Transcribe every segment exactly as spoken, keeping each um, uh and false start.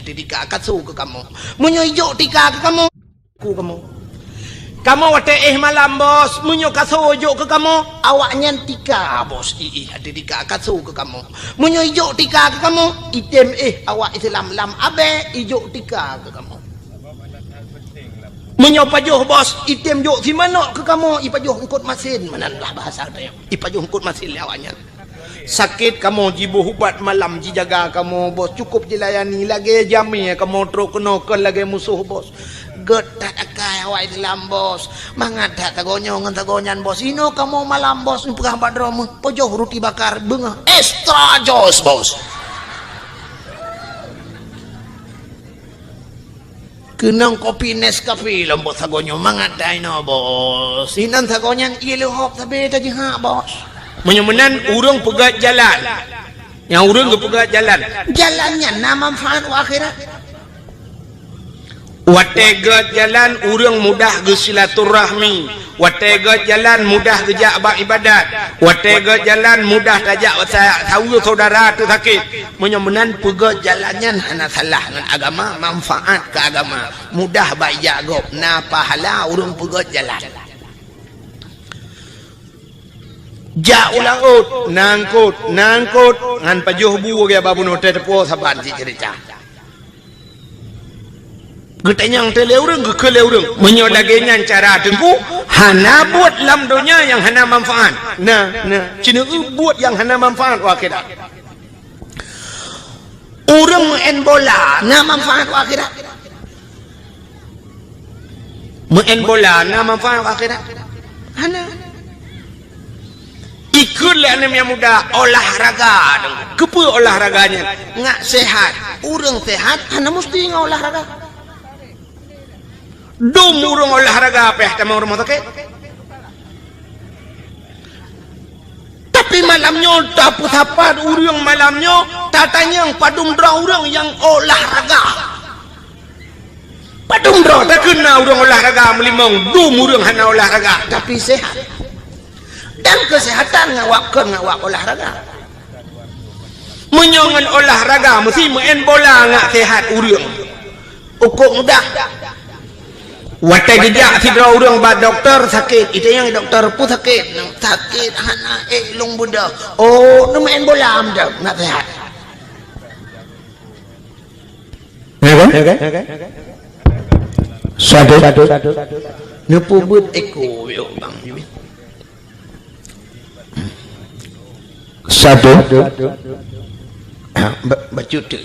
Tika kaso keu kamoe. Meunyoe ijok tika keu kamoe, ku kamoe. Kamoe watée éh malam, Bos, meunyoe kaso ijok keu kamoe, awaknyan tika, Bos. Ih, ih, tika kaso keu kamoe. Meunyoe ijok tika keu kamoe, item éh awak Islam lam abée ijok tika keu kamoe. Meunyoe pajoh, Bos, item jok simanok keu kamoe, ipajoh eungkot masin, meunan lah bahasa tanyoe. Ipajoh eungkot masin lé awaknyan. Sakét kamoe jiboh ubat malam jijaga kamoe, Bos, cukup jilayani lagée jamé kamoe trok keunoe kon lagée musoh, Bos. Gét that akai awak Islam, Bos. Mangat that sagoe nyoe ngon sagoe nyan, Bos. Inoe kamoe malam, Bos, neupeugah bak droe meuh, pajoh ruti bakar beungoh extra jos, Bos. Keunong kopi Nescafe lom, Bos, sagoe nyoe mangat that inoe, Bos. Inan sagoe nyan ié leuhop sabe tajihak, Bos. Meunyoe meunan ureuëng peugét jalan. Nyang ureuëng geupeugét jalan. Jalan nyan na manfaat u akhirat. Watée gét jalan ureuëng mudah geusilaturahmi. Watée gét jalan mudah geujak bak ibadat. Watée gét jalan mudah tajak sa-, saweue syedara teu sakét. Meunyoe meunan peugét jalan nyan hana salah ngon agama, manfaat keu agama. Mudah bak ijak gob, na pahala ureuëng peugét jalan. Jak u laôt, na eungkot, na eungkot, ngon pajoh bu lagée bak bunoe teuh teupo saban cit ceurita. Geutanyong teuh lé ureuëng, geukheun lé ureuëng. Meunyoe lagée nyan cara Teungku, hana buet lam donya nyang hana manfaat. Na, na, ceuneuh buet nyang hana manfaat u akhirat. Ureuëng meu'en bola na manfaat u akhirat? Meu'en bola na manfaat u akhirat? Hana. Ikheun lé aneuëk nyang muda olahraga. Keupeue olahraga nyan? Ngak sehat. Ureuëng sehat hana musti ngon olahraga. Dum ureuëng olahraga pih tamong rumoh sakét. Tapi malam nyoe tapeusapat ureuëng malam nyoe, tatanyong padum droe ureuëng nyang olahraga. Padum droe takheun na ureuëng olahraga meulimong, dum ureuëng hana olahraga, tapi sehat. Dan kesehatan ngawak kon ngawak olahraga. Meunyoe ngon olahraga meusti meu'en bola ngak sehat ureuëng. Ukok mudah. Watée geujak sidroe ureuëng bak dokto sakét, itanyong dokto peue sakét, sakét hana ék lôn beudôh. Oh, neumeu'en bola meudoh, ngak sehat. Ya kan? Ya kan? Satu. Neupeubuet eko yuk bang. Satu. Ba-, bacut tu.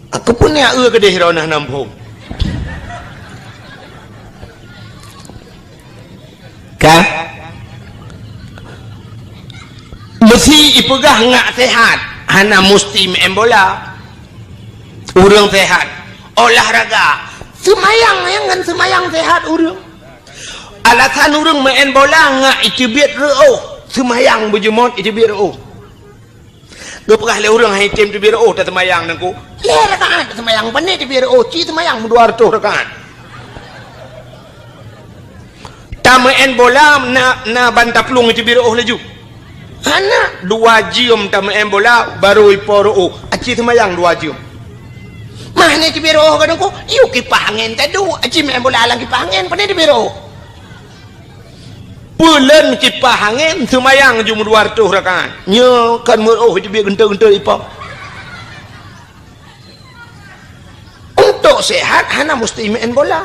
Aku pun ya eu kedeh rona nampung. Ka? Meusi ipeugah ngak sehat, hana musti meu'en bola. Ureuëng sehat, olahraga, seumayang nyang ngon seumayang sehat ureuëng. Alasan ureuëng meu'en bola ngak iteubiet reuôh, seumayang beujeuet iteubiet reuôh. Geupeugah lé ureuëng hai tem teubiet reuôh taseumayang Teungku. Lhée rakaat taseumayang, pane teubiet reuôh, ci seumayang meudua reutôh rakaat. Tameu'en bola na, na ban taplueng teubiet reuôh laju. Hana, dua jeuem tameu'en bola baru ipo reuôh. Aci seumayang dua jeuem. Mah ni teubiet reuôh ka Teungku, yue kipah angén tadu, aci meu'en bola lam kipah angén, pane teubiet reuôh. Peulon kipah angén seumayang jeuem dua reutôh rakaat. Nyoe kan meu'en reuôh teubiet geuntôi-geuntôi ipo. Untuk sehat hana musti meu'en bola.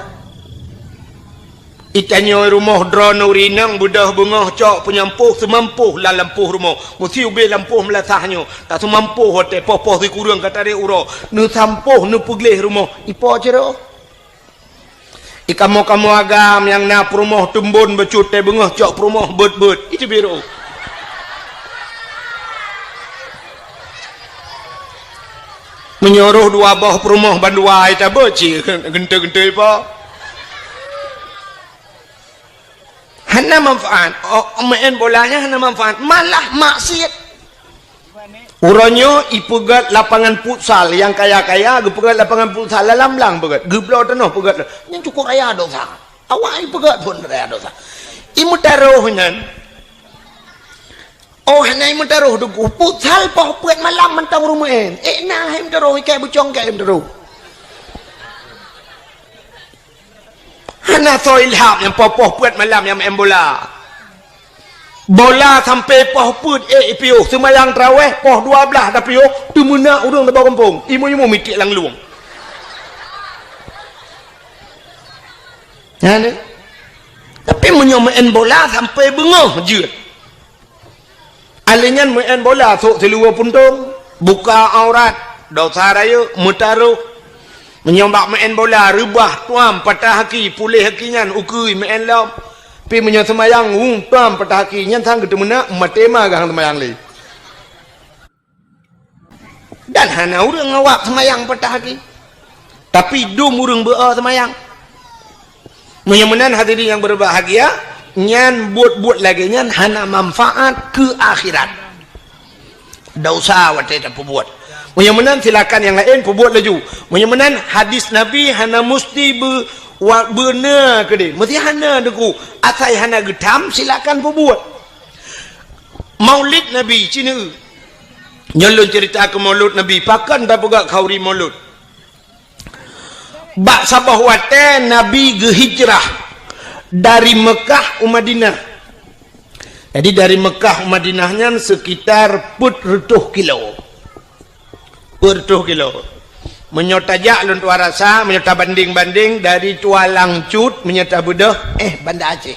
Itanyoe rumoh droeneuh rineng beudôh beungoh cok peunyampôh seumampoh lam lampôh rumoh. Meusi ubé lampôh meulasah nyoe, taseumampôh watée poh-poh sikureueng ka tarek uroe. Neusampôh neupeugleh rumoh, ipo cit reuôh. Ikamoe-kamoe agam nyang na peurumoh teumbon bacut tée beungoh cok peurumoh beuet-beuet, iteubiet reuôh. Meunyoe reuôh dua boh peurumoh bandua itabeuet cit geuntôi-geuntôi ipo. Hana manfaat. Oh, meu'en bola nyan hana manfaat, malah maksiet. Uroe nyoe ipeugét lapangan futsal, nyang kaya-kaya geupeugét lapangan futsal lam blang peugét, geubloe tanoh peugét, nyan cukôp raya dosa. Awak ipeugét phon raya dosa. Imeutarôh nyan, Oh, hana meutarôh teungku. Futsal poh peuet malam mantong ureuëng meu'en. Eh, na hai meutarôh, ikai bucong kai meutarôh. Hana soe ilham nyang poh-poh peuet malam nyang meu'en bola. Bola sampai poh peuet, eh, piôh. Seumayang tarawih poh dua belas dah piôh, teumeunak ureuëng di bawah gampông. Imum-imum miték lam lueng. Nyan deh. Tapi meunyoe meu'en bola sampai beungoh jeuet. Alèh nyan meu'en bola sôk siluweue puntông, buka aurat, dosa rayeuk, meutarôh. Meunyoe bak meu'en bola reubah, tuam, patah aki, puléh aki nyan, ukeue meu'en lom. Pi meunyoe seumayang, hu, tuam, patah aki, nyan sang geuteumeunak, maté ma gahang seumayang lé. Dan hana ureuëng awak seumayang patah aki. Tapi dum ureuëng beu-o seumayang. Meunyoe meunan hadirin nyang berbahagia, nyan buet-buet lagée nyan hana manfaat keu akhirat. Dosa watée tapeubuet. Meunyoe meunan silakan nyang laén peubuet laju. Meunyoe meunan hadis Nabi hana musti be-, wa-, beuna keudeh. Meusti hana deungoe. Asai hana geutam silakan peubuet. Maulid Nabi, ci neu. Nyoe lôn ceurita keu Maulud Nabi, pakon tapeugah khauri Maulud. Bak saboh watée Nabi geuhijrah dari Meukah u Madinah. Jadi dari Meukah u Madinah nyan sekitar peuet reutôh kilo. Peuet reutôh kilo. Meunyoe tajak lôn tuan rasa, meunyoe tabandeng-bandeng dari Tualang Cut, meunyoe tabeudôh, eh, Banda Aceh.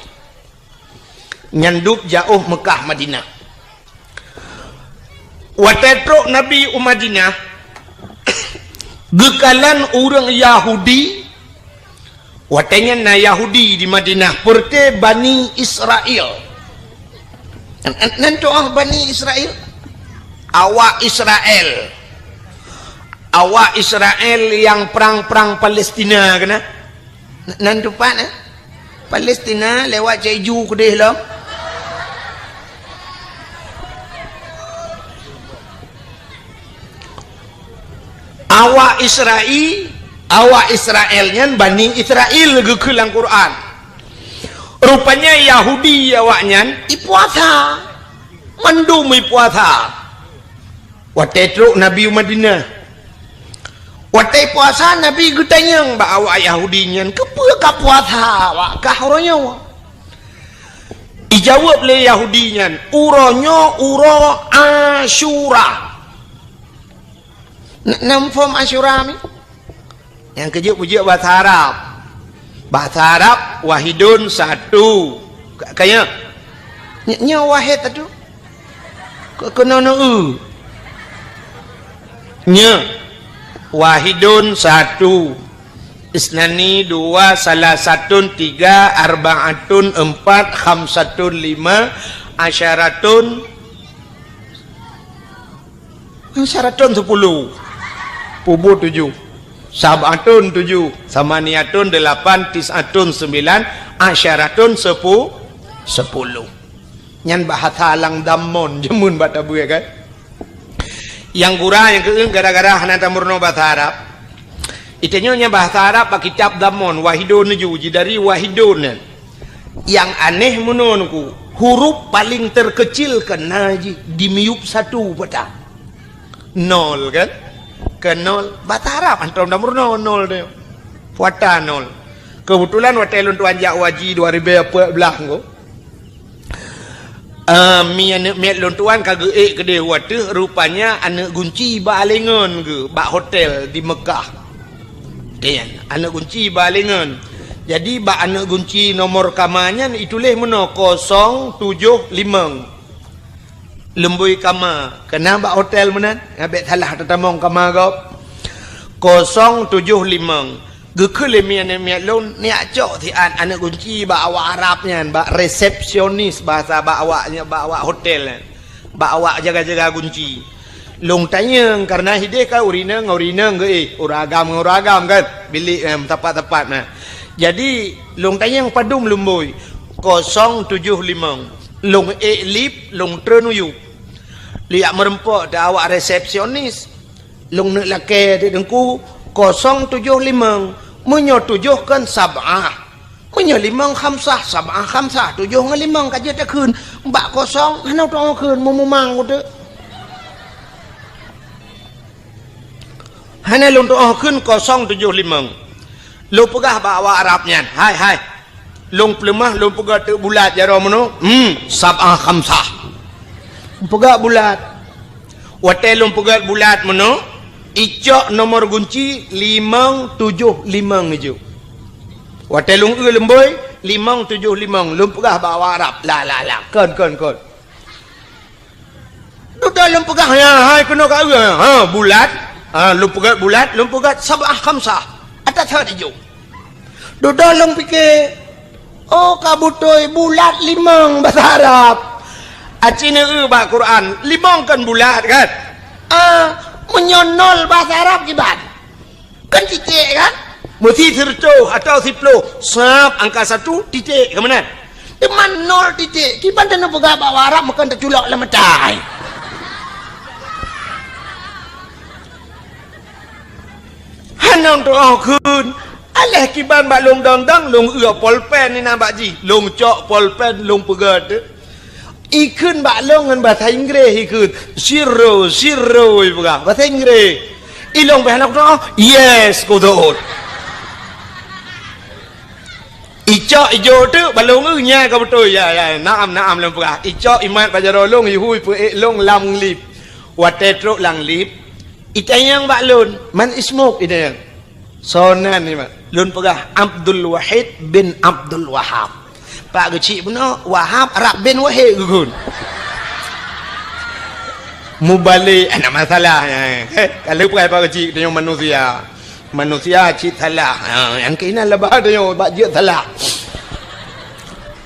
Nyan dub jaôh Meukah Madinah. Watée trok Nabi u Madinah, geukalon ureuëng Yahudi, watée nyan na Yahudi di Madinah, peureuté Bani Israel. Nan, nan, nan tu'oh Bani Israel? Awak Israel. Awak Israel nyang prang-prang Palestina keunan? Nan tupat, eh? Palestina lewat Cek Ju keudeh lom. Awak Israel, awak Israel nyan Bani Israel geukheun lam Quran. Rupanya Yahudi awak nyan ipuasa. Mandum ipuasa. Watée trok Nabi u Madinah. Watée puasa, Nabi geutanyong bak awak Yahudi nyan, "Keupeue ka puasa awak kah uroe nyoe?" Ijaweueb lé Yahudi nyan, "Uroe nyoe uroe Asyura." N-, na muphom Asyura mi? Nyang keujeuet peujeuet bahasa Arab. Bahasa Arab, wahidun, satu. Ka, ka nyoe? Ny-, nyoe wahid satu. Keu-, keunoe neu-eu. Nyoe. Wahidun, satu. Isnani, dua. Salasatun, tiga. Arba'atun, empat. Khamsatun, lima. Asyaratun, Asyaratun, sepuluh. Pubuet tujoh. Sab'atun, tujoh. Samaniatun, delapan. Tis'atun, sembilan. Asyaratun, sepu-, sepuluh. Nyan bahasa lam Dammon jameun bak tabeue kan. Nyang gura nyang keu gara-gara hana tameurunoe bahasa Arab. Itanyoe nyan bahasa Arab bak kitab Dammon, wahidun tujoh, jidari wahidun nyan. Nyang aneh meunoe nungku, huruf paléng terkecil keunan jih dimiyueb satu peue ta. Nol kan? Keu nol, bahasa Arab hantom tameurunoe nol teuh. Peue ta nol. Keubeutulan watée lôn tuan jak u haji dua ribée peuet blah nungku. Eh, mi aneuëk miet lôn tuan ka geuék keudeh u ateueh, rupanya aneuëk gunci bak aléngon geuh bak hotel di Meukah. Nyan, aneuëk gunci bak aléngon. Jadi, bak aneuëk gunci nomor kama nyan ituléh meunoe kosong tujoh limong. Lumbôi kama, keunan bak hotel meunan, ngabék salah tatamong kama gob. Kosong tujoh limong. Geukheun lé mi aneuëk miet lôn, neujak cok siat aneuëk gunci bak awak Arab nyan, bak resepsionis bahasa bak awak nyan, bak awak hotel nyan. Bak awak jaga-jaga gunci. Lôn tanyong, kareuna hideh kan ureuëng inong ngon ureuëng inong geuéh, ureuëng agam ngon ureuëng agam kan, bilék, eh, teumpat-teumpat na. Jadi, lôn tanyong padum lumbôi, kosong tujoh limong. Lôn ék lift, lôn treun u yup. Lôn jak meureumpok teuh awak resepsionis. Lôn neuk lakée teuh teungku, kosong tujoh limong. Meunyoe tujoh kan sab'ah. Meunyoe limong khamsah, sab'ah khamsah, tujoh ngon limong ka jeuet takheun. Bak kosong, hana tu'oh kheun, meumumang uteuk. Hana lôn tu'oh kheun kosong tujoh limong. Lôn peugah bak awak Arab nyan, "Hai, hai. Lôn peuleumah, lôn peugah teuk bulat jaroe meunoe. Hmm, sab'ah khamsah." Peugah bulat. Watée lôn peugah bulat meunoe, icok nomor gunci limong tujoh limong ijok. Watée lôn eu leumbôi, limong tujoh limong, lôn peugah bak awak Arab. La, la, la. Kon, kon, kon. Dudoe lôn peugah, ya, hai keunoe ka eu, ha, bulat. Ha, lôn peugah bulat, lôn peugah sab'ah khamsah. Atas that ijok. Dudoe lôn pike, oh, ka beutôi bulat limong basa Arab. Aci neu bak Quran, limong kan bulat kan? Ah, meunyoe nol basa Arab kiban? Kan titik kan? Meusi sireutôh atau siploh, sab angka satu titik, ka meunan? Teuma nol titik, kiban taneuk peugah bak Arab meukan taculok lam mata. Hana tu'oh kheun. Aléh kiban bak lôn dong-dong, lôn eu polpen inan bak jih. Lôn cok polpen, lôn peugah teuk. Ikheun bak lôn ngon basa Inggréh ikheun. "Zero, zero," ipeugah. Basa Inggréh. Ilôn beh hana kutu'oh, "Yes," kutu'oh. Icok ijok teuk bak lôn eu, nya ka beutôi. Ya, ya, naam, naam lôn peugah. Icok imat bak jaroe lôn, ihui peuék lôn lam lift. Watée trok lam lift, itanyong bak lôn, "Man ismuk?" itanyong. "Soe nan nyoe?" Lôn peugah, "Abdul Wahid bin Abdul Wahab." Pak geuchik bunoe, Wahab rab bin Wahid geukheun. Mubalek, hana masalah. Eh, ka lheueh peugah pak geuchik, tanyoe manusia. Manusia cit salah. Ha, nyang keunan laba tanyoe bak jeuet salah.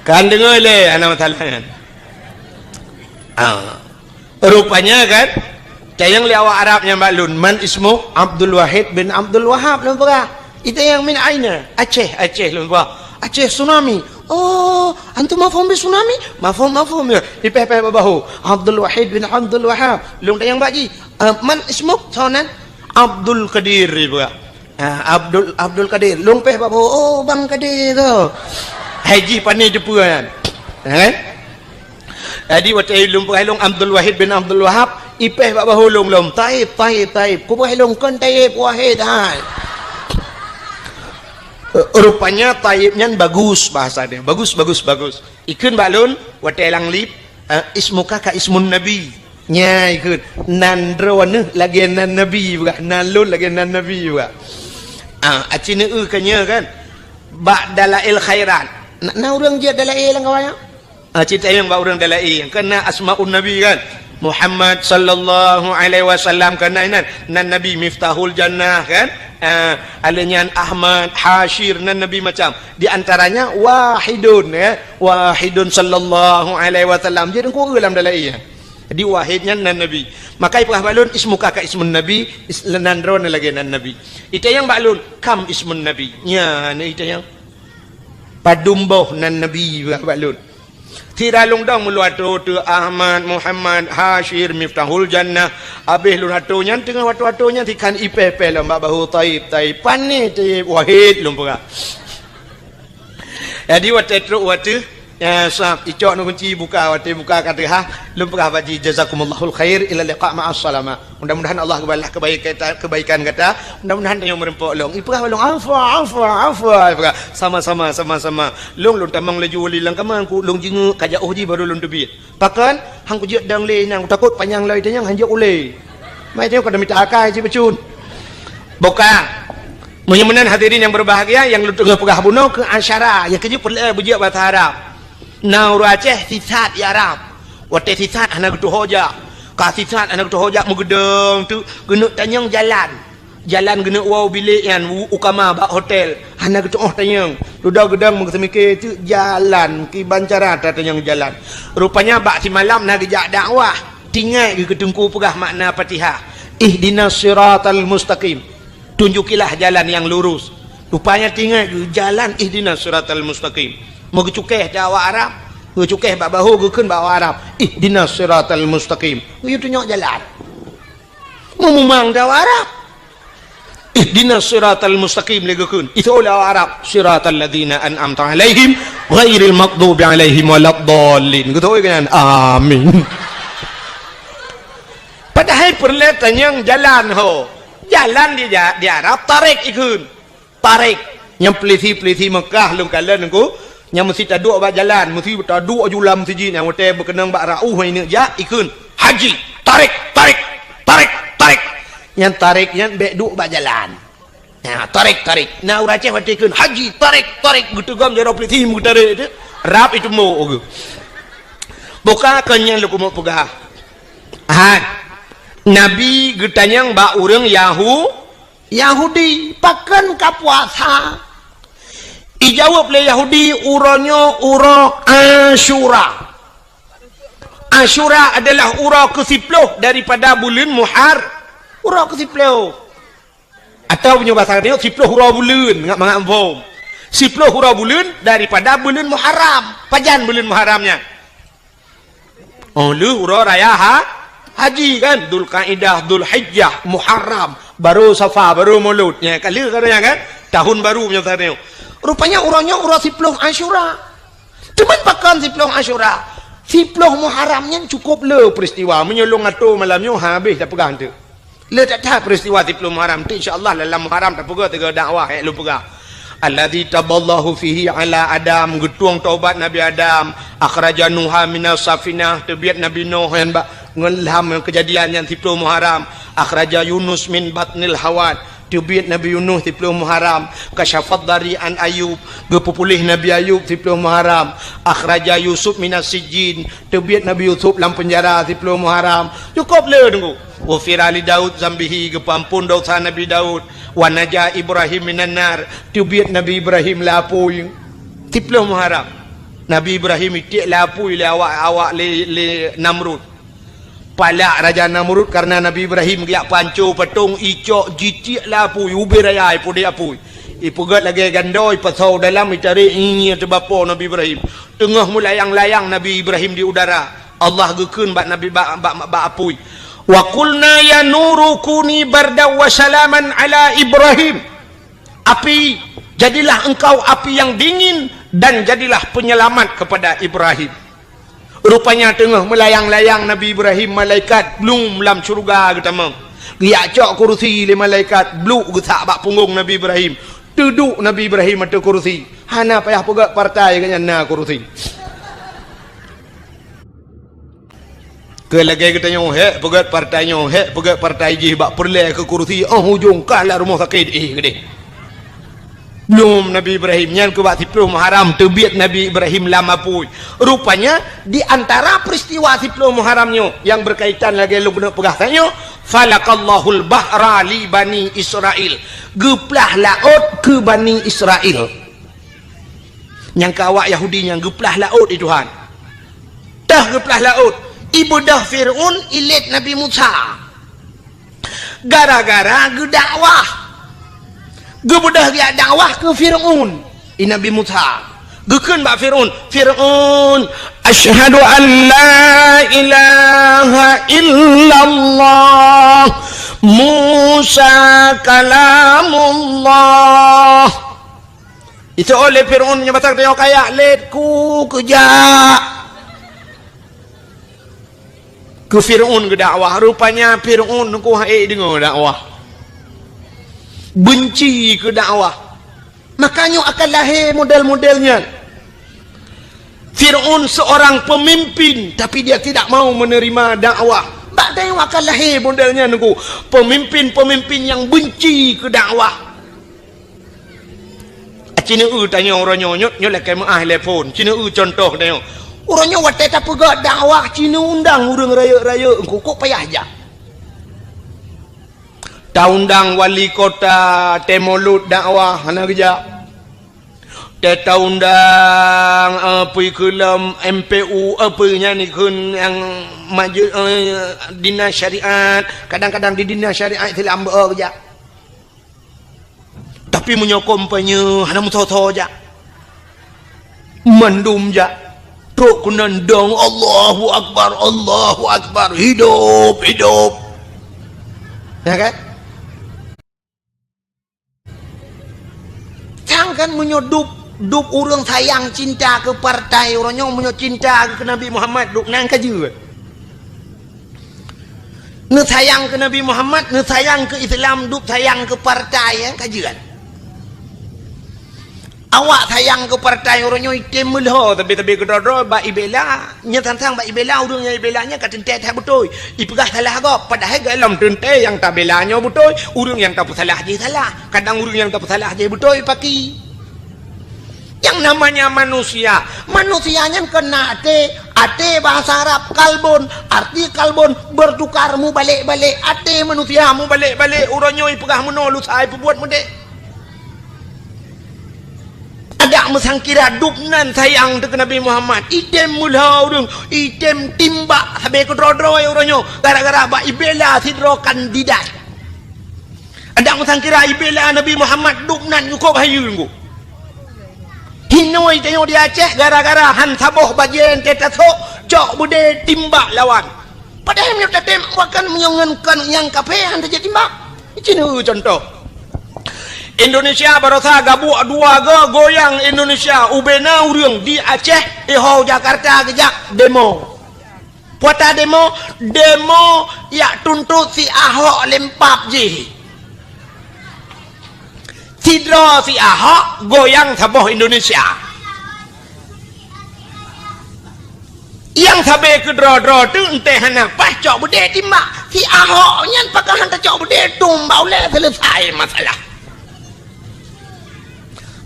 Kan deungoe lé, hana masalah nyan. Ha. Rupanya kan, tanyong lé awak Arab nyan bak lôn, "Man ismuk?" "Abdul Wahid bin Abdul Wahab," lôn peugah. Itanyong, "Min aina?" "Aceh, Aceh," lôn peugah. "Aceh tsunami." "Oh, antum mafhum bi tsunami?" "Mafhum, mafhum," ya. Ipéh-péh bak bahu. "Abdul Wahid bin Abdul Wahab." Lôn tanyong bak jih, "Ah, man ismuk?" "Soe nan?" "Abdul Qadir," ipeugah. Ah, Abdul, Abdul Kadir. Lôn péh bak bahu, "Oh, Bang Kadir tu." Hai jih pane teupeue nyan. Ha, kan? Jadi, watée lôn peugah lôn Abdul Wahid bin Abdul Wahab, ipéh bak bahu lôn lom, "Taib, Taib, Taib." Kupeugah lôn, "Kon Taib, Wahid hai." Eh, rupanya Taib nyan bagus bahasa dia. Bagus, bagus, bagus. Ikheun bak lôn, watée lam lift, eh, "Ismuka ka ismun Nabi." Nya ikheun, "Nan droeneuh lagée nan Nabi," peugah, "nan lôn lagée nan Nabi," peugah. Ah, aci neu ka nyoe kan. Bak Dalail Khairat. Na, na ureuëng jeuet Dalail lam kawan nyan? Ah, cit tanyong bak ureuëng Dalail. Kan na Asmaun Nabi kan? Muhammad sallallahu alaihi wasallam kan na inan. Nan Nabi Miftahul Jannah kan? Ah, alèh nyan Ahmad, Hasyir, nan Nabi macam. Di antaranya Wahidun, ya. Wahidun sallallahu alaihi wasallam. Jeuet Teungku lam Dalail. Jadi Wahid nyan nan Nabi. Maka ipeugah bak lôn, "Ismuka ka ismun Nabi," is-, nan droeneuh lagée nan Nabi. Itanyong bak lôn, "Kam ismun Nabi?" Nya, na itanyong. "Padum boh nan Nabi?" ipeugah bak lôn. Sira lôn dong meulôn atô teu Ahmad, Muhammad, Hasyir, Miftahul Jannah. Abéh lôn atô nyan, teungoh watô-watô nyan sikhan ipéh-péh lom bak bahu, "Taib, Taib." Pane Taib, Wahid lôn peugah. Jadi watée trok watée, ya, sab, icok ngon gunci buka, watée buka ka teuhah, lôn peugah bak jih, "Jazakumullahul khair, ila liqa ma'as salamah." Mudah-mudahan Allah geubalah kebaikan, kebaikan gata. Mudah-mudahan tanyoe meureumpok lom. Ipeugah lom, "Afwa, afwa, afwa." Ipeugah, "Sama-sama, sama-sama." Lôn, lôn tamong laju wali lam kama, ku lôn jinguk ka jiôh jih baru lôn teubiet. Pakon? Han kujeuet dong lé nyan, kutakot panyang lom itanyong han jeuet ulée. Mai tanyoe ka mita akai cit bacut. Buka. Meunyoe meunan hadirin nyang berbahagia, nyang lôn teungoh peugah bunoe keu asyara, nyang keujeuet peureulée beujeuet basa Arab. Na ureuëng Aceh sisat i Arab. Watée sisat hana geutuho jak. Ka sisat hana geutuho jak meugeudong teuk, geuneuk tanyong jalan. Jalan geuneuk woe bilék nyan u, u kama bak hotel. Hana geutu'oh tanyong. Dudoe geudong meugeuseumiké teuk jalan, kiban cara tatanyong jalan. Rupanya bak simalam na geujak dakwah. Tingat geuh keu teungku peugah makna Fatihah. Ihdinas siratal mustaqim. Tunjukilah jalan yang lurus. Rupanya tingat geuh jalan ihdinas siratal mustaqim. Meugeucukéh di awak Arab. Geucukéh bak bahu geukheun bak awak Arab. Ihdinas siratal mustaqim. Geuyue tunyok jalan. Meumumang di awak Arab. Ihdinas siratal mustaqim lé geukheun. Itu oleh Arab, siratal ladzina an'amta 'alaihim ghairil maghdubi 'alaihim waladdallin. Geutôi keunan. Amin. Padahai peureulée tanyong jalan ho. Jalan di ja-, di Arab tarik ikheun. Tarik. Nyang peulisi-peulisi Mekah lôn kalon nungku, nyang meusti taduek bak jalan, meusti taduek ju lam sijih nyang watée beukeunong bak rauh ineuk jak ikheun, "Haji, tarik, tarik, tarik, tarik." Nyang tarik nyan bék duek bak jalan. Nah, tarik, tarik. Na ureueng Aceh watée ikheun, "Haji, tarik, tarik." Geuteugom jaroe peulisi meutarek tu. Rab itu mo. Buka kon nyan lôn keumeung peugah. Hai. Nabi geutanyong bak ureueng Yahu-, Yahudi, "Pakon ka puasa?" Ijaweueb lé Yahudi, "Uroe nyoe uroe Asyura." Asyura adalah uroe keusiploh daripada buleuen Muhar-, uroe keusiploh. Atawa meunyoe basa geutanyoe, siploh uroe buleuen, ngat mangat muphom. Siploh uroe buleuen daripada buleuen Muharram. Pajan buleuen Muharram nyan? Oh, lheueh uroe raya ha-, haji kan, Dzulkaidah, Dzulhijjah, Muharram, baru Safar, baru Maulud. Nya, ka lheueh ka raya kan? Tahun baru meunyoe teurimong. Rupanya uroe nyoe uroe siploh Asyura. Cuman pakon siploh Asyura? Siploh Muharram nyan cukup le peristiwa. Meunyoe lôn atô malam nyoe habéh tapeugah teuk. Le that-that peristiwa siploh Muharram tu, insya Allah dalam Muharram tapeugah tiga dakwah, eh, lôn peugah. Alladzi taballahu fihi ala Adam, geutueng taubat Nabi Adam, akhraja Nuha minas safinah, teubiet Nabi Nuh nyan bak ngon lam kejadian nyan siploh Muharram, akhraja Yunus min batnil hawat, teubiet Nabi Yunus siploh Muharram, kasyafad dari an Ayub, geupeupuléh Nabi Ayub siploh Muharram, akhraja Yusuf minas sijjin, teubiet Nabi Yusuf lam penjara siploh Muharram. Cukup le nunggu. Ghufira li Daud zambihi, geupeuampon dosa Nabi Daud. Wa naja Ibrahim minan nar, teubiet Nabi Ibrahim lam apui. Siploh Muharram. Nabi Ibrahim itiek lam apui lé awak, awak lé, lé Namrud. Palak Raja Namrud karena Nabi Ibrahim geujak panco patong, icok jitiek lam apui, ubé raya ipudek apui. Ipeugét lagée gandoi, pasau dalam, itarek, inyie teubapo Nabi Ibrahim. Teungoh meulayang-layang Nabi Ibrahim di udara, Allah geukheun bak Nabi, bak, bak, bak apui, "Wa qulna ya nuru kuni bardan wa salaman ala Ibrahim." Api, jadilah engkau api yang dingin dan jadilah penyelamat kepada Ibrahim. Rupanya teungoh meulayang-layang Nabi Ibrahim, malaikat blum lam syeuruga geutamong. Geujak cok kurusi lé malaikat, bluk geusak bak punggong Nabi Ibrahim. Teuduek Nabi Ibrahim ateueh kurusi. Hana payah peugét partai geuhnyan na kurusi. Keu lagée geutanyoe hék peugét partai nyoe, hék peugét partai jih bak peureulée keu kurusi, óh ujong ka lam rumoh sakét, eh, keudeh. Blum Nabi Ibrahim, nyan keu bak siploh Muharram teubiet Nabi Ibrahim lam apui. Rupanya, di antara peristiwa siploh Muharram nyoe nyang berkaitan lagée lôn keuneuk peugah tanyoe, "Falaqallahul bahra li Bani Israil." Geuplah laôt keu Bani Israil. Nyang keu awak Yahudi nyan geuplah laôt di Tuhan. Teuh geuplah laôt, ibeudôh Fir'aun ilét Nabi Musa. Gara-gara geudakwah. Geubeudôh geujak dakwah keu Fir'aun, i Nabi Musa. Geukheun bak Fir'aun, "Fir'aun, asyhadu an la ilaha illallah, Musa kalamullah." Itu oleh Fir'aun meunyoe basa geutanyoe kayak lét ku keujak. Keu Fir'aun geudakwah, rupanya Fir'aun ku hai deungoe dakwah. Benci keu dakwah. Makanya akan lahé model-model nyan. Fir'aun seorang pemimpin, tapi dia tidak mau menerima dakwah. Bak tanyoe akan lahé model nyan nunggu. Pemimpin-pemimpin yang benci keu dakwah. Ci neueu tanyoe uroe nyoe, nyoe, nyoe lakée meuáh lé phon. Ci neueu cuntoh tanyoe. Uroe nyoe watée tapeugah dakwah, ci neuundang ureuëng rayeuk-rayeuk, engko kok payah jak. Taundang wali kota, tée mulod dakwah, hana geujak. Tée taundang, eh, peue keu lom M P U, eh, peue nyan ikheun nyang maju, eh, dinas syariat, kadang-kadang di dinas syariat Islam beu geujak. Tapi meunyoe kampanye hana meusoe-soe jak. Mandum jak. Trok keunan dong, "Allahu Akbar, Allahu Akbar, hidup, hidup." Ya kan? Kan meunyoe dub, dub ureuëng sayang cinta keu partai uroe nyoe, meunyoe cinta keu Nabi Muhammad, dub nan ka jeuet. Neusayang keu Nabi Muhammad, neusayang keu Islam, dub sayang keu partai, ya, ka jeuet. Awak sayang keu partai uroe nyoe item meulhô, tapi-tapi keudroe-droe bak ibela. Nyan sang-sang bak ibela, ureuëng nyang ibela nyan ka teuntée that beutôi. Ipeugah salah gob, padahai gohlom teuntée nyang tabela nyoe beutôi, ureuëng nyang tapeusalah jih salah. Kadang ureuëng nyang tapeusalah jih beutôi paki. Nyang namanya manusia, manusia nyan keunan até, até bahasa Arab kalbun, arti kalbun bertukar, mubalek-balek. Até manusia mubalek-balek, uroe nyoe ipeugah meunoe, lusa ipeubuet meudéh. Adak meusangkira dub nan sayang teuh keu Nabi Muhammad. Item meulhô ureuëng, item timbak sabe keudroe-droe uroe nyoe gara-gara bak ibela sidroe kandidat. Adak meusangkira ibela Nabi Muhammad dub nan nyukôb hayeue nggu. Hinoi tanyoe di Aceh gara-gara han saboh bajée teuh tasok, cok beudé timbak lawan. Padahai meunyoe tatem wakon meunyoe ngon kon nyang kafé han tajak timbak. Cina contoh. Indonesia barosa gabuek dua go goyang Indonesia, ubena ureuëng di Aceh, iho Jakarta geujak demo. Puata demo, demo yak tuntot si Ahok lempap jih. Sidroe si Ahok goyang saboh Indonesia. Nyang sabe keudroe-droe teuh enteh hana paih cok beudé timbak. Si Ahok nyan pakon han tacok beudé tumbak ulée, selesai masalah.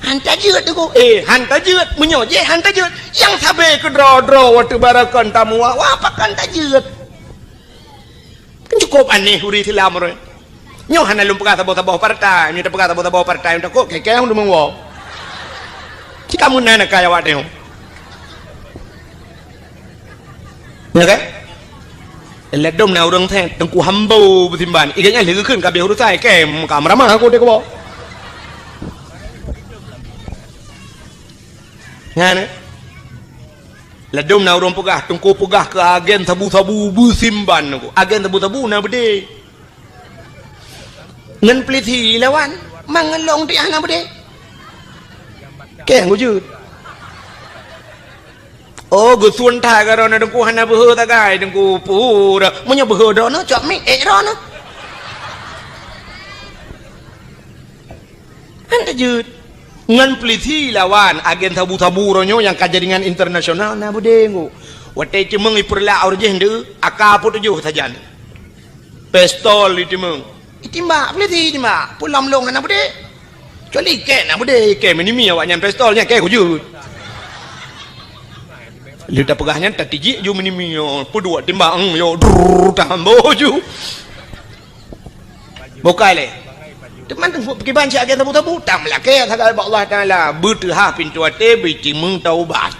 Han tajeuet Teungku. Eh, han tajeuet. Meunyoe jih han tajeuet, nyang sabe keudroe-droe watée barakon tamuwa, wah pakon tajeuet. Kan cukup aneh ureuëng Islam ureuëng. Nyoe hana lôn peugah saboh-saboh partai, nyoe tapeugah saboh-saboh partai takot keu-keu ureuëng meuwoe. Cit kamoe na nakeuh awak teuh. Ya kan? Ladom na ureuëng thée Teungku Hambo beusimban. Iga nyan lé geukheun ka abéh urusan, kém ka meuramah aku teuh kuboh. Nyan, eh? Ladom na ureuëng peugah, Teungku peugah keu agen sabu-sabu beusimban Teungku. Agen sabu-sabu na beudé. Ngon peulisi lawan, mangelong di hana beudé. Kém geujeuet. Oh, geusun that ka droeneuh Teungku hana beuhe sagai Teungku pura. Meunyoe beuhe droeneuh, cok miet ék droeneuh. Han tajeuet. Ngon peulisi lawan agen sabu-sabu uroe nyoe nyang ka jaringan internasional na beudé Teungku. Watée ceumeung ipeurlak ureuëng jih ndeu, aka peutujoh sajan. Pistol itimeung. Itimbak, peulisi itimbak. Peue lom lôn hana beudé. Kecuali ikée na beudé, ikée meunimi awak nyan pistol nyan, ikée geujeuet. Lheueh tapeugah nyan, tatijik ju meunimi, yo, peuduek timbak, eng, yo, drrrr, tahambo ju. Bukai lé. Teuma teuh kiban cit agen sabu-sabu, tam lakée sagai bak Allah Taala, beuteuhah pintoe até, beutimeung taubat.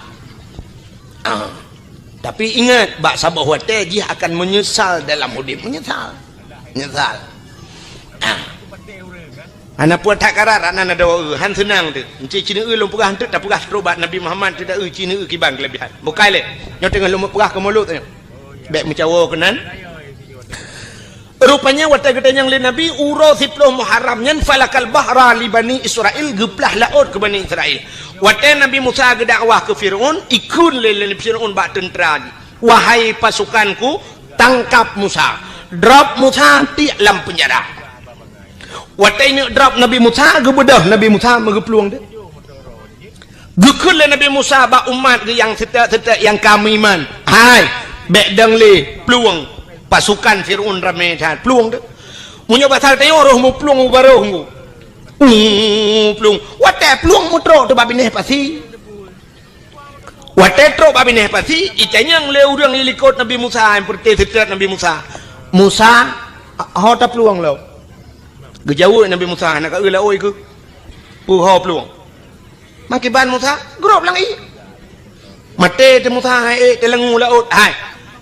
Ah. Tapi ingat, bak saboh watée jih akan meunyeusal dalam udeb, meunyeusal. Meunyeusal. Ah. Hana puet that karat, anan adoe, han seunang teuh. Enci cineue lôn peugah eunteuk tapeugah trok bak Nabi Muhammad teuh, da eu cineue kiban keulebihan. Bukai lé. Nyoe teungoh lôn peugah keu mulod nyoe. Bék meucawo keunan. Rupanya watée geutanyong lé Nabi, uroe siplôh Muharram nyan falakal bahra li Bani Israil, geuplah laôt keu Bani Israil. Watée Nabi Musa geudakwah keu Fir'aun, ikheun lé, lé Fir'aun bak teuntra jih, "Wahai pasukanku, tangkap Musa. Drop Musa tiek lam peunjara." Watée ineuk drop Nabi Musa, geubeudôh Nabi Musa meugeuplueng teuh. Geukheun lé Nabi Musa bak umat geuh nyang seutôt-seutôt nyang ka meuiman, "Hai, bék dong lé, plueng! Pasukan Fir'aun ramé that, plueng teuh!" Meunyoe basa tanyoe roh meuplueng u barôh nyoe. Uh, plueng. Watée plueng meutrok teuh bak binéh pasi. Watée trok bak binéh pasi, itanyong lé ureuëng likot Nabi Musa, nyang peureuté seutôt Nabi Musa, "Musa, ho taplueng lom?" Geujaweueb Nabi Musa, "Hana ka eu laôt keuh, peue ho plueng." Meukiban Musa, grob lam ié. Maté teuh Musa, hai ék teuh langue laôt, hai.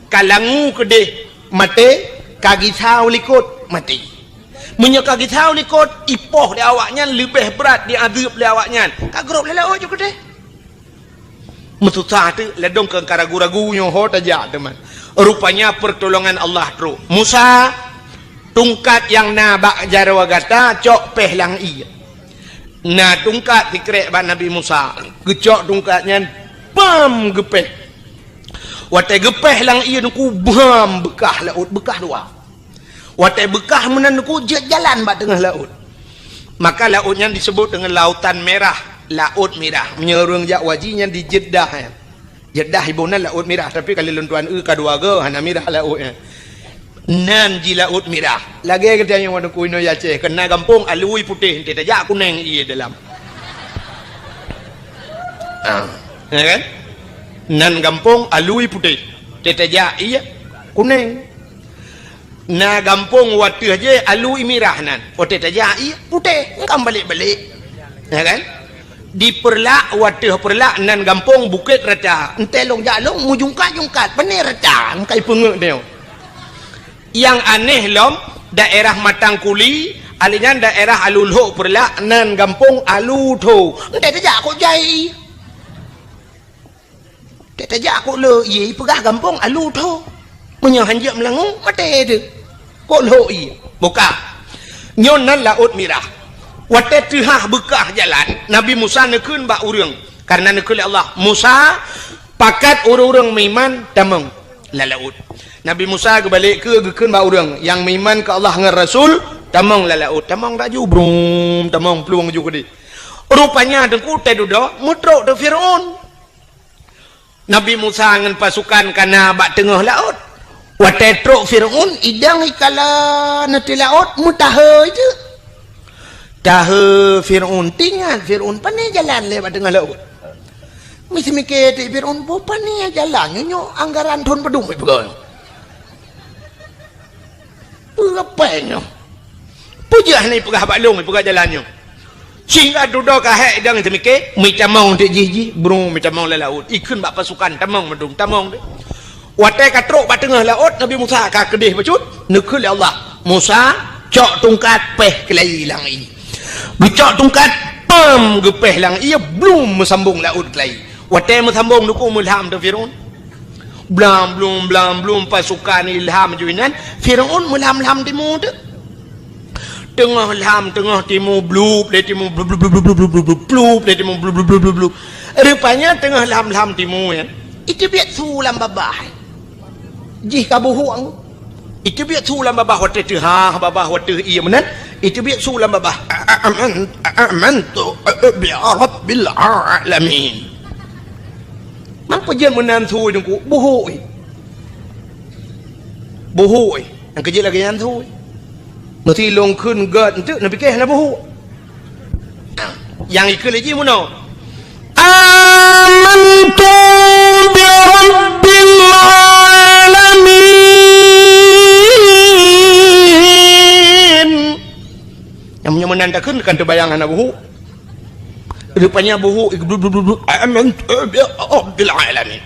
Ka langue keudeh, maté, ka gisa u likot, maté. Meunyoe ka gisa u likot, ipoh lé awaknyan leubeh brat diazeueb lé awaknyan. Ka grob lam laôt ju keudeh. Meususah teuh, ladom keu ka ragu-ragu nyoe ho tajak teuma. Rupanya pertolongan Allah trok. Musa, tungkat nyang na bak jaroe gata, cok péh lam ié. Na tungkat sikrek bak Nabi Musa. Geucok tungkat nyan, bam, geupéh. Watée geupéh lam ié Teungku, bam, beukah laôt, beukah dua. Watée beukah meunan Teungku, jeuet jalan bak teungoh laôt. Maka laôt nyan disebut deungon Lautan Merah, Laôt Mirah. Meunyoe ureuëng jak haji nyan di Jeddah, ya. Jeddah iboh nan Laôt Mirah, tapi ka lheueh lôn tuan eu ka dua goe, hana mirah laôt nyan. Nan ji Laôt Mirah. Lagée geutanyoe ngon Teungku inoe Aceh, keu na gampông alui putéh, enteuk tajak kuneng ié dalam. Ah, ya kan? Nan gampông alui putéh, enteuk tajak ié kuneng. Na gampông wateueh jih alui mirah nan. Watée tajak ié putéh, engkam balek-balek. Ya kan? Di Peureulak, wateueh Peureulak nan gampông Bukét Rata. Enteuk lôn jak lôn meujungkat-jungkat, pané rata, engkai peungeuet nyoe. Nyang aneh lom, daerah Matang Kuli, alèh nyan daerah Alue Lhok Peureulak nan gampông Alue Tho. Enteuk tajak kok jai. Tajak kok le ié, peugah gampông Alue Tho. Meunyoe hanjeuet meulangue, maté teuh. Kok lhok ié? Buka. Nyoe nan Laôt Mirah. Watée teuhah beukah jalan, Nabi Musa neukheun bak ureuëng. Karena neukheun lé Allah, "Musa, pakat ureuëng-ureuëng meuiman tamong lam laôt." Nabi Musa geubalek keu geukheun bak ureuëng nyang meuiman keu Allah ngon Rasul, tamong lam laôt. Tamong laju, brum, tamong plueng ju keudeh. Rupanya Teungku teududoe meutrok teuh Firaun. Nabi Musa ngon pasukan ka na bak teungoh laôt. Watée trok Firaun, idang ikala na teuh laôt, meutahe jeuet. Tahe Firaun, teuingat Firaun, pané jalan lé bak teungoh laôt. Miseumiké teuk Firaun, "Boh pané jalan nyoe, nyoe anggaran thon padum ipeugah." Peue pèng nyoe? Peue jeuet hana ipeugah bak lôn, ipeugah jalan nyoe? Sehingga dudoe ka hék idang teumiké, meutamong teuk jih-jih, brung meutamong lam laôt. Ikheun bak pasukan, tamong mandum, tamong deh. Watée ka trok bak teungoh laôt, Nabi Musa ka keudeh bacut, neukheun lé Allah, "Musa, cok tungkat, péh keulayi lam ié." Geucok tungkat, pam, geupéh lam ié, blum, meusambong laôt keulayi. Watée meusambong Teungku, meulham teuh Firaun. Blam blum, blam blum, pasukan ilham ju inan, Firaun meulham-lham timu teuh. Teungoh lham, teungoh timu, blup lé timu, blup, blup, blup, blup, blup, blup, blup, blup lé timu, blup, blup, blup, blup, blup. Rupanya teungoh lham-lham timu nyan, iteubiet su lam babah. Jih ka buhuk. Iteubiet su lam babah watée teuhah babah watée ié meunan, iteubiet su lam babah. "Aman-, amantu bi rabbil alamin." Mang peue jeuet meunan su Teungku? Buhuk. Buhuk. Nyang keujeuet lagée nyan su. Meusi lôn kheun gét enteuk, neupiké hana buhuk. Nyang ikheun lé jih meunoe, "Amantu bi rabbil alamin." Nyang meunyoe meunan takheun kan teubayang hana buhuk. Rupanya buhuk, "Amantu bi rabbil alamin."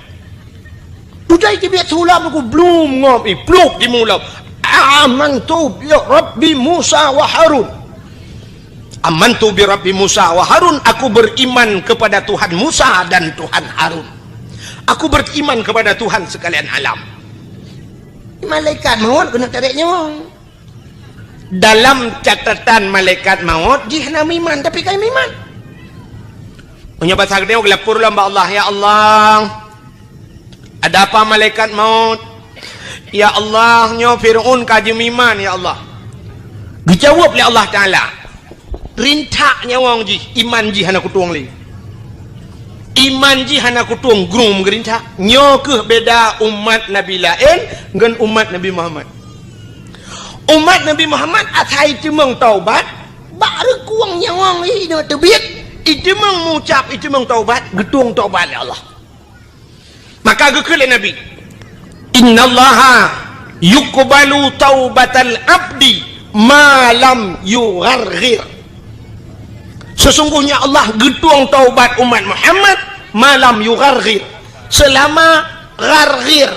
Udah iteubiet su lam Teungku, blum ngop, ih, plup timu lom. "Amantu bi rabbi Musa wa Harun." "Amantu bi rabbi Musa wa Harun," aku beriman kepada Tuhan Musa dan Tuhan Harun. Aku beriman kepada Tuhan sekalian alam. Malaikat maut keuneuk tarek nyawöng. Dalam catatan malaikat maut, jih hana meuiman, tapi ka meuiman. Meunyoe basa geutanyoe geulapor lom bak Allah, "Ya Allah, ada apa malaikat maut? Ya Allah, nyoe Firaun ka jimeuiman, ya Allah." Geujaweueb lé Allah Taala, rintak nyawöng jih, iman jih hana kutueng lé. Iman jih hana kutueng, grung geurintak. Nyoe kheueh beda umat nabi laén ngon umat Nabi Muhammad. Umat Nabi Muhammad asai teumeung taubat, bak reukueng nyawöng ié teubiet, iteumeung mucab, iteumeung taubat, geutueng taubat lé Allah. Maka geukheun lé Nabi, "Innallaha yuqbalu taubatal abdi ma lam yugharghir." Sesungguhnya Allah geutueng taubat umat Muhammad ma lam yugharghir, selama gharghir.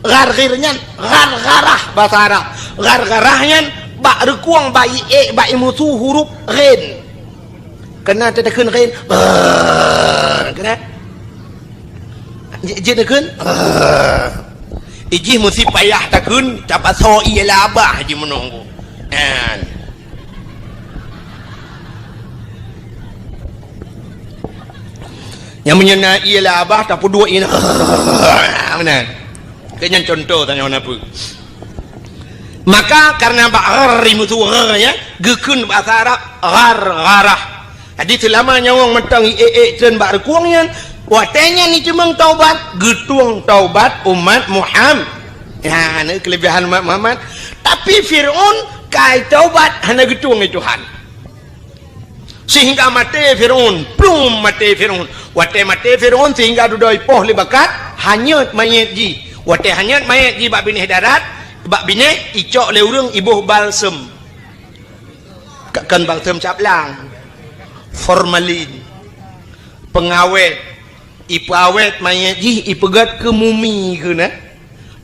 Gharghir nyan ghargharah basa Arab. Ghargharah nyan bak reukueng, bak ié, bak imusu huruf ghin. Keunan teuteukheun ghin. Keunan. Jeuet neukheun. Ijih meusi payah takheun, tapasoe ié labah jih meunoe. Nyan. Nyang meunyoe na ie lam babah, tapeuduek ie na. Meunan. Keu nyan contoh tanyoe na peue. Maka karena bak ghar imeusue ghar, ya, geukheun bahasa Arab ghar, gharah. Jadi seulama nyawöng mantong i ék-ék treun bak rukueng nyan, watée nyan jiceumeung taubat, geutueng taubat umat Muhammad. Ya, na keulebihan umat Muhammad. Tapi Firaun ka taubat hana geutueng lé Tuhan. Sehingga maté Firaun, plum maté Firaun. Watée maté Firaun sehingga dudoe ipoh lé bakat, hanyot manyét jih. Watée hanyot manyét jih bak binéh darat, bak binéh icok lé ureuëng iboh balsem. Ka-, kon balsem cap lang. Formalin. Pengawét. Ipeuawét manyét jih, ipeugét keu mumi keunan.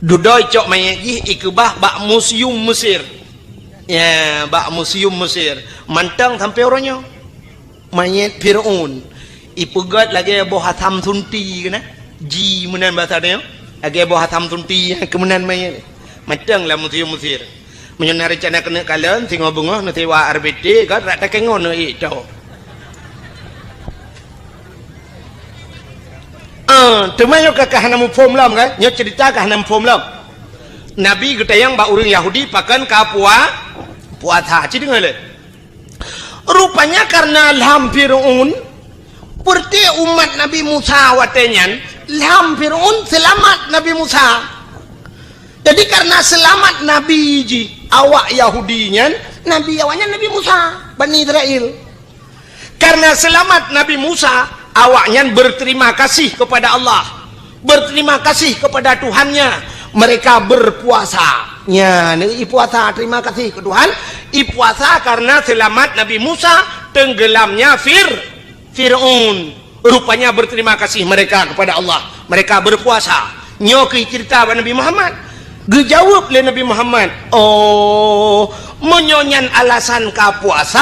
Dudoe icok manyét jih ikeubah bak museum Mesir. Ya, bak museum Mesir. Mantong sampoe uroe nyoe. Manyét Firaun ipeugét lagée boh asam sunti keunan. Ji meunan basa nyoe. Lagée boh asam sunti keu meunan manyét. Mantong lam museum Mesir. Meunyoe na reuncana keuneuk kalon, singoh beungoh neusewa R B T, kan, rak takée ngon neuék to. Ah, teuma nyoe ka, ka hana muphom lom, kan? Nyoe cerita ka hana muphom lom. Nabi geutanyong bak ureuëng Yahudi pakon ka pua-, puasa. Ci deungoe lé. Rupanya karena lam Firaun, peureuté umat Nabi Musa watée nyan, lam Firaun seulamat Nabi Musa. Jadi karena seulamat Nabi jih awak Yahudi nyan, Nabi awaknyan Nabi Musa, Bani Israel. Karena seulamat Nabi Musa, awaknyan berterima kasih kepada Allah, berterima kasih kepada Tuhannya. Mereka berpuasa. Nya, ni ipuasa, terima kasih ke Tuhan. Ipuasa karena seulamat Nabi Musa tenggelamnya Fir-, Firaun. Rupanya berterima kasih mereka kepada Allah. Mereka berpuasa. Nyoe keuh cerita bak Nabi Muhammad. Geujaweueb lé Nabi Muhammad, "Oh, meunyoe nyan alasan ka puasa,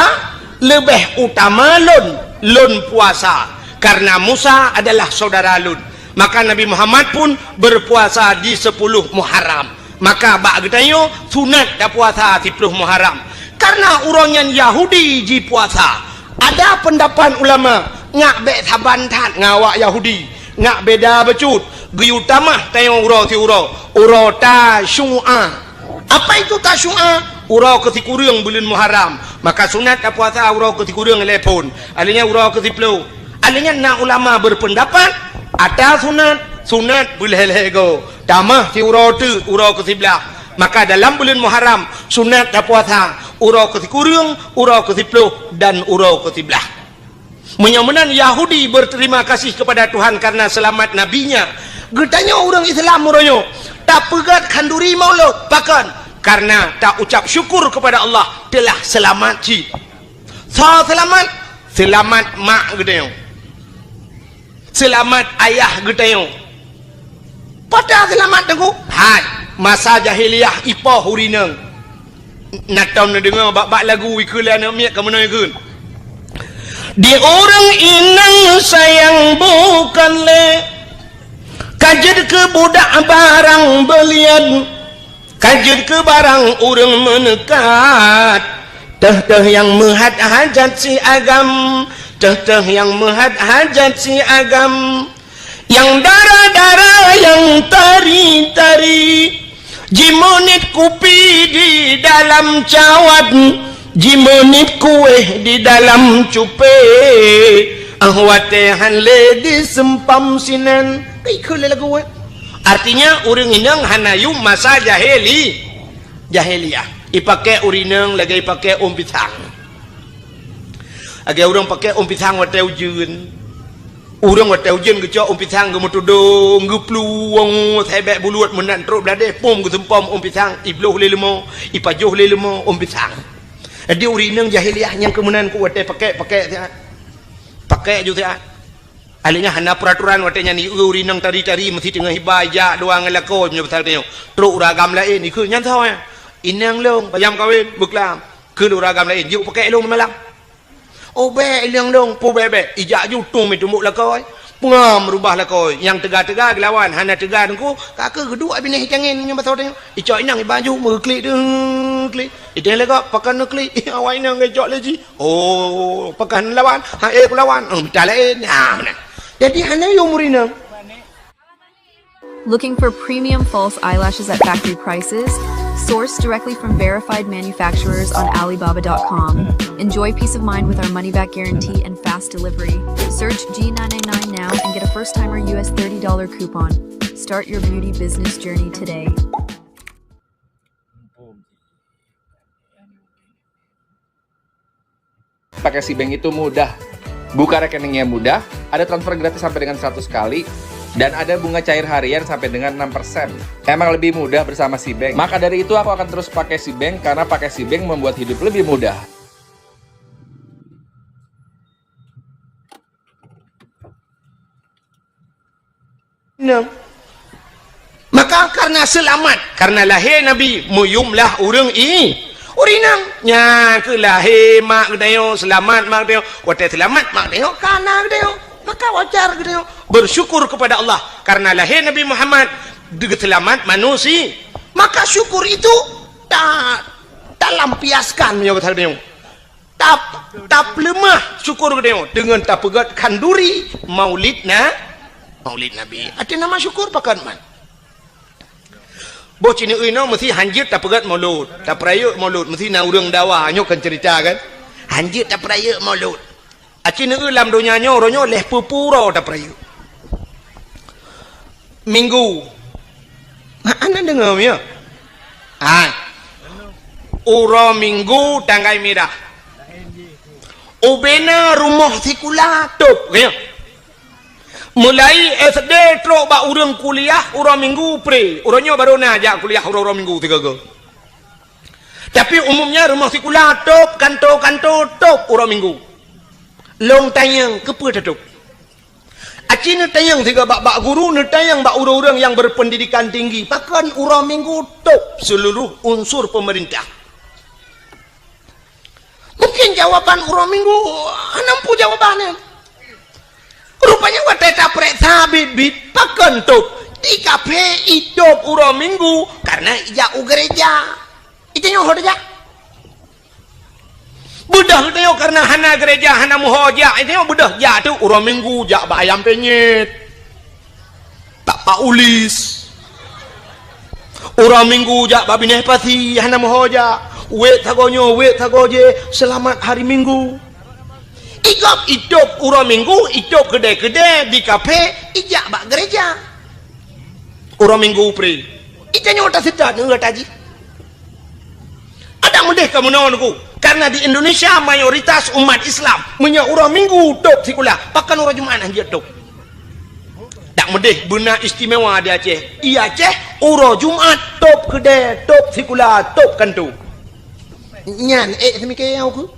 leubeh utama lôn, lôn puasa, karena Musa adalah saudara lôn." Maka Nabi Muhammad pun berpuasa di sepuluh Muharram. Maka bak geutanyoe sunat tapuasa siploh Muharram. Karena uroe nyan Yahudi jipuasa. Ada pendapat ulama, ngak bék saban that ngon awak Yahudi. Ngak beda bacut. Geuyue tamah tanyoe uroe siuroe. Uroe Tasyu'a. Apa itu Tasyu'a? Uroe keusikureueng buleuen Muharram. Maka sunat tapuasa uroe keusikureueng lhée phon. Alheuh nyan uroe keusiploh. Alheuh nyan na ulama berpendapat, ata sunat, sunat beulhée-lhée goe. Tamah siuroe teuk uroe keusiblaih. Maka dalam buleuen Muharram, sunat tapuasa uroe keusikureueng, uroe keusiploh, dan uroe keusiblaih. Meunyoe meunan Yahudi berterima kasih kepada Tuhan karena selamat nabinya, geutanyoe ureuëng Islam uroe nyoe tapeugét khanduri Maulud. Pakon? Karena ta ucap syukur kepada Allah telah selamat cit. Soe seulamat? Seulamat mak geutanyoe. Seulamat ayah geutanyoe. Pat seulamat teungku? Hai, masa jahiliyah ipoh ureuëng inong. Na tom neudeungoe bak-bak lagu ikheun lé aneuk miet ka meunoe kheun. Di ureuëng inong sayang bukan lé, ka jeuet keu budak barang beulian. Ka jeuet keu barang ureuëng meuneukat, teuh-teuh nyang meuhat hajat si agam, teuh-teuh nyang meuhat hajat si agam, nyang dara-dara, nyang tari-tari, jimeuniet kupi di dalam cawat, jimeuniet kueh di dalam cupée, ah watée han lé diseumpam sinan. Ka ikheun lé lagu, eh. Artinya, ureuëng inong hana yum masa jahili-, jahiliyah. Ipaké ureuëng inong lagée ipaké ôn pisang. Lagée ureuëng paké ôn pisang watée ujeuen. Ureuëng watée ujeuen geucok ôn pisang geumeutudong, geuplueng, sabé buleuen meunan trok bladeh, pom geuseumpom ôn pisang, ibloh lé leumo, ipajoh lé leumo ôn pisang. Jadi ureuëng inong jahiliyah nyang keu meunan ku watée paké, paké siat. Paké ju siat. Alheuh nyan hana peuraturan watée nyan, ieu ureuëng inong tari-tari meusti teungoh iba ijak dua ngon lakoe meunyoe pasal tanyoe. Trok ureuëng agam laén, ikheun nyan soe? Inong lôn, payah meukawen, beuklam. Kheun ureuëng agam laén, jeuet paké lôn malam. Oh bék inong lôn, peue bék-bék. Ijak ju tueng meutumbok lakoe. Peungam rubah lakoe. Nyang teuga-teuga geulawan, hana teuga teungku, ka keuh geuduek binéh itangen nyan pasal tanyoe. Icok inong iba ju meuklik deuh klik. Ideh lé gob, pakon neuklik, awak inong geucok lé jih. Oh, pakon lawan? Ha, eh, kulawan. Oh, mita laén. Ha, meunan. Jadi hana yum ureueng inong. Looking for premium false eyelashes at factory prices? Sourced directly from verified manufacturers on Alibaba dot com. Enjoy peace of mind with our money back guarantee and fast delivery. Search G nine nine nine now and get a first timer U S thirty dollar coupon. Start your beauty business journey today. Pakai Sibank itu mudah. Buka rekeningnya mudah, ada transfer gratis sampai dengan seratus kali, dan ada bunga cair harian sampai dengan enam persen. Emang lebih mudah bersama Sibank. Maka dari itu aku akan terus pakai Sibank karena pakai Sibank membuat hidup lebih mudah. Nah. Maka karena selamat, karena lahé Nabi meuyum lah ureueng i-, ureueng inong. Nyan keuh lahé mak geutanyoe, selamat mak geutanyoe. Watée selamat mak geutanyoe, ka na geutanyoe. Maka wajar geutanyoe bersyukur kepada Allah karena lahé Nabi Muhammad, geuseulamat manusia. Maka syukur itu ta-, talampiaskan meunyoe geutanyoe geutanyoe. Tap-, tapeuleumah syukur geutanyoe deungon tapeugét khanduri Maulid na-, Maulid Nabi. Até nama syukur pakon man. Boh ci neueu inoe meusi hanjeuet tapeugét Maulud, tapeurayeuk Maulud, meusi na ureueng dawa, nyoe kan ceurita kan. Hanjeuet tapeurayeuk Maulud. Aci neueu lam donya nyoe, uroe nyoe lhée peue-peue uroe tapeurayeuk. Minggu. Hana deungoe, ya? Ha. Uroe Minggu tanggai mirah. Ubena rumoh sikula tôb, ya. Mulai S D trok bak ureueng kuliah uroe Minggu pre. Uroe nyoe barô na jak kuliah uroe-uroe Minggu sigoe-goe. Tapi umumnya rumoh sikula tôb, kanto-kanto tôb uroe Minggu. Lôn tanyong, keupeue tatôb? Aci neutanyong sigoe bak, bak guru, neutanyong bak ureueng-ureueng nyang berpendidikan tinggi, pakon uroe Minggu tôb seuluruh unsur peumeurintah? Mungkin jawaban uroe Minggu hana muphom jawaban nyan. Rupanya watée tapeureksa biet-biet, pakon tôb? Di kaphé itôb uroe Minggu karena ijak u gereja. Itanyoe ho tajak. Beudôh geutanyoe kareuna hana gereja, hana meuho jak, itanyoe beudôh jak teuk uroe Minggu jak bak Ayam Penyet, bak Pak Ulis. Uroe Minggu jak bak Binéh Pasi, hana meuho jak. Wék sagoe nyoe, wék sagoe jéh, seulamat hari Minggu. Igop itôb uroe Minggu, itôb keudè-keudè di kaphé, ijak bak gereja. Uroe Minggu pre. Itanyoe taseutôt ngon gata jih. Adak meudeh ka meunoe Teungku, karena di Indonesia mayoritas umat Islam meunyoe uroe Minggu tôb sikula, pakon uroe Jumat hanjeuet tôb. Dak meudeh beuna istimewa di Aceh. Di Aceh uroe Jumat tôb keudè, tôb sikula, tôb kanto. Nyan ék seumike nyang uku.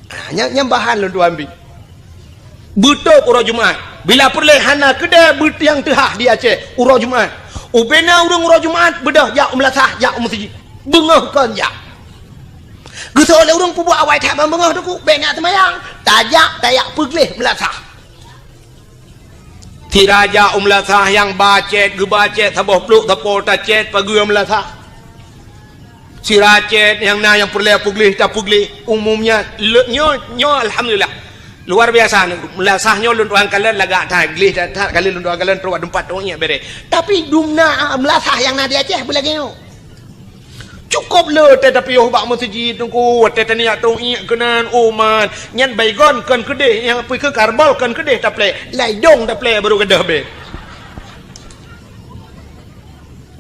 Ah, nyang, nyang bahan lôn tuan bi. Beutôb uroe Jumat. Bila peureulée hana keudè beutiang teuhah di Aceh uroe Jumat. Ubena ureuëng uroe Jumat beudôh jak u meulasah, jak u meuseujid. Beungoh kon jak. Geuseuôt lé ureuëng peubuet awai that ban beungoh Teungku, bék neujak seumayang. Tajak, tajak peugleh meulasah. Sira jak u meulasah nyang ba cét, geuba cét saboh plôk sapo tacét pageue meulasah. Sira cét nyang na nyang peureulée peugleh tapeugleh. Umumnya le-, nyoe, nyoe alhamdulillah. Luar biasa, meulasah nyoe lôn tuan kalon lagak that, gleh that, that kali lôn tuan kalon trok bak teumpat tong iék béré. Tapi dumna meulasah nyang na di Aceh beulagée nyoe. Cukôp le watée tapiôh bak meuseujid Teungku, watée taniyak tong iék keunan umat. Nyan Baygon kon keudeh, nyang pih keu Karbol kon keudeh taplée, lai dong taplée barô gadôh bée.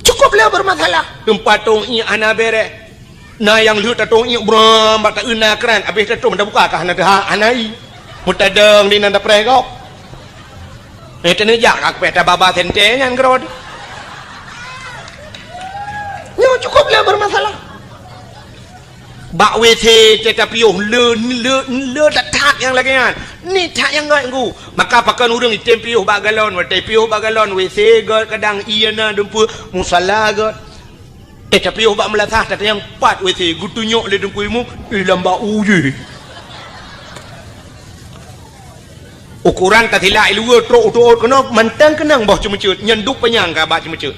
Cukôp le beureumasalah. Teumpat tong iék hana béré. Na nyang lheueh tatong iék bram bak taeu na kran, abéh tatong tabuka ka hana teuhah, hana i. Meutadong di nan tapreh gob. Eh, teuneujak ka kupéh tababa sente nyan keudroe. Nyoe cukôp le beureumasalah. Bak W C teuh tapiôh le, le, le that-that nyang lagée nyan. Ni that nyang gét Teungku. Maka pakon ureuëng item piôh bak galon, watée piôh bak galon, W C gét kadang ié na dumpeue, musala gét. Eh, tapiôh bak meulasah tatanyong pat W C geutunyok lé Teungku Imum, eh, lam bak u jih. Ukoran tasilak i luwa trok u teuôt keunoe mantong keunong boh ceumeuceuet, nyan duek panyang ka bak ceumeuceuet.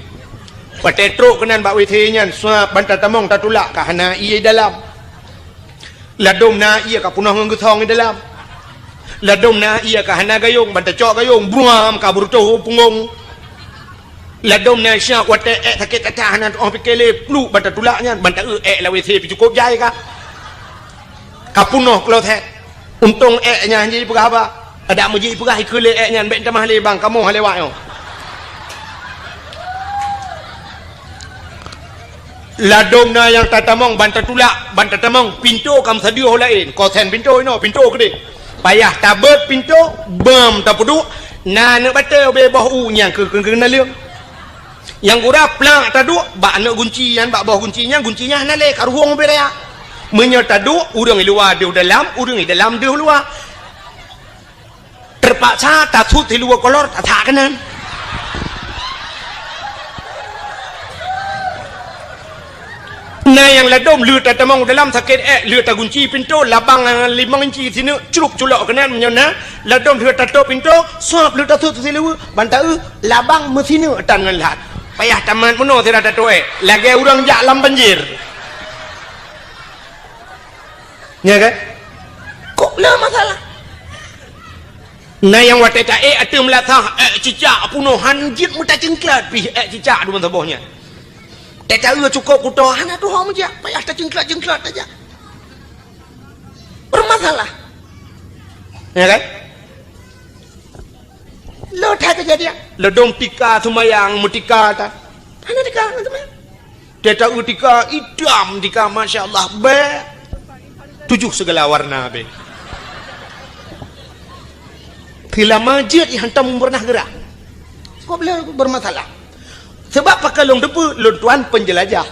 Watée trok keunan bak W C nyan, suap ban tatamong tatulak ka hana ié dalam. Ladôm na ié ka peunoh ngon geusong i dalam. Ladôm na ie ka hana gayông, ban tacok gayông, bruam ka beurutoh u punggông. Ladôm na syak watèe èk sakét that-that hana tu'oh pike lé, pluek ban tatulak nyan, ban taeu èk lam W C pih cukôp jai ka. Ka punoh kloset. Untông èk nyan han jipeugah haba. Adak meujih peugah ikheun lé èk nyan, bèk tamah lé bang, kamoe han lewat nyoe. Ladôm na nyang tatamong ban tatulak, ban tatamong, pintoe ka meusadeue ho laén. Kosen pintoe inoe, pintoe keudeh. Payah tabeuet pintoe, beuem tapeuduek, na aneuk batèe ubé boh u nyang keu, keu, keu naleueng. Nyang gura plak taduek bak aneuk gunci nyan, bak boh gunci nyan, gunci nyan hana lé, ka ruhueng ubé raya. Meunyoe taduek, ureueng i luwa deuh dalam, ureueng i dalam deuh luwa. Teupaksa tasut siluweue kolor, tasak keunan. Na nyang ladôm lheueh tatamong dalam sakét èk, lheueh tagunci pintoe, labang limong inci sineuk, crup culok keunan meunyoe na, ladôm lheueh tatôp pintoe, suab lheueh tasut siluweue, ban taeu, labang meusineuk tan ngon lhat. Payah tamat meunoe sira tatôp èk, lagèe ureueng jak lam banjir. Nya kan? Kok na masalah? Na nyang watèe taék ateueh meulasah, ék cicak punoh han jeuet meutacingklat pih ék cicak deungon saboh nyan. Teuka cukôp kuto hana tuho meujak, payah tacingklat-cingklat tajak. Bermasalah. Ya kan? Lo that kejadian. Ladôm tika seumayang meutika ta. Hana tika, hana seumayang. Teuka tika itam tika, masya Allah, bèk. Tujoh sigala warna bèk. Seulama jeuet i hantom pernah gerak. Kok bela bermasalah? Sebab pakon lôn teupeue, lôn tuan penjelajah.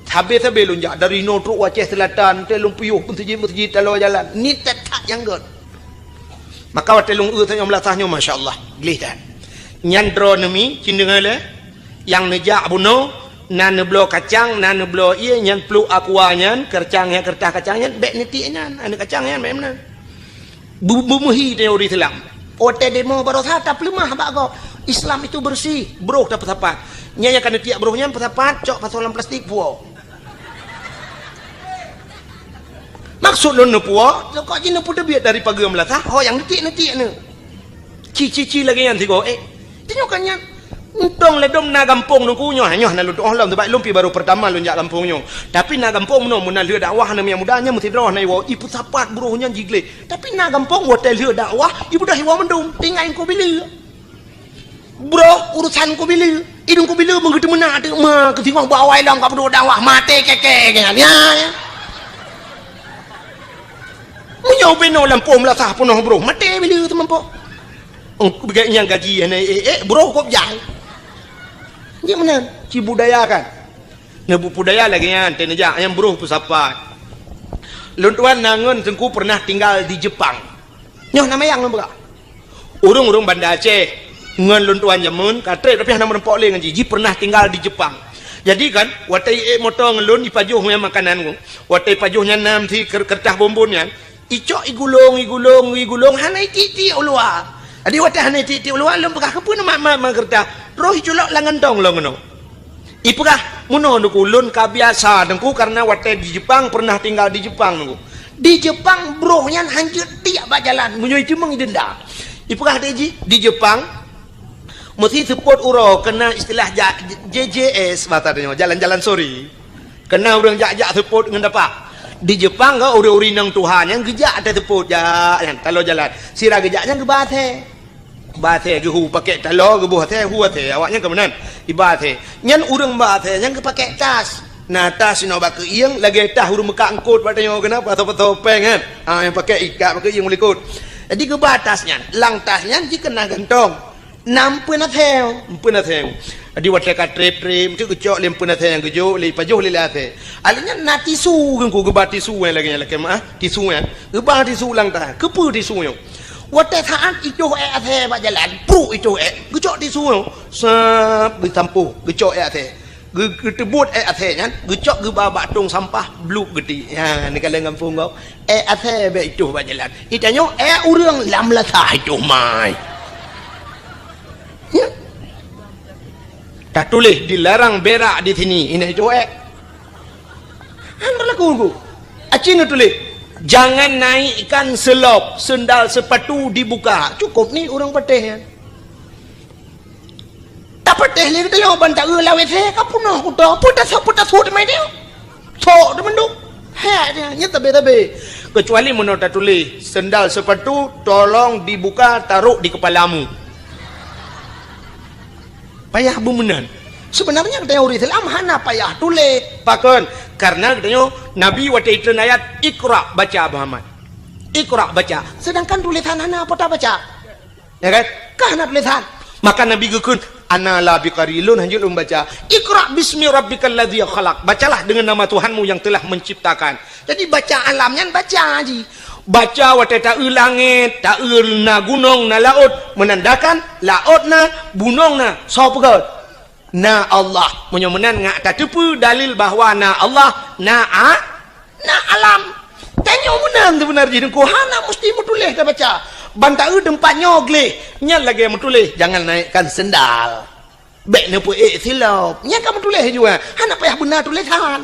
Sabe-sabe lôn jak dari inoe trok u Aceh Selatan, teuh lôn piôh meuseujid-meuseujid taloe jalan. Ni that-that nyang göt. Maka watèe lôn eu tanyoe meulasah nyoe, masya Allah, gleh that. Nyan droeneuh mi, ci neudeungö lé, nyang neujak bunoe, na neubloe kacang, na neubloe ié, nyan pluek aqua nyan, keureutah nyan, keureutah kacang nyan, bèk neutiek nyan, aneuk kacang nyan, bèk meunan. Bu-, beumeuhi teori Islam. Watèe demo baroesa tapeuleumah bak gob. Islam itu bersih, broh tapeusapat. Nyan nyang ka neutiek broh nyan peusapat, cok pasoe lam plastik, puwoe. Maksud lôn neupuwoe, kok jih neupeuteubiet dari pageue meulasah, ho nyang neutiek-neutiek nyoe. Ci-ci-ci lagèe nyan sigoe, eh. Tanyoe kan nyan. Untông ladôm na gampông nyoe, nyoe na lôn tu'oh lom, sabab lôn pih baru pertama lôn jak gampông nyoe. Tapi na gampông meunoe, meunan lheueh dakwah na nyang muda nyan meusidroe na iwoe, ipeusapat broh nyan jigleh. Tapi na gampông watèe lheueh dakwah, ibeudôh iwoe mandum, tinggai Teungku Bileu. Broh, urusan Teungku Bileu. Idong Teungku Bileu meungeuteumeuna teuma keusingoh bak awai lom ka peuduek dakwah maté kèe-kèe nyan. Ya, ya. Meunyoe binoe lampôh meulasah peunoh broh, maté Bileu teuma po. Oh, bèk nyang gaji hana ék-ék, broh kop jai. Nyan meunan, ci budaya kan. Neubudaya lagèe nyan, teuh neujak nyang broh peusapat. Lôn tuan na ngon Teungku pernah tinggal di Jepang. Nyoe na mayang lôn peugah. Ureueng-ureueng Banda Aceh ngon lôn tuan jameun ka trép, tapi hana meurumpok lé ngon jih. Jih pernah tinggal di Jepang. Jadi kan, watèe iék moto ngon lôn, ipajoh nyan makanan nyoe. Watèe ipajoh nyan na meusi ker-, keureutah bonbon nyan. Icok igulong, igulong, igulong, hana itiek-tiek u luwa. Jadi watèe hana itiek-tiek u luwa, lôn peugah, "Keupeue na mat-mat keureutah?" Troh iculok lam gantong lôn keunoe. Ipeugah, "Meunoe Teungku, lôn ka biasa Teungku, karena watèe di Jepang, pernah tinggal di Jepang Teungku. Di Jepang broh nyan han jeuet tiek bak jalan, meunyoe iteumeung idenda." Ipeugah lé jih, di Jepang meusi seupôt uroe keunan istilah ja-, J J S bahasa tanyoe, jalan-jalan sore. Keunan ureueng jak-jak seupôt ngon dapa. Di Jepang ka ureueng-ureueng inong tuha nyan geujak até seupôt jak nyan, taloe jalan. Sira geujak nyan geuba asèe. Ba asèe geuhu pakèk taloe, geuboh asèe, hu asèe. Awaknyan ka meunan. Iba asèe. Nyan ureueng ba asèe nyan geupakék tas. Na tas inoe bak keuieng, lagèe tas ureueng meukat eungkôt bak tanyoe keunan, pasoe-pasoe péng kan. Ha, nyang pakék ikat bak keuieng u likôt. Jadi geuba tas nyan. Lam tas nyan jikeunan gantong. Na eumpeuen asèe, eumpeuen asèe. Jadi watèe ka trép-trép, meusti geucok lé eumpeuen asèe nyang geujok, lé ipajoh lé, lé asèe. Alèh nyan na tisu, Teungku geuba tisu nyang lagèe nyan, lakèe meu'ah, tisu nyan. Geuba tisu lam tas. Keupeue tisu nyoe? Watèe saat itoh ék asèe bak jalan, pruk itoh ék, geucok tisu nyoe, sab, geusampôh, geucok ék asèe. Geu-, geuteubuet ék asèe nyan, geucok geuba bak tông sampah, bluek geutiek. Nyan, neukalon gampông gob. Ék asèe bèk itoh bak jalan. Itanyoe ék ureueng lam lasah itoh mai. Nyan. Tatuléh dilarang berak di sini, inan itoh ék. Han berlaku, Bu. Aci neutuléh. Jangan naikkan selop, sendal sepatu dibuka. Cukup ni ureuëng patéh nyan. Tapatéh lé geutanyoe ban taeu lam W C ka peunoh kuto. Peue tasok, peue tasok teuma dia. Sok teuma mandum. Hai dia, nyan tabe-tabe. Kecuali meunoe tatuléh, sendal sepatu tolong dibuka, taruh di kepalamu. Payah beumeunan. Sebenarnya geutanyoe ureuëng Islam hana payah tuléh. Pakon? Karena geutanyoe Nabi watée itreun ayat, "Iqra, baca, Muhammad. Iqra, baca." Sedangkan tulisan hana apa tabaca. Ya kan? Ka hana tulisan. Maka Nabi geukheun, "Ana la biqari, lôn hanjeuet lôn baca. Iqra bismi rabbikal ladzi khalaq. Bacalah dengan nama Tuhanmu yang telah menciptakan." Jadi baca alam nyan baca ji. Baca watée taeu langét, taeu na gunong, na laôt, menandakan laôt na, gunong na, soe peugah? Na Allah. Meunyoe meunan ngak tateupeue dalil bahwa na Allah, na a-, na alam. Tanyoe meunan sebenar jih Teungku, hana musti meutuléh tabaca. Ban taeu teumpat nyoe gleh, nyan lagée meutuléh, jangan naikkan sendal. Bék neupeuék silop. Nyan ka meutuléh jua. Hana payah beuna tulésan.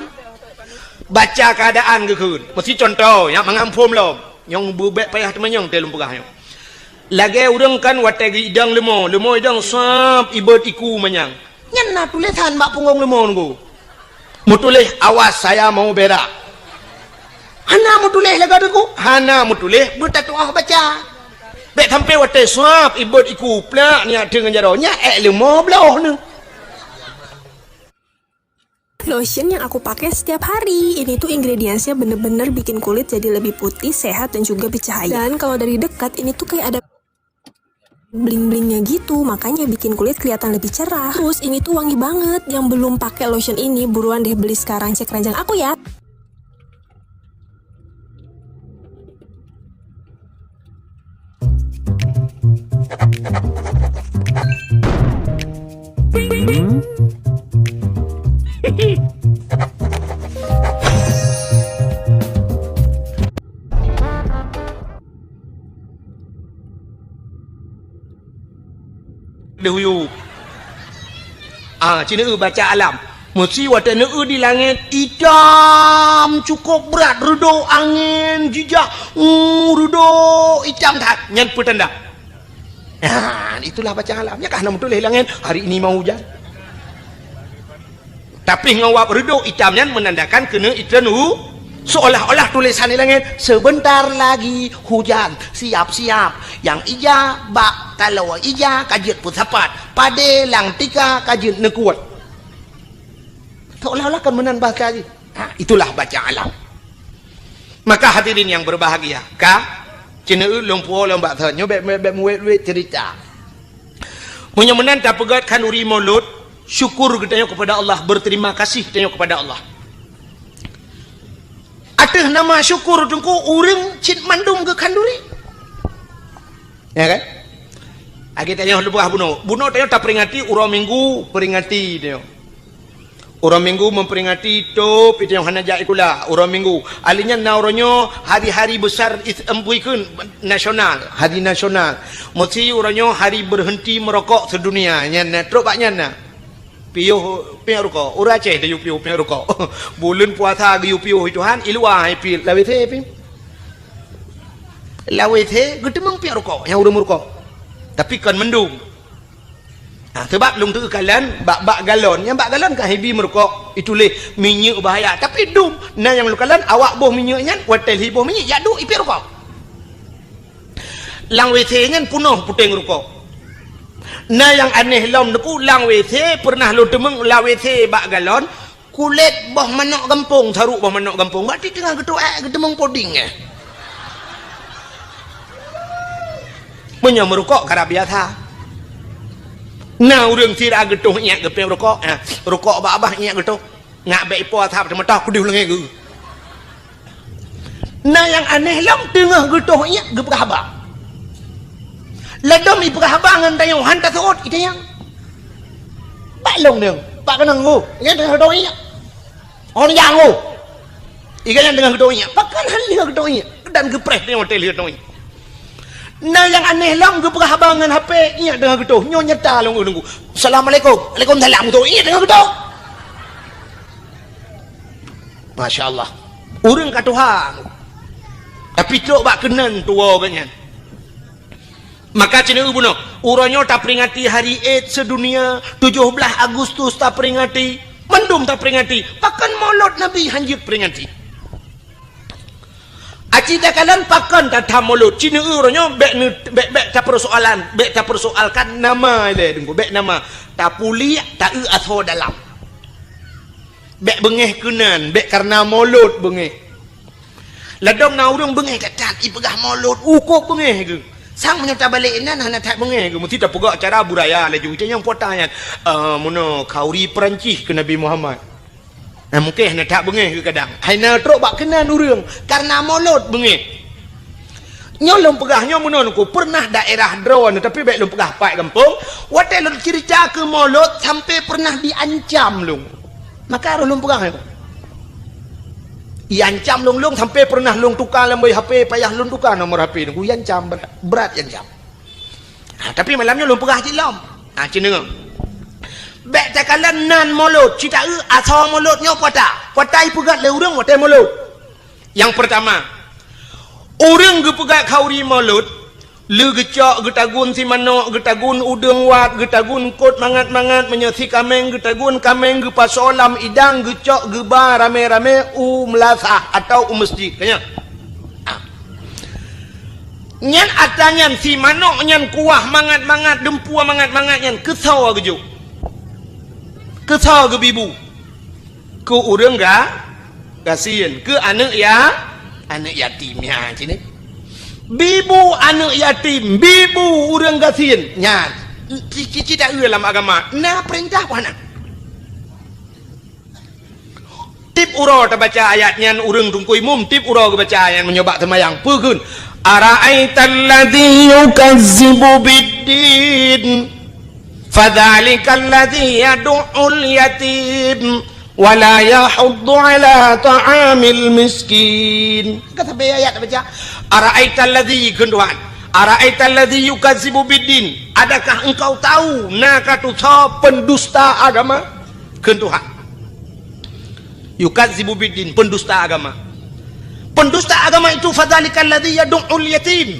Baca keuadaan geukheun. Meusi cuntoh, nyang mangat phom lom. Nyang beubék payah teumanyong teuh lôn peugah nyoe. Lagée ureuëng kan watée geuidong leumo, leumo idong sab ibot iku manyang. Nyan na tulésan bak punggong leumo nunggu. Meutuléh, "Awas, saya mau berak." Hana meutuléh lagée teungku, hana meutuléh beutatuoh baca. Bék sampai watée suab ibot iku plak nyak teungon jaroe, nyak ék leumo bloh neuh. Lotion yang aku pakai setiap hari. Ini tuh ingredientsnya bener-bener bikin kulit jadi lebih putih, sehat, dan juga bercahaya. Dan kalau dari dekat, ini tuh kayak ada bling-blingnya gitu, makanya bikin kulit kelihatan lebih cerah. Terus ini tuh wangi banget. Yang belum pakai lotion ini, buruan deh beli sekarang, cek keranjang aku ya. Deuh yub. Ah, ci neueu baca alam. Meusi watée neueu di langét, itam cukôp brat, reudôk angén jijak, uh, reudôk itam that. Nyan peutanda. Nah, itulah baca alam. Nyan ka hana meutuléh langét, hari ini mau hujan. Tapi ngon wab reudôk itam nyan meunandakan keuneuk itreun u-, seolah-olah tulésan di langét, "Sebentar lagi hujan, siap-siap." Nyang ija bak taloe ija ka jeuet peusapat, padé lam tika ka jeuet neukuet. Seolah-olah kan meunan bahasa jih. Ha, itulah baca alam. Maka hadirin yang berbahagia, ka, ci neueu lôn puwoe lôn bak thon, nyoe bék, bék, bék meuwét-wét cerita. Meunyoe meunan tapeugét khanduri Maulud, syukur geutanyoe kepada Allah, berterima kasih geutanyoe kepada Allah. Ateueh nama syukur teungku ureuëng cit mandum geukhanduri. Ya kan? Lagée tanyoe leubeh bunoe. Bunoe tanyoe taperingati uroe Minggu, peringati tanyoe. Uroe Minggu memperingati tôb tanyoe hana jak sikula uroe Minggu. Ahli nyan na uroe nyoe hari-hari besar is-, em, buikheun nasional, hari nasional. Meusi uroe nyoe hari berhenti merokok sedunia. Nyan na, trok bak nyan na. Piôh, piôh rukok. Ureuëng Aceh tayue piôh, piôh rukok. Buleuen puasa geuyue piôh Tuhan, i luwa hai piôh. Lam W C piôh. Lam W C geuteumeung piôh rukok, nyang ureuëng meurukok. Tapi kon mandum. Nah, sebab lôn teukalon bak, bak galon. Nyang bak galon kan hibi meurukok, ituléh minyeuk bahaya. Tapi dum, na nyang lôn kalon awak boh minyeuk nyan, watée lhi boh minyeuk, jak duek i piôh rukok. Lam W C nyan peunoh puténg rukok. Na nyang aneh lom teungku, lam W C peureunah lôn teumeung lam W C bak galon, kulét boh manok gampông, saruk boh manok gampông. Berarti teungoh geutuek, geuteumeung puding, eh. Meunyoe meurukok karab biasa. Na ureuëng sira geutoh iék geupéng rukok, eh, rukok bak babah iék geutoh. Ngak bék ipo asap teumeutah kudeuh leungée geuh. Na nyang aneh lom teungoh geutoh iék geupeugah haba. Ladom ipeugah haba ngon tanyoe han taseuôt itanyong. Bak lông nyoe, bak keunong ngôh, nyan teungoh geutoh iék. Oh nyang ngôh. Iga nyan teungoh geutoh iék. Pakon han lheueh geutoh iék. Dan geupreh tanyoe teuh lheueh geutoh iék. Na nyang aneh lom geupeugah haba ngon H P, iék teungoh geutoh. Nyoe nyata lôn nunggu. Assalamualaikum. Waalaikumsalam. Geutoh iék teungoh geutoh. Masya Allah. Ureuëng ka tuha. Tapi trok bak keunan tuwo geuh nyan. Maka ceuneuk bunoe, uroe nyoe taperingati hari Id sedunia, tujoh blaih Agustus taperingati, mandum taperingati. Pakon Maulud Nabi hanjeuet peringati? Aci takalon pakon tatham Maulud? Ceuneuk uroe nyoe bék ne-, bék, bék tapersoalan, bék tapersoalkan nama ilée Teungku, bék nama. Tapuliek, taeu asoe dalam. Bék beungéh keunan, bék kareuna Maulud beungéh. Ladom na ureuëng beungéh that-that, ipeugah Maulud, ukôb beungéh geuh. Sang meunyoe tabalek inan hana that beungéh geuh, meusti tapeugah cara budaya laju. Ita nyang puata nyan, eh, meunoe khauri Peurancih keu Nabi Muhammad. Nah, mungken hana that beungéh geuh kadang. Hai na trok bak keunan ureuëng, kareuna Maulud beungéh. Nyoe lôn peugah nyoe meunoe Teungku, peureunah daerah droeneuh, tapi bék lôn peugah pat gampông, watée lôn ceurita keu Maulud sampai peureunah diancam lôn. Maka roh lôn peugah nyoe. Iancam lôn, lôn sampai peureunah lôn tuka lam boh H P, payah lôn tuka nomor H P Teungku, iancam brat, brat iancam. Ha, tapi malam nyoe lôn peugah cit lom. Ha, ceuneuk. Bék takalon nan Maulud, cit taeu asoe Maulud nyoe puata. Puata ipeugét lé ureuëng watée Maulud. Nyang peurtama, ureuëng geupeugét khauri Maulud, lé geucok, geutagun simanok, geutagun udeueng wat, geutagun kot mangat-mangat, meunyoe si kaméng geutagun kaméng geupasoe lam idang, geucok geuba ramé-ramé u meulasah atawa u meuseujid. Ka nyan. Ah. Nyan atra nyan simanok nyan kuah mangat-mangat, dumpue mangat-mangat nyan keusoe geujok. Keusoe geubi bu. Keu ureuëng ga-, gasien, keu aneuëk ya-, aneuëk yatim nyan cit. Bi bu aneuëk yatim, bi bu ureuëng gasien nyan. Ci-, ci-, cit taeu lam agama, na peurintah peu hana? Tiep uroe tabaca ayat nyan ureuëng Teungku Imum, tiep uroe geubaca ayat nyan meunyoe bak seumayang. Peue kheun? Ara'aital ladzi yukazzibu biddin, fadzalikal ladzi yadu'ul yatim, wa la yahuddu ala ta'amil miskin. Ka sabe ayat tabaca. Ara'aital ladzi, kheun Tuhan. Ara'aital ladzi yukazzibu biddin. Adakah engkau tahu na ka tusoe pendusta agama? Kheun Tuhan. Yukadzibu biddin, pendusta agama. Pendusta agama itu fadzalikal ladzi yadu'ul yatim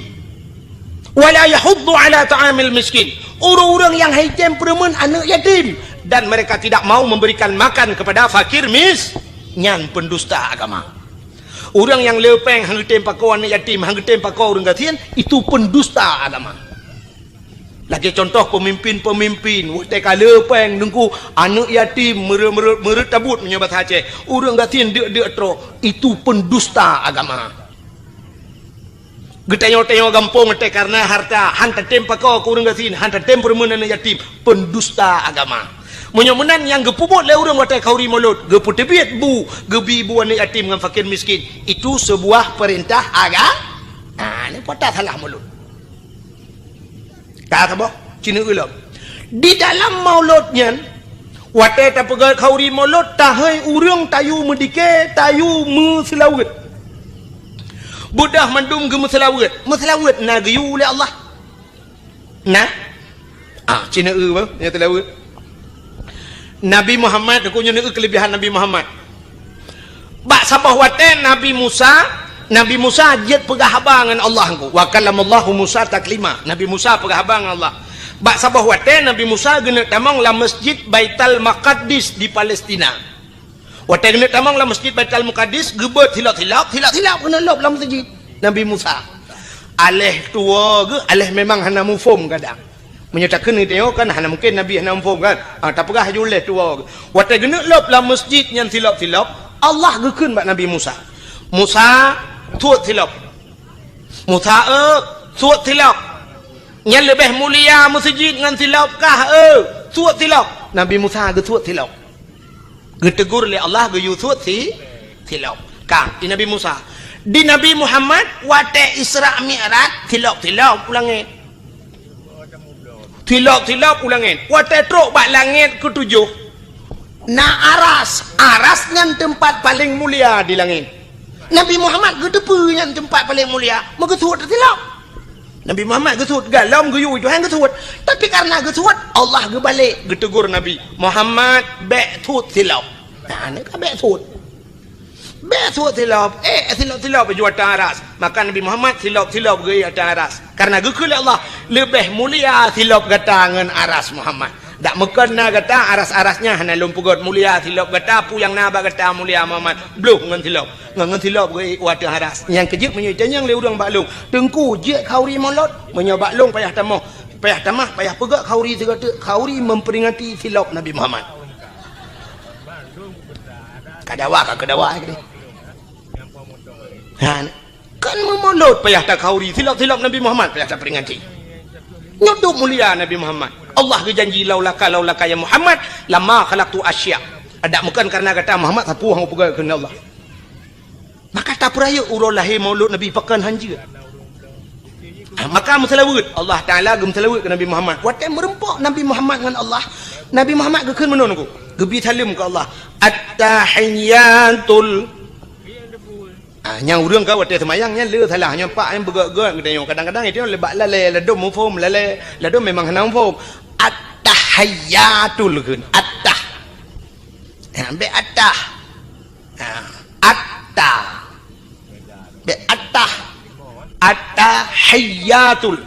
wa la yahuddu ala ta'amil miskin. Ureuëng-ureuëng nyang haitem peureumeun aneuëk yatim dan mereka tidak mau memberikan makan kepada fakir mis-, nyan pendusta agama. Ureuëng nyang le péng han geutem pakoe aneuëk yatim, han geutem pakoe ureuëng gasien, itu pendusta agama. Lagée contoh pemimpin-pemimpin, watée ka le péng Teungku, aneuëk yatim, meureuet-meureuet, meureuet tabut meunyoe basa Aceh, ureuëng gasien deuk-deuk troh, itu pendusta agama. Geutanyoe-tanyoe gampông watée kareuna harta, han tatem pakoe keu ureuëng gasien, han tatem peureumeun aneuëk yatim, pendusta agama. Meunyoe meunan nyang geupeubuet lé ureuëng watée khauri Maulud, geupeuteubiet bu, geubi bu aneuëk yatim ngon fakir miskin, itu seubuah peurintah aga-, ah, nyoe pat salah Maulud. Ka saboh, ceuneuk ulôn. Di dalam Maulud nyan, watée tapeugét khauri Maulud, tahôi ureuëng tayue meudike, tayue meuseulaweuet. Beudôh mandum geumeuseulaweuet. Meuseulaweuet na geuyue lé Allah? Na? Ah, ceuneuk eu bah, nyang seulaweuet. Nabi Muhammad, aku nyoe neu keulebihan Nabi Muhammad. Bak saboh watée Nabi Musa, Nabi Musa jeuet peugah haba ngon Allah Teungku. Wa kallamallahu Musa taklima. Nabi Musa peugah haba ngon Allah. Bak saboh watée Nabi Musa geuneuk tamong lam Masjid Baitul Maqaddis di Palestina. Watée geuneuk tamong lam Masjid Baitul Maqaddis, geubeuet silop-silop, silop-silop geuneuk lôb lam masjid Nabi Musa. Aléh tuwo geuh, aléh memang hana muphom kadang. Meunyoe takheun geutanyoe kan hana mungken Nabi hana muphom kan? Ha, tapeugah laju lé tuwo geuh. Watée geuneuk lôb lam masjid nyan silop-silop, Allah geukheun bak Nabi Musa, "Musa, suet silop." "Musa, eu, suet silop. Nyan leubeh mulia meuseujid ngon silop kah, eu? Suet silop." Nabi Musa geusuet silop. Geutegur lé Allah geuyue suet si, silop. Ka, di Nabi Musa. Di Nabi Muhammad, watée Isra Mi'raj, silop-silop u langét. Silop-silop u langét. Watée trok bak langét keutujoh, na aras. Aras nyan teumpat paleng mulia di langét. Nabi Muhammad geuteupeue nyan teumpat paleng mulia, meugeusuet silop. Nabi Muhammad geusuet, galom geuyue Tuhan geusuet. Tapi kareuna geusuet, Allah geubalek geutegur Nabi, "Muhammad, bék suet silop." Nah, nyoe ka bék suet. Bék suet silop, eh, silop-silop ju ateueh aras. Maka Nabi Muhammad silop-silop geuék ateueh aras. Karena geukheun lé Allah, leubeh mulia silop gata ngon aras Muhammad. Dak meukeuna gata aras-aras nyan hana lôn peugét mulia silop gata, peue nyang na bak gata mulia Muhammad. Bloh ngon silop. Ngon, ngon silop geuék u ateueh aras. Nyang keujeuet meunyoe itanyong lé ureuëng bak lôn, "Teungku, jeuet khauri mulod?" Meunyoe bak lôn payah tamah, payah tamah, payah peugét khauri sigoe teuk, khauri memperingati silop Nabi Muhammad. Ka dawa, ka keudawa, eh, tadi. Ha, kan meumulod payah takhauri, silop-silop Nabi Muhammad payah taperingati. Nyoe dum mulia Nabi Muhammad. Allah geujanji, "Laulaka, laulaka ya Muhammad, lama khalaqtu asya." Adak meukeun karena gata Muhammad, sapeue han peugah keunan Allah. Maka tapeurayeuk uroe lahé maulud Nabi pakon hanjeuet. Ah, maka meuseulaweuet, Allah Taala geumeuseulaweuet keu Nabi Muhammad. Watée meureumpok Nabi Muhammad ngon Allah, Nabi Muhammad geukheun meunan ku, geubi saleuem keu Allah. At-tahiyyatul. Ah, nyang ureuëng ka watée seumayang nyan le salah, nyan pak nyang beugét-gét geutanyoe. Kadang-kadang itu le bak lalée, ladom muphom, lalée, ladom memang hana muphom. At-tahiyyatul kheun, at-tah. Ha, bék at-tah. Ha, atta. Bék attah. Attahiyatul.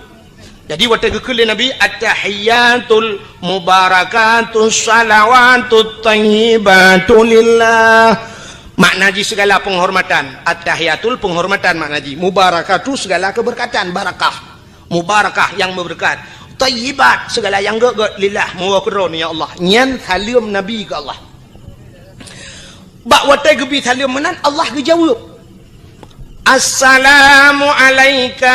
Jadi watée geukheun lé Nabi, "Attahiyatul mubarakatus salawatut thayyibatu lillah." Makna jih segala penghormatan. Attahiyatul penghormatan makna jih. Mubarakatu segala keberkatan, barakah. Mubarakah yang berkat. Thayyibat segala yang gét-gét lillah, meuwoe keu Droeneuh ya Allah. Nyan saleuem Nabi keu Allah. Bak watée geubi saleuem meunan, Allah geujaweueb, "Assalamu alaika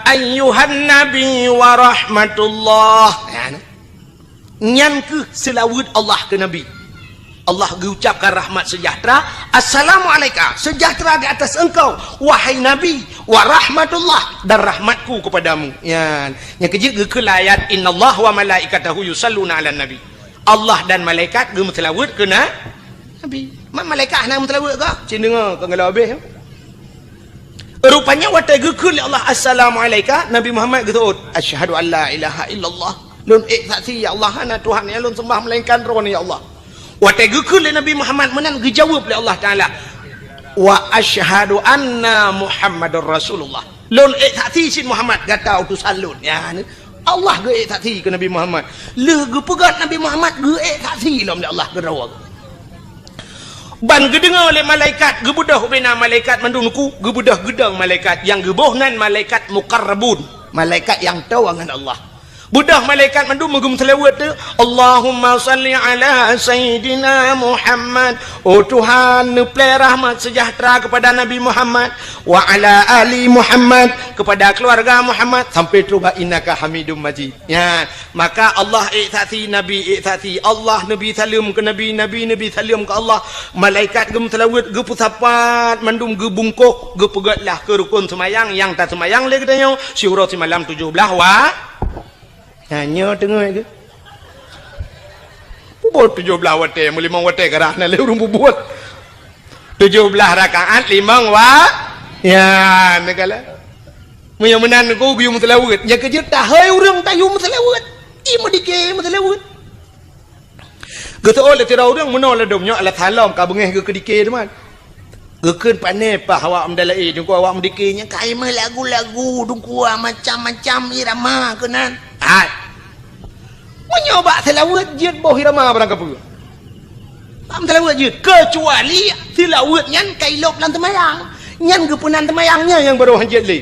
ayyuhan nabi wa rahmatullah." Nyan, nyan kheueh seulaweuet Allah keu Nabi. Allah geuucapkan rahmat sejahtera, "Assalamu alaika, sejahtera di atas engkau, wahai Nabi, wa rahmatullah, dan rahmatku kepadamu." Nyan, nyang keujeuet geukheun lam ayat, "Innallaha wa malaikatahu yusalluna 'alan nabi." Allah dan malaikat geumeuseulaweuet keu na-, Nabi. Ma-, malaikat hana meuseulaweuet kah? Cit deungoe, kon galak habéh. Rupanya watée geukheun lé Allah, "Assalamu alaika," Nabi Muhammad geuseuôt, "Asyhadu an la ilaha illallah." Lôn ék saksi, ya Allah, hana Tuhan nyang lôn seumbah melainkan Droeneuh, ya Allah. Watée geukheun lé Nabi Muhammad meunan, geujaweueb lé Allah Taala, "Wa asyhadu anna Muhammadar Rasulullah." Lôn ék saksi cit Muhammad gata utosan lôn. Ya, ni. Allah geuék saksi keu Nabi Muhammad. Lheueh geupeugét Nabi Muhammad geuék saksi lom lé Allah keudroe. Ban geudeungoe lé malaikat, geubeudôh ubena malaikat mandum ku, geubeudôh geudong malaikat, nyang geuboh nan malaikat muqarrabun, malaikat nyang toe ngon Allah. Beudôh malaikat mandum meugeumeuseulaweuet tu, "Allahumma shalli ala Sayyidina Muhammad." Oh Tuhan, neuplée rahmat sejahtera kepada Nabi Muhammad, "wa ala ali Muhammad," kepada keluarga Muhammad, sampai troh bak "innaka Hamidum Majid." Ya, maka Allah ék saksi, Nabi ék saksi, Allah neubi saleuem keu Nabi, Nabi neubi saleuem keu Allah, malaikat geumeuseulaweuet, geupeusapat mandum, geubungkôh, geupeugét lah keu rukon seumayang nyang taseumayang lé geutanyoe siuroe simalam tujoh blaih wa-, ha, nyoe teungoh geuh. Peubuet tujoh blaih watée, meulimong watée karah na lé ureuëng peubuet. Tujoh blaih rakaat limong wa-, ya, neugala. Meunyoe meunan ku geuyue meuseulaweuet, nyang keujeuet tahôi ureuëng tayue meuseulaweuet. I meudike meuseulaweuet. Geuseuôt lé sidroe ureuëng meunoe ladom nyoe alat salom ka beungéh geuh keudike teuma. Geukheun pané paih awak meudalaé, teungku awak meudike nyan ka i meulagu-lagu, teungku macam-macam irama keunan. Hai. Meunyoe bak seulaweuet jeuet boh irama barang kapeue. Bak seulaweuet jeuet, keucuali seulaweuet nyan ka ilôb lam teumayang. Nyan geupeunan teumayang nyan nyang barô han jeuet lé.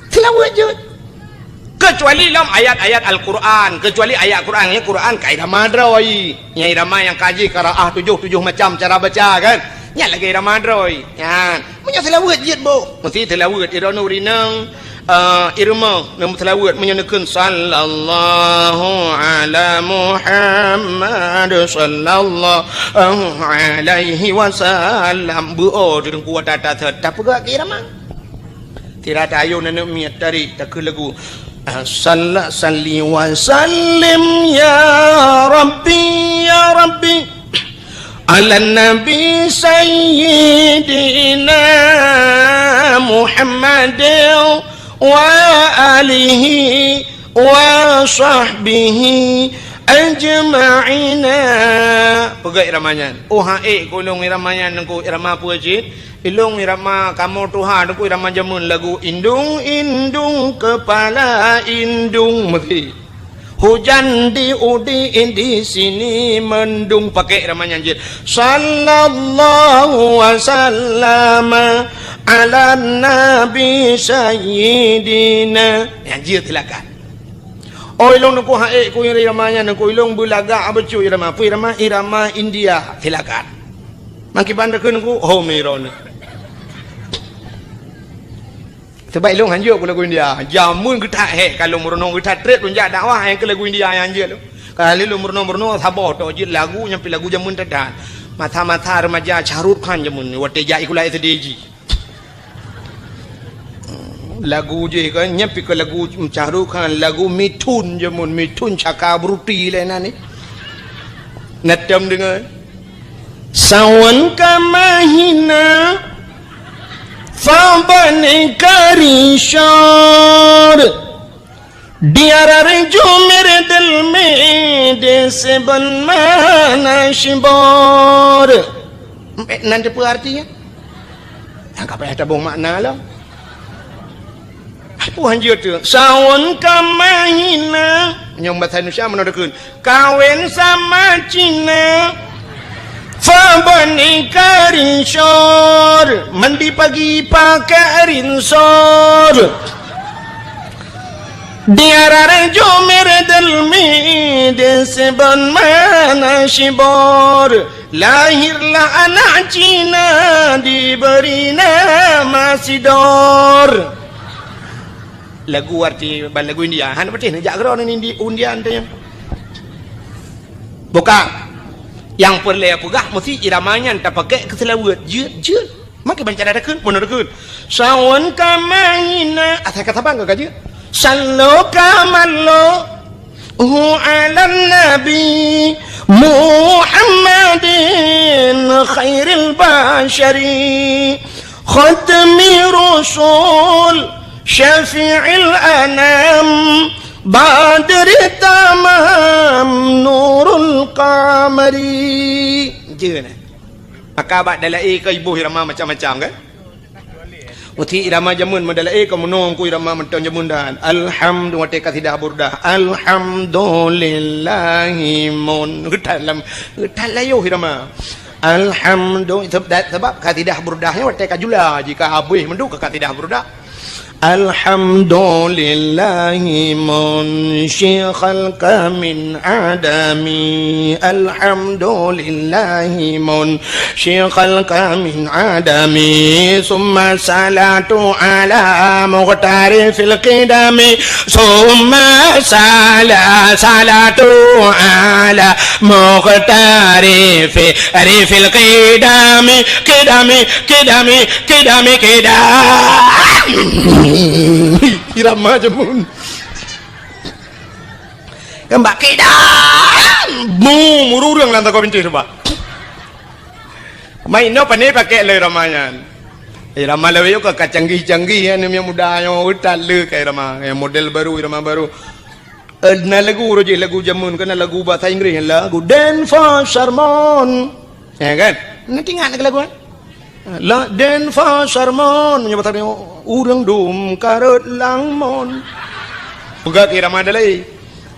Seulaweuet jeuet. Keucuali lom ayat-ayat Al-Quran, keucuali ayat Quran, ya Quran ka irama droe. Nyang irama nyang kaji qiraah tujoh, tujoh macam cara baca kan. Nyan lagée irama droe. Nyan. Meunyoe seulaweuet jeuet boh. Meusti seulaweuet iroe nuri nang, eh, irama nang seulaweuet meunyoe neukheun sallallahu ala Muhammad sallallahu alaihi wasallam. Beuo di teungku tata set. Tapeugah keu irama. Sira tayo nenek miet tari takeu lagu. Salla salli wa sallim ya Rabbi, ya Rabbi, ala Nabi Sayyidina Muhammad wa alihi wa sahbihi ajma'ina. Peugah irama nyan. Oh, ha'ék keu lôn irama nyan, Teungku, irama peue cit? Ilôn irama kamoe tuha, Teungku, irama jameun lagu indung-indung kepala indung meusi. Hujan di udi di sini mendung, pakai irama nyan jeuet. Sallallahu wasallam ala nabi sayyidina. Nyan jeuet silakan. Oi, lôn Teungku ha'ék keu irama nyan, Teungku, ilôn beulagak beutôi irama. Peue irama? Irama India. Silakan. Makiban deukheun Teungku, hom irama. Sabab ilôn hanjeuet keu lagu India. Jameun geutak hék ka lôn meurunoe, geutak trép lôn jak dakwah, nyang keu lagu India nyang hanjeuet lôn. Ka lheueh lôn meurunoe-meurunoe saboh tok jeuet lagu nyang pih lagu jameun teuh that. Masa-masa remaja Shah Rukh Khan jameun watèe jak sikula S D jih. Lagu jih kan nyang pih keu lagu Shah Rukh Khan, lagu Mithun jameun, Mithun Chakraborty lagèe nyan nyoe. Na tom deungö. Sawan ka mahina, fa bani karishor. Diarar jumir dil mi di seben mana shibor. Nan teupeue artinya? Nyang ka payah tabong makna lom. Peue hanjeuet teuh? Sawan ka mahina. Nyang bahasa Indonesia meunoe deukheun. Kawin sama Cina. Fa bani karishor. Mandi pagi pakai rinsor. Diarar jumir dil mi di seben mana shibor. Lahirlah anak Cina diberi nama Sidor. Lagu arti ban lagu India. Hana patéh neujak keudroe nyan di undian teuh nyan. Bukan. Nyang peureulèe peugah meusti irama nyan tapakék keu seulaweuet. Jeuet, jeuet. Makai banca deukheun, meunoe deukheun. Sawan ka mahina. Asai ka saban ka jeuet. Sallo ka mallo. Hu ala nabi Muhammadin khairil basyari. Khatmi rusul syafi'il anam badri tamam nurul qamari. Jeuet. Maka bak dalai ka iboh irama macam-macam kan? Meusti irama jameun meudalai ka meunoe Teungku irama mantong jameun dan. Alhamdulillah watèe kasidah burdah. Alhamdulillahi mun. Geutat lam, geutat layoh irama. Alhamdulillah, sebab kasidah burdah nyan watèe ka jula jih ka habéh mandum keu kasidah burdah. Alhamdulillahi munshi khalqa min adami. Alhamdulillahi munshi khalqa min adami. Summa salatu ala muqtari fil qidami. Summa sala-, salatu ala muqtari fi, ri fil qidami. Qidami, qidami, qidami, qidami. Irama jameun. Keumbak kidam. Bu, mururung lam toko binti sebab. Mai no pane pakai lé irama nyan. Irama lawét ka, ka canggih-canggih nyan, nyang muda nyoe utat lé ka irama. Nyang model baru, irama baru. Eh, na lagu roh jih, lagu jameun, ka na lagu bahasa Inggris, lagu Dance for Sermon. Ya kan? Nanti ingat ke lagu kan? La den fa sarmon, meunyoe basa nyoe, ureueng dum karot langmon. Peugah keu irama dalai.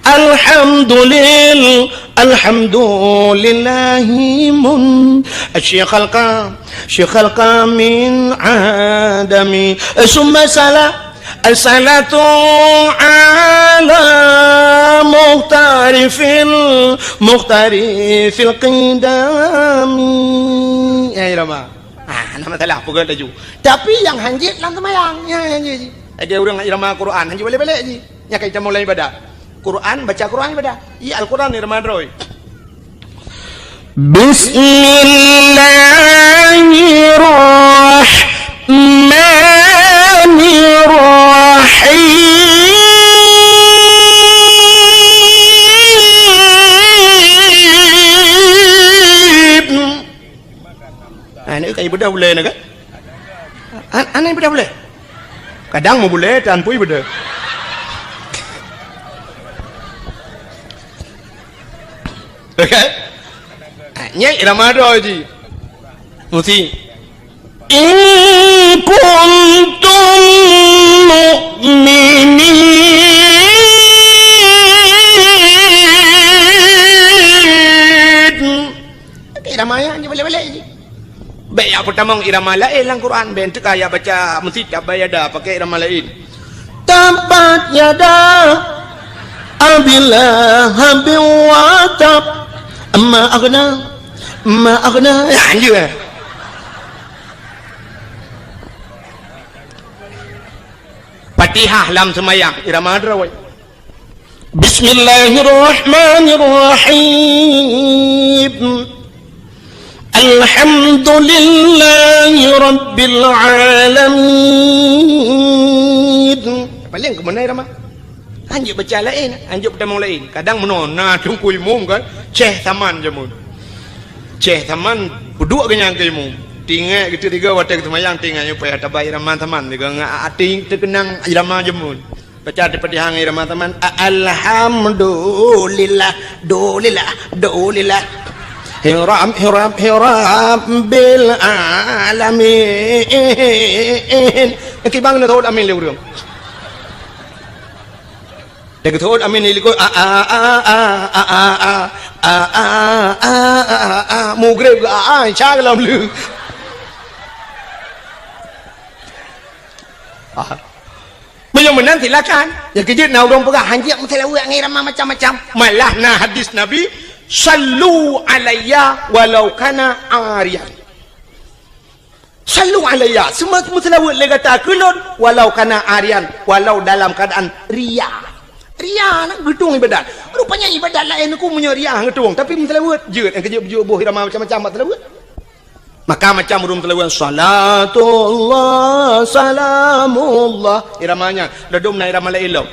Alhamdulil, alhamdulillahi mun, syekh khalqa, syekh khalqa min adami. Summa sala, As-salatu ala muhtari fil, muhtari fil qidami. Ya, irama. Ah, nama salah, peugah laju. Tapi nyang hanjeuet lam seumayang. Ya, ya, ya, ya. Ada ureueng irama Quran, hanjeuet balek-balek ji. Nya kai tamong lam ibadah. Quran, baca Quran ibadah. Iya, Al-Quran irama droe. Bismillahirrahmanirrahim. Aneuk kai beudôh bulèe na kan? An-, aneuk beudôh bulèe. Kadang meubulèe tan pui beudôh. Kan? Ha, nyan irama droe jih. Musti. In kuntum mu'minin. Irama nyan jih balek-balek jih. Bèk jak peutamong irama laén lam Quran, bèk teuka jak baca meusitab bak yada pakai irama laén. Tabbat yada Abi Lahabin wa tab. Ma aghna, ma aghna. Ya, anjur. Fatihah lam seumayang, irama droe. Bismillahirrahmanirrahim. Alhamdulillahi rabbil alamin. Paléng keumeunai ramah. Hanjeuet baca laén, hanjeuet peutamong laén. Kadang meunoe na teungku imum kan, Syekh Saman jameun. Syekh Saman peuduek geuh nyan keu imum. Tinggai geuteuk tiga watèe geuseumayang tinggai nyoe payah tabai irama Saman. Tiga ngat até teukeunang irama jameun. Baca di Fatihah ngon irama Saman. A-, alhamdulillah, dulillah, dulillah. Hiram, hiram, hiram bil alamin. Kibang na thot amin lé ureueng. Dak thot amin lé likot. A, a, a, a, a, a, a, a, a, a, a, a, a, a, mugreb ke a, a, insya Allah lom lé. Ah. Meunyoe meunan silakan. Nyang keujeuet na ureueng peugah hanjeuet meuseulaweuet ngon irama macam-macam. Malah na hadis Nabi, "Sallu alayya walau kana ariyan." Sallu alayya, seuma-, meuseulaweuet lé gata keu lôn walau kana ariyan, walau dalam keuadaan ria. Ria na geutueng ibadat. Rupanya ibadat laén ku meunyoe ria geutueng, tapi meuseulaweuet jeuet nyang keujeuet beujeuet boh irama macam-macam bak seulaweuet. Maka macam ureueng teulaweuan, "Salatullah, salamullah." Irama nyan, ladom na irama laén lom.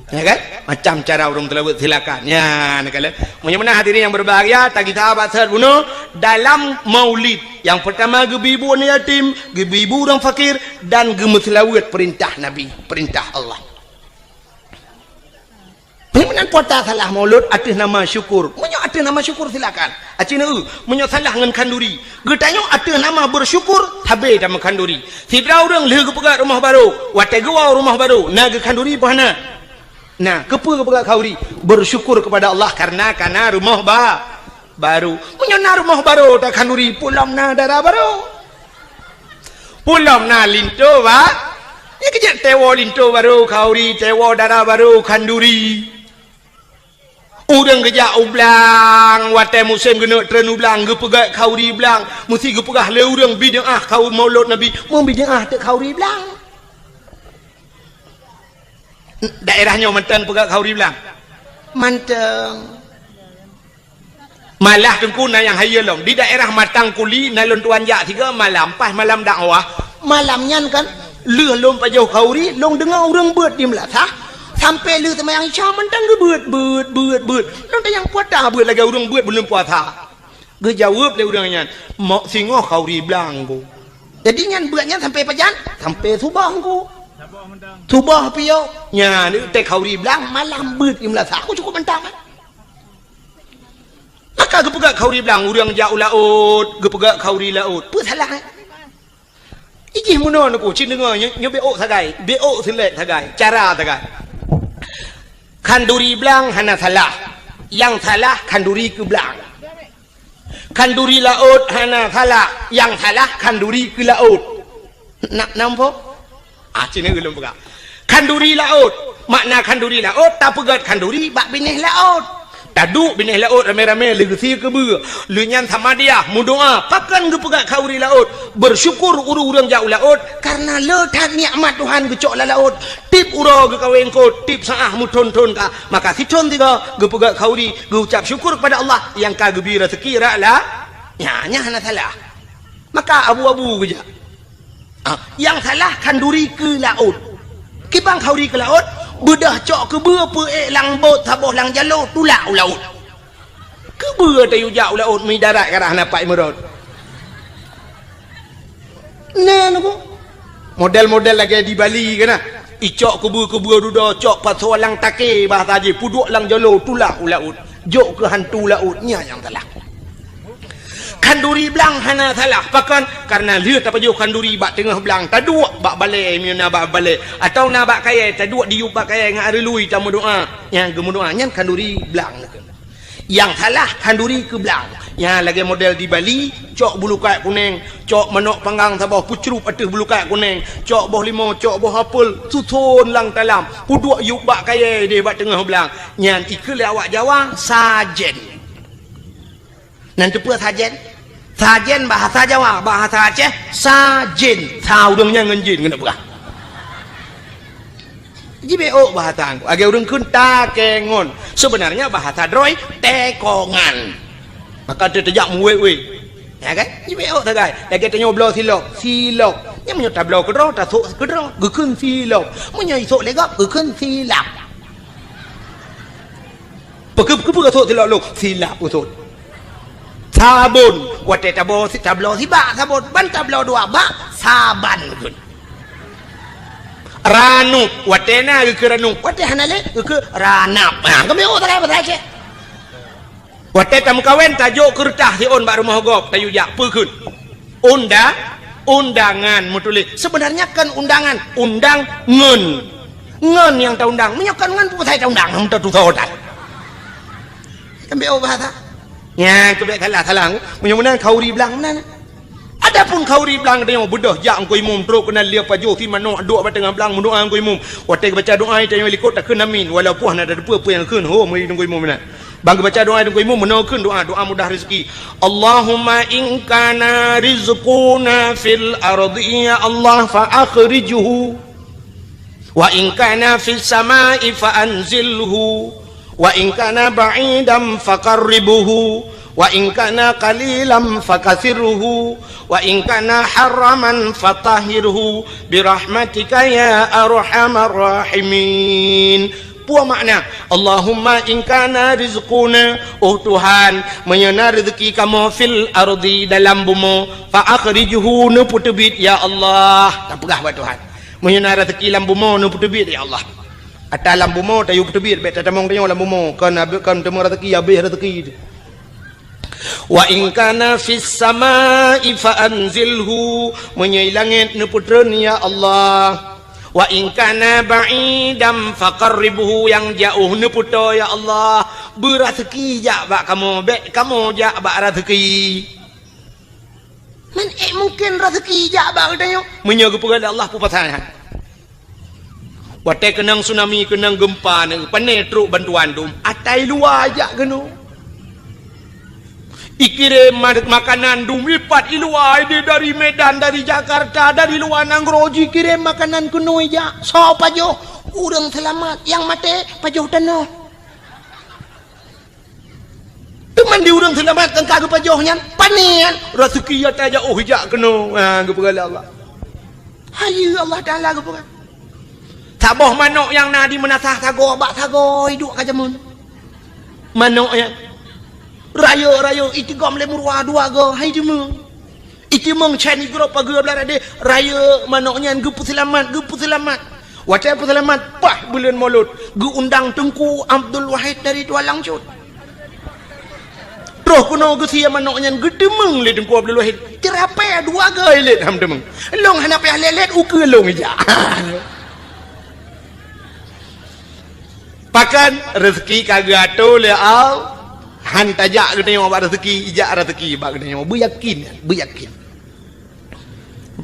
Ya kan? Macam cara ureueng teulaweuet silakan. Ya, nak kala. Meunyoe meunan hadirin yang berbahagia, tagita bak seuhat bunoe dalam maulid. Yang pertama geubi bu aneuk yatim, geubi bu ureueng fakir dan geumeuseulaweuet perintah Nabi, perintah Allah. Meunan puasa salah maulud ateueh nama syukur. Meunyoe ateueh nama syukur silakan. Aci neu, meunyoe salah ngon khanduri. Geutanyoe ateueh nama bersyukur, sabe tameu khanduri. Sidroe ureueng lheueh geupeugah rumoh barô, watèe geuwoe rumoh barô, na geukhanduri peue hana? Na, keupeue geupeugah khanduri? Bersyukur kepada Allah karena kana rumoh ba-, barô. Meunyoe na rumoh barô takhanduri, peue lom na dara barô. Peue lom na linto ba-, nyan keujeuet teuwoe linto barô khanduri, teuwoe dara barô khanduri. Ureueng geujak u blang, watèe musém geuneuk treun u blang, geupeugah khanduri blang, meusti geupeugah lé ureueng bid'ah khanduri maulud Nabi, meu bid'ah teuk khanduri blang. Daerah nyoe mantong peugah khanduri blang? Mantong. Malah teungku na nyang hayeue lom. Di daerah Matang Kuli na lôn tuan jak sigoe malam, pas malam dakwah. Malam nyan kan, lheueh lôn pajoh khanduri, lôn deungoe ureueng beuet di meulasah. Sampoe lheueh seumayang Isya mantong geubeuet, beuet, beuet, beuet. Lôn tanyong peue ata beuet lagèe ureueng beuet buleuen puasa. Geujaweueb lé ureueng nyan, "Mok singoh khanduri blang, Teungku." Jadi nyan beuet nyan sampoe pajan? Sampoe suboh, Teungku. Suboh piôh. Nyan, teuh khanduri blang, malam beuet di meulasah. Aku cukup mantap, eh. Maka geupeugah khanduri blang, ureueng jak u laôt, geupeugah khanduri laôt. Peue salah, eh? Ijih meunoe Teungku, cit deungoe, nyoe, nyoe beuôt sagai, beuôt seulek sagai, cara sagai. Khanduri blang hana salah. Nyang salah khanduri keu blang. Khanduri laôt hana salah, nyang salah khanduri keu laôt. Na, nampak? Ah, cit neu ulôn peugah. Khanduri laôt. Makna khanduri laôt, tapeugöt khanduri bak binéh laôt. Taduek binéh laôt ramé-ramé lheueh geusie keubeue. Lheueh nyan samadiyah, meudoá, pakon geupeugöt khanduri laôt. Bersyukur ureueng-ureueng jak u laôt, karena le that nikmat Tuhan geucok lam laôt. Tiep uroe geukawé eungkôt, tiep saát meuthôn-thôn ka. Maka sithôn sigoe geupeugöt khanduri, geuucap syukur kepada Allah nyang ka geubri raseuki rot la-, nyan, nyan hana salah. Maka abu-abu geujak. Ah, nyang salah khanduri keu laôt. Kiban khanduri keu laôt, beudôh cok keubeue peuék lam bot saboh lam jaloe tulak u laôt. Keubeue tayue jak u laôt meudarat ka rhah na pat imeurot. Nyan Teungku. Model-model lagèe di Bali kan na. Icok keubeue-keubeue dudoe, cok pasoe lam takée bahasa jih, peuduek lam jaloe tulak u laôt. Jok keu hantu laôt, nyan nyang salah. Khanduri blang hana salah. Pakon? Kareuna lheueh tapajoh khanduri bak teungoh blang, taduek bak balée, meunyoe na bak balée, atawa na bak kayée, taduek diyueb bak kayée ngon areului tameudoá. Nyang geumeudoá nyan khanduri blang. Nyang salah khanduri keu blang. Nyang lagée model di Bali, cok bulukat kuneng, cok manok panggang saboh, peucrueb ateueh bulukat kuneng, cok boh limo, cok boh apel, suson lam talam, peuduek yueb bak kayée deh bak teungoh blang. Nyan ikheun lé awak Jawa, sajen. Nan teupeue sajen? Sajen bahasa Jawa, bahasa Aceh, sajen. Sa ureuëng nyan ngon jin keuneuk peugah. Jibeuôk bahasa Teungku. Lagée ureuëng kheun takengon. Seubeunarnya bahasa droe, tekongan. Maka teu teujak muwét-wét. Ya kan? Jibeuôk sagai. Lagée tanyoe bloe silop, silop. Nyan meunyoe tabloe keudroe, tasok keudroe, geukheun silop. Meunyoe isok lé gob, geukheun silap. Peukeupeue, peukeupeue gasot silop lôn? Silap gasot. Sabon. Watée tabloe si-, tabloe sibak sabon, ban tabloe dua bak, saban geukheun. Ranup. Watée na geukheun ranup. Watée hana lé, geukheun ranap. Ha, keubiôh sagai bahasa Aceh. Watée tameukawen, tajok keureutah siôn bak rumoh gob, tayue jak, peue kheun? Unda-, undangan meutuléh. Seubeunarnya kon undangan, undang ngon. Ngon nyang taundang. Meunyoe kon ngon, peue pasai taundang? Hana tatusoe that. Keubiôh bahasa. Nyan, keubiôh salah-salah. Meunyoe meunan khanduri blang meunan. Adapun khanduri blang tanyoe beudôh jak Teungku Imum, trok keunan lheueh pajoh si manok duek bak teungoh blang meudoá Teungku Imum. Watée geubaca doá tanyoe likot takheun amin, walaupun hana tateupeue peue nyang kheun, ho, meuri Teungku Imum meunan. Ban geubaca doá Teungku Imum, meunoe kheun doá, doá mudah rezeki. Allahumma in kana rizquna fil ardi, ya Allah, fa akhrijhu. Wa in kana fis samai fa anzilhu. Wa in kana ba'idan fa qarribhu. Wa in kana qalilan fa kathirhu. Wa in kana haraman fa tahhirhu. Bi rahmatika ya arhamar rahimin. Peue makna, Allahumma in kana rizquna, oh Tuhan, meunyoe na rezeki kamoe fil ardi, dalam bumoe, fa akhrijhu, neupeuteubiet, ya Allah. Tapeugah bak Tuhan. Meunyoe na rezeki lam bumoe, neupeuteubiet, ya Allah. Ata lam bumoe, tayue peuteubiet, bék tatamong tanyoe lam bumoe. Kon, kon teuma rezeki, habéh rezeki. Wa in kana fis samai fa anzilhu, meunyoe i langét neupeutreun, ya Allah. Wa in kana ba'idan fa qarribhu, nyang jiôh neupeutoe, ya Allah. Beuraseuki jak bak kamoe, bék kamoe jak bak raseuki. Man ék mungken raseuki jak bak geutanyoe? Meunyoe geupeugah lé Allah, peue pasai nyan? Watée keunong tsunami, keunong geumpa, neu, pane trok bantuan dum, ata i luwa jak keunoe. Ikirém ma-, makanan dum, ipat i luwa, ideh dari Medan, dari Jakarta, dari luwa nanggroe jikirém makanan keunoe jak. Soe pajoh? Ureuëng seulamat, nyang maté pajoh tanoh. Teuma di ureuëng seulamat nyang ka geupajoh nyan, pane nyan, raseuki ata jak, oh, jak keunoe, ha, geupeugah lé Allah. Hai, Allah Taala geupeugah. Saboh manok nyang na di meunasah sagoe bak sagoe iduek ka jameun. Manok nyan. Rayeuk-rayeuk itigom lé meuruwa dua goe, hai, jameun. Itimong cai nanggroe pageue blah radeh, rayeuk manok nyan geupeuseulamat, geupeuseulamat. Watée peuseulamat, paih buleuen Molot, geuundang Teungku Abdul Wahid dari Tualang Cut. Troh keunoe geusie manok nyan geuteumong lé Teungku Abdul Wahid. Teurapée dua goe lét han teumong. Lôn hana payah lét-lét, ukeue lôn ijak. Pakon, reuseuki ka geuatoe lé Allah, han tajak geutanyoe bak reuseuki, ijak reuseuki bak geutanyoe. Beuyakin, beuyakin.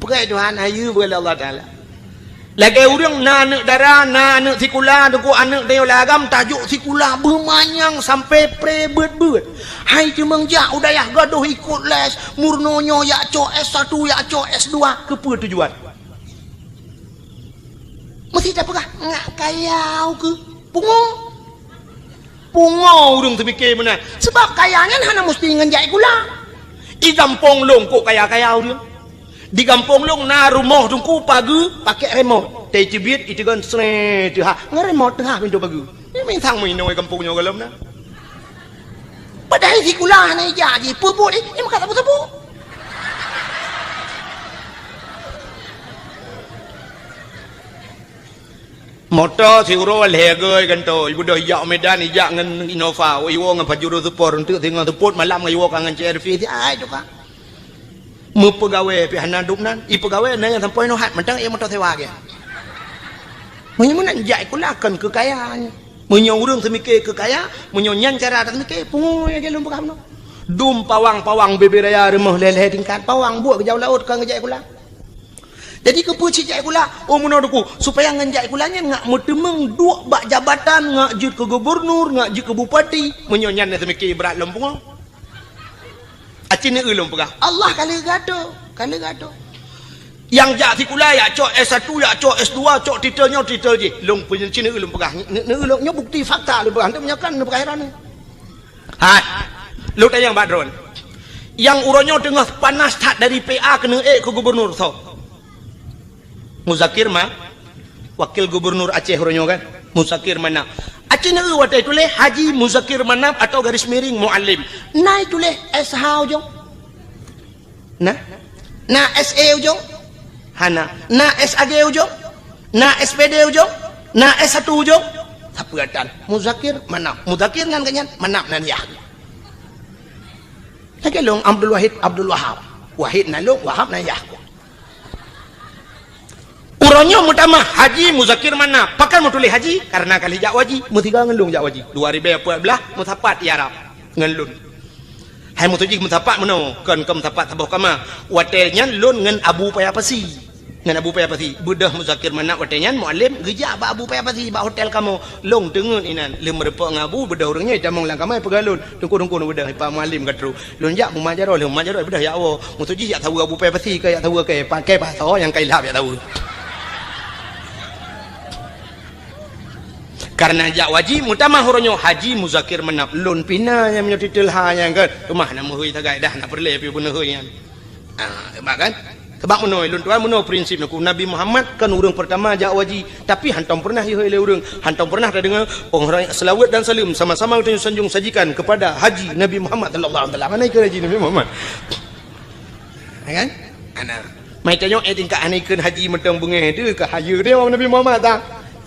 Peugah Tuhan, hayeue beulah Allah Taala. Lagée ureuëng na aneuëk dara, na aneuëk sikula, teungku aneuëk tanyoe lam agam tajok sikula beumanyang sampai pre beuet-beuet. Hai teumong jak u dayah gadôh ikot les, meurunoe nyoe jak cok S satu, jak cok S dua, keupeue tujuan? Meusti tapeugah, ngak kaya ukeue. Pungo. Pungo ureuëng teupike meunan. Sabab kaya nyan hana meusti ngon jak sikula. Di gampông lôn kok kaya-kaya ureuëng. Di gampông lôn na rumoh teungku pageue pakek remot. Teucibiet iteugon sree teuhah. Ngon remot teuhah pintoe pageue. Nyan mantong meuinoe gampông nyoe gohlom na. Padahai sikula hana ijak jih, peue buet jih, nyan meukat saboh-saboh. Moto siuroe lhèe gèe gantoe, ibeudôh ijak Medan, ijak ngon Innova, iwoe ngon Pajero Sport, eunteuk singoh seupôt malam ngon iwoe ka ngon C R V, si ai tukang. Meupeugawée pih hana dum nan, ipeugawée na nyang sampoe nyoe hat mantong ék moto sewa gèe. Meunyoe meunan jak sikula kon keu kaya nyoe. Meunyoe ureueng seumike keu kaya, meunyoe nyan cara seumike, pungo nyang lôn peugah bunoe. Dum pawang-pawang bubé raya rumoh lhèe-lhèe tingkat, pawang buet geujak u laôt kon geujak sikula. Jadi keupeue cit jak sikula? Oh meunoe Teungku, supaya ngon jak sikula nyan ngak meuteumeung duek bak jabatan, ngak jeuet keu gubernur, ngak jeuet keu bupati. Meunyoe nyan na seumike brat lom pungo. Aci neueu lôn peugah, Allah ka lheueh geuatoe, ka lheueh geuatoe. Nyang jak sikula, jak cok S satu, jak cok S dua, cok titel nyoe, titel jih. Lôn peunyeuci neueu lôn peugah, ne-, neueu lôn, nyoe bukti fakta lôn peugah, hana meunyoe kan neupeugah heran. Hai, lôn tanyong bak droen. Nyang uroe nyoe teungoh panas that dari P A keuneuk ék keu gubernur soe? Muzakir Ma-, Wakil Gubernur Aceh uroe nyoe kan, Muzakir Manaf. Aci neueu watèe tuléh Haji Muzakir Manaf atau garis miring Mualem. Na tuléh S H ujong? Na? Na S E ujong? Hana. Na S A G ujong? Na S P D ujong? Na S satu ujong? Sapeue tan? Muzakir Manaf. Muzakir nyan geuh nyan, Manaf nan yah. Lagèe lôn Abdul Wahid, Abdul Wahab. Wahid nan lôn, Wahab nan yah. Uroe nyoe meutamah Haji Muzakir Manaf. Pakon meutuléh Haji? Karena ka lheueh jak u haji. Meusigoe ngon lôn jak u haji. Dua ribèe peuet blah meusapat i Arab ngon lôn. Hai meutuju meusapat meunoe, kon, kon meusapat saboh kama. Watèe nyan lôn ngon Abu Paya Pasi. Ngon Abu Paya Pasi. Beudôh Muzakir Manaf watèe nyan Mualem geujak bak Abu Paya Pasi bak hotel kamoe. Lôn teungeut inan. Lheueh meurumpok ngon Abu, beudôh ureueng nyoe jitamong lam kama, peugah lôn, "Teungku, teungku, beudôh, Pak Mualem ka trôk." Lôn jak mumat jaroe, lôn mumat jaroe, beudôh jak woe. Meutuju jak saweue Abu Paya Pasi, ka jak saweue kèe, pakèe pasoe nyang ka ilhab jak saweue. Karena jak u haji, meutamah uroe nyoe Haji Muzakir Manaf. Lôn pih na nyang meunyoe titel ha nyan kan. Teuma na meuhôi sagai dah, na peureulèe pih beuneuhôi nyan. Ah, hebat kan? Sebab meunoe, lôn tuan meunoe prinsip neuku. Nabi Muhammad kan ureueng peurtama jak u haji, tapi hantom peureunah jihôi lé ureueng. Hantom peureunah tadeungoe, oh, seulaweuet dan saleuem sama-sama geutanyoe sanjong sajikan kepada Haji Nabi Muhammad sallallahu alaihi wasallam. Hana ikheun Haji Nabi Muhammad. Ya kan? Ana. Mai tanyoe, eh, tingkat hana ikheun Haji mantong beungèh tu, ka hayeue teuh Nabi Muhammad ta.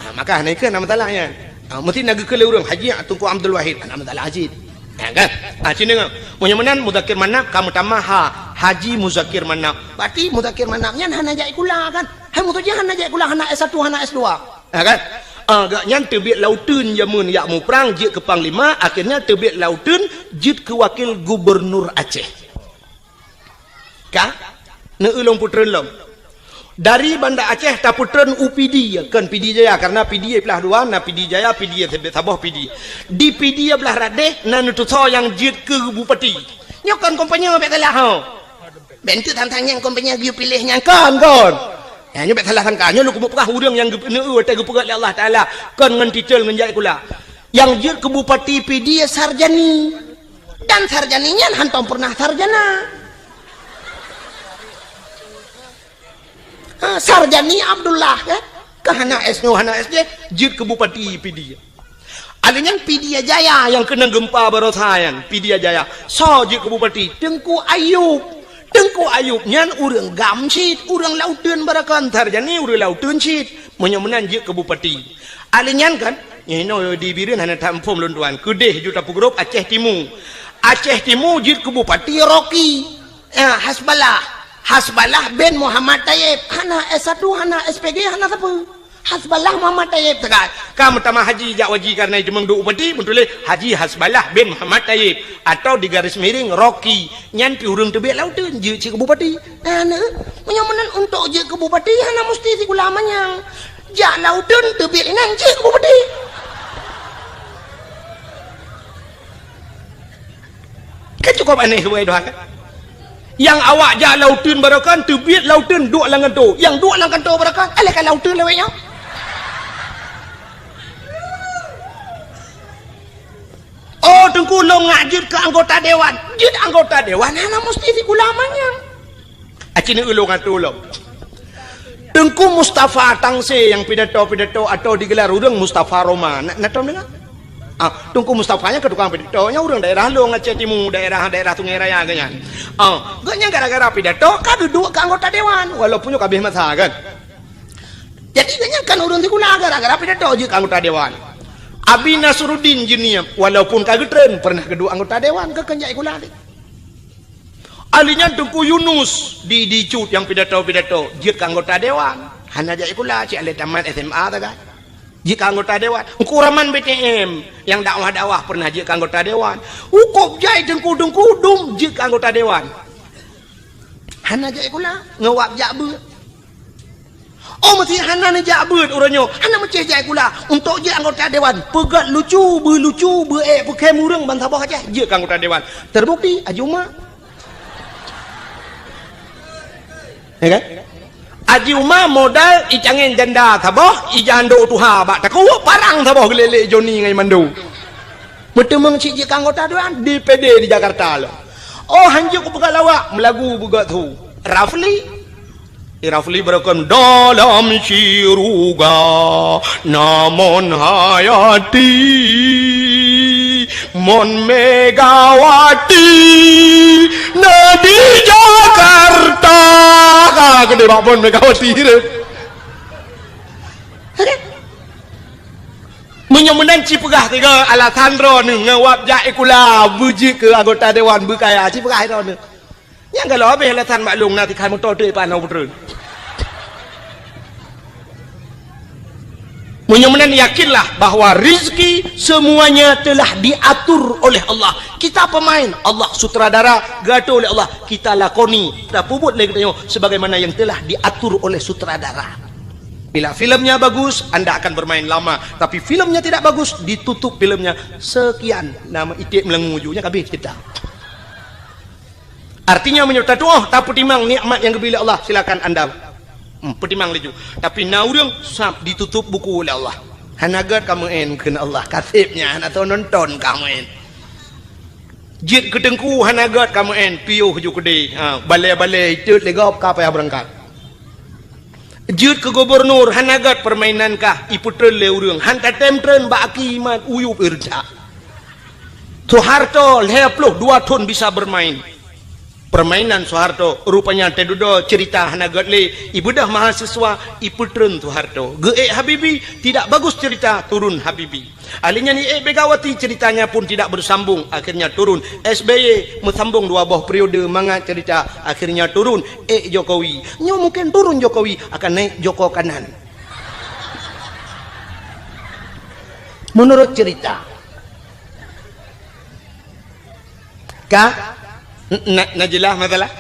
Ha, maka hana ikheun, na masalah nyan. Ha, meusti na geukheun lé ureueng, Haji Teungku Abdul Wahid, na masalah Haji. Ya kan? Ha, sini ngah. Meunyoe meunan Muzakir Manaf ka meutamah ha, Haji Muzakir Manaf. Berarti Muzakir Manaf nyan hana jak sikula kan? Hai meutuju hana jak sikula, hana S satu, hana S dua. Ya kan? Ah, gobnyan teubiet lauteun jameun jak muprang jeuet keu panglima, akhirnya teubiet lauteun jeuet keu wakil gubernur Aceh. Ka? Neueu lôn peutreun lom. Dari Banda Aceh tapeutreun u Pidie, kon Pidie Jaya, karena Pidie plah dua, na Pidie Jaya, Pidie saboh Pidie. Di Pidie blah rot deh, na neutusoe nyang jeuet keu bupati. Nyoe kon kompanye bèk salah ho. Bèk enteuk tantang nyang kompanye geuyue piléh nyang kon, kon. Ya, nyoe bèk salah sangka. Nyoe lôn keumeung peugah ureueng nyang geupeuneu watèe geupeugah lé Allah Taala, kon ngon titel ngon jak sikula. Nyang jeuet keu bupati Pidie Sarjani. Dan Sarjani nyan hantom peureunah sarjana. Ha, Sarjani Abdullah, kan? Ka hana S nyoe, hana S J, jeuet keu bupati Pidie. Alèh nyan Pidie Jaya nyang keunong geumpa baroesa nyan, Pidie Jaya. Soe jeuet keu bupati? Teungku Ayub. Teungku Ayub nyan ureueng GAM cit, ureueng lauteun baroekon, Sarjani ureueng lauteun cit. Meunyoe meunan jeuet keu bupati. Alèh nyan kan, nyoe di Bireuen hana that muphom lôn tuan. Keudeh ju tapeugrôp Aceh Timu. Aceh Timu jeuet keu bupati Rocky. Ya, Hasballah. Hasballah bin Muhammad Tayyib. Hana S satu, hana S P G, hana sapeue. Hasballah Muhammad Tayyib sagai. Ka meutamah haji jak u haji karena jiteumeung duek bupati, meutuléh Haji Hasballah bin Muhammad Tayyib atau di garis miring Rocky. Nyan pih ureueng teubiet lauteun jeuet cit keu bupati. Nah, neu, meunyoe meunan untuk jeuet keu bupati hana musti sikula manyang. Jak lauteun teubiet inan jeuet keu bupati. Kan cukup aneh subai doa kan? Nyang awak jak lauteun baroekon, teubiet lauteun duek lam kantô. Nyang duek lam kantô baroekon, alèh ka lauteun lawét nyoe. Oh, Teungku, lôn ngak jeuet keu anggota dewan. Jeuet anggota dewan hana musti sikula manyang. Aci neu ulôn atô lom. Teungku Mustafa Tangse nyang pidato-pidato atau digelar ureueng Mustafa Roma. Na, na tom deungö? Ah, Teungku Mustafa nyan keu tukang pidato, nyan ureueng daerah lôn Aceh Timu, daerah, daerah Sungai Raya geuh nyan. Ah, geuh nyan gara-gara pidato ka geuduek keu anggota dewan, walaupun nyoe ka abéh masa kan. Jadi geuh nyan Kan ureuëng sikula gara-gara pidato jeuet keu anggota dewan. Abi Nasruddin Jeunieb, walaupun ka geutreun, pernah geuduek anggota dewan, keu keunjak sikula teuh. Ahli nyan Teungku Yunus di, di Cut nyang pidato-pidato, jeuet keu anggota dewan. Hana jak sikula, cit lé tamat S M A sagai. Jeuet keu anggota dewan. Teungku Rahman B T M, nyang dakwah-dakwah pernah jeuet keu anggota dewan. Ukop jai teungku-teungku dum jeuet keu anggota dewan. Hana jak sikula, ngon wab jak beuet. Oh, meusé hana neujak beuet uroe nyoe, hana meucéh jak sikula. Untuk jeuet anggota dewan, peugét lucu, beulucu, beuék, peukhém ureuëng ban saboh Aceh, jeuet keu anggota dewan. Terbukti, Haji Uma. Ya kan? Haji Uma modal icangén janda saboh, ijandok tuha bak takue, parang saboh geulélek Joni ngon Mando. Meuteumeung cit jeuet keu anggota dewan D P D di Jakarta lom. Oh, hanjeuet kupeugah lawak, meulagu beugét su. Rafli. Di Rafli beureukan dalam syuruga, namon Hayati, mon Megawati, na di Jakarta. Ka keudeh bak mon Megawati tu. Meunyoe meunan ci peugah tiga alasan droeneuh ngon wab jak sikula, beujeuet keu anggota dewan beukaya, ci peugah droeneuh. Nyang galak habéh alasan maklum na tikhan moto teuh ipan hana peutreun. Meunyoe meunan yakinlah bahwa rezeki semuanya telah diatur oleh Allah. Kita pemain, Allah sutradara, geuatur oleh Allah. Kita lakoni, kita peubuet lé geutanyoe sebagaimana yang telah diatur oleh sutradara. Bila filmnya bagus, anda akan bermain lama. Tapi filmnya tidak bagus, ditutup filmnya. Sekian, nama iték meulanggu ju, nyan ka habéh cerita. Artinya, meunyoe tatuoh, tapeutimang nikmat nyang geubri lé Allah, silakan anda, hmm, peutimang laju. Tapi na ureuëng sab ditutup buku lé Allah. Hana gét ka meu'en kheun Allah, ka seb nyan hana soe nonton ka meu'en. Jeuet keu teungku hana gét ka meu'en, piôh ju keudeh. Ha, balée-balée itot lé gob ka payah beurangkat. Jeuet keu gubunur hana gét, peurmainan kah ipeutreun lé ureuëng, han tatém treun bak aki iman, uyueb ireujak. Soeharto lhée ploh dua thon bisa beurmain. Peurmainan Soeharto, rupanya teududoe ceurita hana gét lé, ibeudôh mahasiswa, ipeutreun Soeharto. Geuék Habibie, tidak bagus cerita, turun Habibie. Ahli nyan iék Megawati, ceritanya pun tidak bersambung, akhirnya turun. S B Y meusambong dua boh periode mangat cerita, akhirnya turun. Ék Jokowi. Nyoe mungkin turun Jokowi, akan naik Joko Kanan. Menurut cerita. Ka? N-, na, na jeulaih masalah?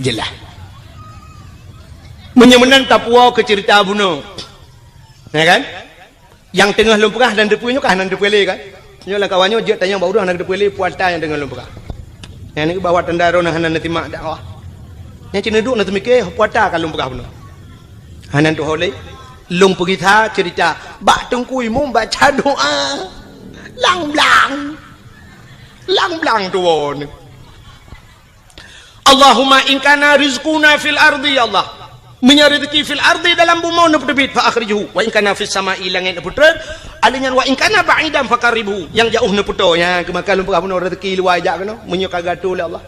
Jeulaih. Meunyoe meunan tapuwoe keu ceurita bunoe. Ya kan? Nyang teungoh lôn peugah hana teupeue nyoe ka hana teupeue lé kan? Nyoe lam kawan nyoe jeuet tanyong bak ureuëng hana teupeue lé peue ata nyang teungoh lôn peugah. Nyan bahwa tanda droeneuh hana neusimak dakwah. Nyan cit neuduek neuteumike peue ata ka lôn peugah bunoe. Hana tuho lé. Lôn peugisa ceurita bak Teungku Imum baca doa. Lang-blang. Lang-blang tuwoe nyoe. Allahumma in kana rizquna fil ardi, ya Allah. Meunyoe rezeki fil ardi dalam bumoe neupeuteubiet, fa akhrijhu, wa in kana fis sama'i langét neupeutreun, alèh nyan wa in kana ba'idan faqarribhu, nyang jaoh neupeutoe, nyan keumakan lôn peugah bunoe rezeki luwa jak keunoe, meunyoe ka geuatur lé Allah.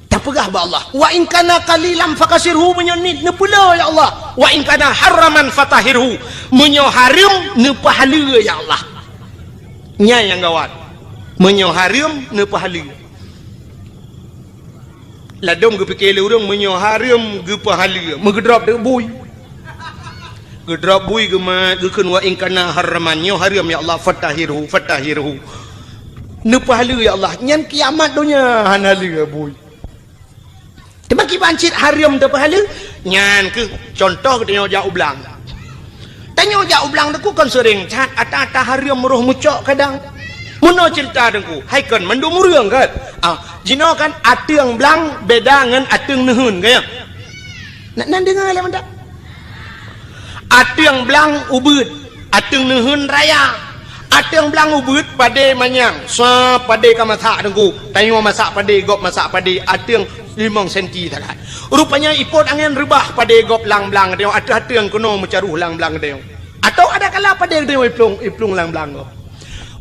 Tapeugah bak Allah, wa in kana qalilan fakasirhu, meunyoe niet neupeuleueh ya Allah, wa in kana haraman fatahhirhu, meunyoe hareuem neupeuhaleue ya Allah. Nyan nyang gawat. Meunyoe hareuem neupeuhaleue. Ladôm geupike lé ureuëng meunyoe hareuem geupeuhaleue, meugeudrop teuk bui. Geudrop bui geumat geukheun wa in kana haraman, nyoe hareuem ya Allah, fatahhirhu, fatahhirhu. Neupeuhaleue ya Allah, nyan kiamat donya hana haleue bui. Teuma kiban cit hareuem teupeuhaleue, nyan keuh contoh geutanyoe jak u blang. Tanyoe jak u blang teungku kon seuring that ata-ata hareuem roh meucok kadang. Meunoe ceurita teungku, hai kon mandum ureuëng kan? Ah, jinoe kan ateueng blang beda ngon ateueng neuheun kan ya? Nak nan deungoe lé mantap. Ateueng blang ubeuet, ateueng neuheun raya. Ateueng blang ubeuet padé manyang, sa padé ka masak teungku. Tanyoe masak padé, gob masak padé, ateueng limong senti sagai. Rupanya ipot angén reubah padé gob lam blang tanyoe, ateueh ateueng keunoe meucaroh lam blang tanyoe. Atau ada kala padé tanyoe iplueng, iplueng lam blang gob.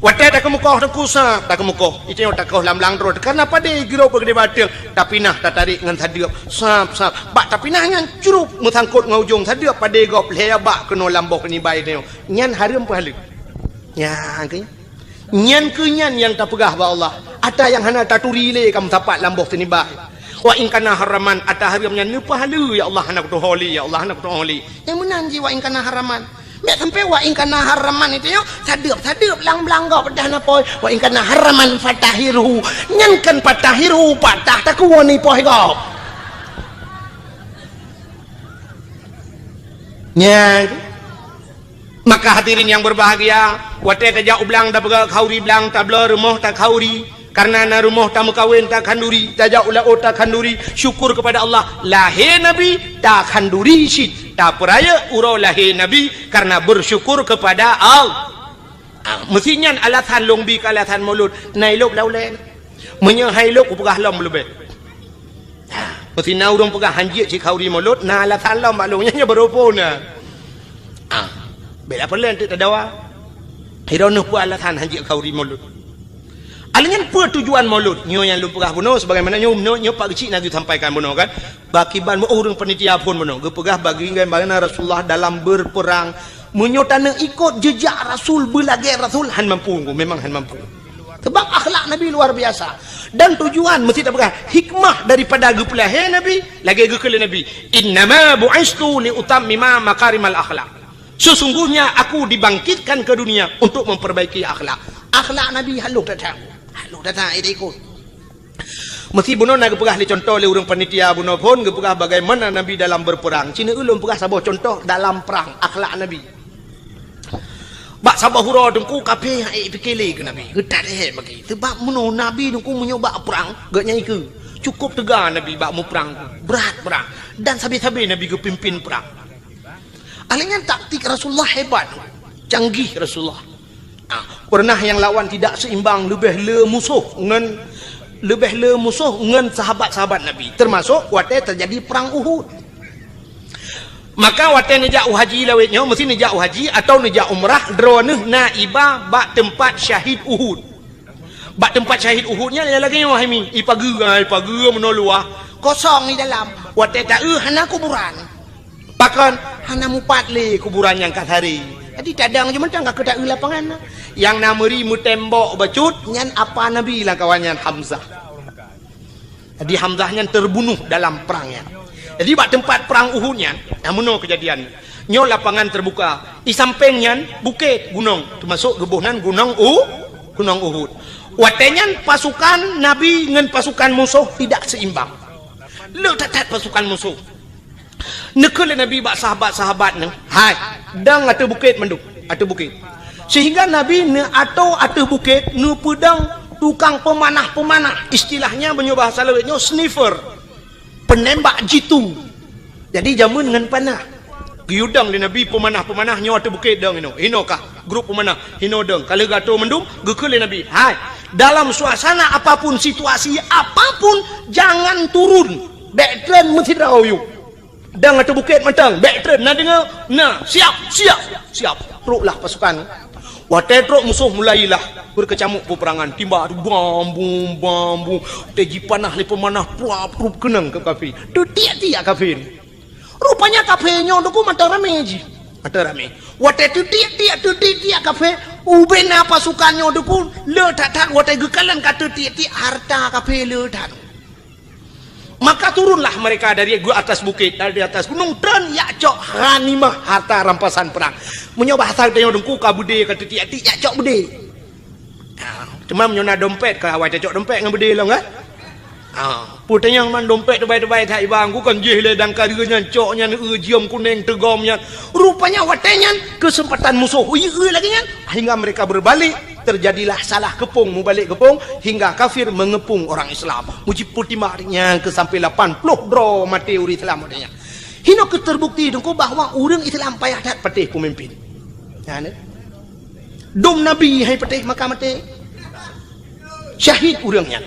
Watée takeumukoh teungku sab, takeumukoh. Itu nyang takoh lam blang droe. Karena padé girob beugedé bateueng, tapinah tatarék ngon sadeueb. Sab, sab. Bak tapinah nyan curup meusangkot ngon ujong sadeueb padé gob lhée bak keunoe lam boh nibai nyoe. Nyan hareuem peuhaleue. Nyan keuh. Nyan keuh nyan nyang tapeugah bak Allah. Ata nyang hana taturi lé ka meusapat lam boh sinibai. Wa in kana haraman, ata hareuem nyan neupeuhaleue, ya Allah hana kutuho lé, ya Allah hana kutuho lé. Nyang meunan jih wa in kana haraman. Meusampé wa in kana haraman itu nyoe, sadeueb-sadeueb lam blang gob dah na poh. Wa in kana haraman fatahirhu. Nyan kan fatahirhu, patah takuwoe ni poh gob. Nyan. Maka hadirin yang berbahagia, watée tajak u blang tapeugah khanduri blang, tabloe rumoh takhanduri, karena na rumoh tameukawen takhanduri, tajak u laôt takhanduri, syukur kepada Allah, lahé Nabi takhanduri cit, tapeurayeuk uroe lahé Nabi karena bersyukur kepada Allah. Ah, meusi nyan alasan lôn bi keu alasan mulod, na ilôb lam ulée. Meunyoe hai lôb kupeugah lom leubeh. Meusi na ureuëng peugah hanjeuet cit khanduri mulod, na alasan lom bak lôn nyan beureumpuna. Ah, bela peureulée teuk tadawa. Hiroe neuh peue alasan hanjeuet khanduri mulod. Aleuh nyan peue tujuan mulod? Nyoe nyang lôn peugah bunoe sebagaimana nyoe, nyoe, nyoe Pak Geuchik na geusampaikan bunoe kan. Bak kiban ureuëng panitia phon bunoe geupeugah bagaimana Rasulullah dalam berperang. Meunyoe taneuk ikot jejak Rasul, beulagée Rasul, han mampu, memang han mampu. Sebab akhlak Nabi luar biasa. Dan tujuan meusi tapeugah hikmah daripada geupeulahé Nabi, lagée geukheun lé Nabi, "Innama bu'istu li utammima makarimal akhlak." Sesungguhnya aku dibangkitkan ke dunia untuk memperbaiki akhlak. Akhlak Nabi halôh that-that. Halôh that-that, eh, ikot. Meusi bunoe na geupeugah lé contoh lé ureuëng panitia bunoe phon geupeugah bagaimana Nabi dalam berperang. Cina ulôn peugah saboh contoh dalam perang akhlak Nabi. Bak saboh uroe teungku kafé hai pikir lé keu Nabi. Geutat hé bagi. Sebab meunoe Nabi teungku meunyoe bak perang, geuh nyang ikeu. Cukup teuga Nabi bak muprang. Brat perang. Dan sabe-sabe Nabi geupimpin perang. Alèh nyan taktik Rasulullah hebat, canggih Rasulullah. Ah, pernah nyang lawan tidak seimbang, leubeh le musoh ngon, leubeh le musoh ngon sahabat-sahabat Nabi, termasuk watèe terjadi perang Uhud. Maka watèe neujak u haji lawét nyoe, meusti neujak u haji atau neujak umrah, droeneuh na iba bak teumpat syahid Uhud. Bak teumpat syahid Uhud nyan lagèe nyoe hai mi, ipageue, ipageue meunoe luwah, kosong di dalam. Watèe taeu hana kuburan. Pakon? Hana mupat lé kuburan nyang ka saré. Jadi tadong jih mantong ka keuh taeu lapangan. Nyang na meuri meutembok bacut nyan apa Nabi lam kawan nyan Hamzah. Jadi Hamzah nyan terbunuh dalam perang nyan. Jadi bak teumpat perang Uhud nyan, na meunoe keujadian. Nyoe lapangan terbuka. Di sampéng nyan bukét, gunong, termasuk geuboh nan gunong U, gunong Uhud. Watèe nyan pasukan Nabi ngon pasukan musoh tidak seimbang. Le that-that pasukan musoh. Neukheun lé Nabi bak sahabat-sahabat nyan, "Hai, dong ateueh bukét mandum, ateueh bukét." Sehingga Nabi neuatoe ateueh bukét, neupeudong tukang peumanah-peumanah. Istilahnya meunyoe bahasa lawét nyoe sniper, penembak jitu. Jadi jameun ngon panah. Geuyue dong lé Nabi peumanah-peumanah nyoe ateueh bukét dong inoe. Inoe kah grup peumanah, inoe dong. Ka lheueh geuatoe mandum, geukheun lé Nabi, "Hai, dalam suasana apapun, situasi apapun, jangan turun. Bèk treun meusidroe yue." Dong ateueh bukét mantong, bèk treun, na deungoe? Na, siap, siap, siap. Troklah pasukan. Watèe trok musoh mulailah beukeucamuk peperangan, timba tu bam bum, bam bum. Watèe jipanah lé peumanah, pruap, pruap keunong keu kafé. Teutiek-tiek kafé. Rupanya kafé nyoe teungku mantong ramé jih. Mantong ramé. Watèe teutiek-tiek, teutiek-tiek kafé, ubé na pasukan nyoe teungku, le that-that watèe geukalon ka teutiek-tiek harta kafé le that. Maka turunlah mereka dari gu-, atas bukit, dari atas gunung, treun jak cok ghanimah, harta rampasan perang. Meunyoe bahasa tanyoe teungku ka beudé ka teutiek-tiek, jak cok beudé. Ha, teuma meunyoe na dompet, ka awai tacok dompet ngon beudé lom, kan? Ha, peue tanyong man dompet teubai-teubai that iba, ku kan jih lé dan ka lheueh nyan cok nyan, eu, jeuem kuneng teugom nyan. Rupanya watèe nyan keuseumpatan musoh, ui, eu, lagèe nyan, hingga mereka berbalik. Terjadilah salah keupông, mubalek keupông, hingga kafir mengepung orang Islam. Meujipeutimbak nyang keu sampai lapan ploh droe maté ureueng Islam watèe nyan. Hino keuh terbukti teungku bahwa ureueng Islam payah that patéh peumimpin. Nyan, eh. Dum Nabi hai patéh maka maté. Syahid ureueng nyan.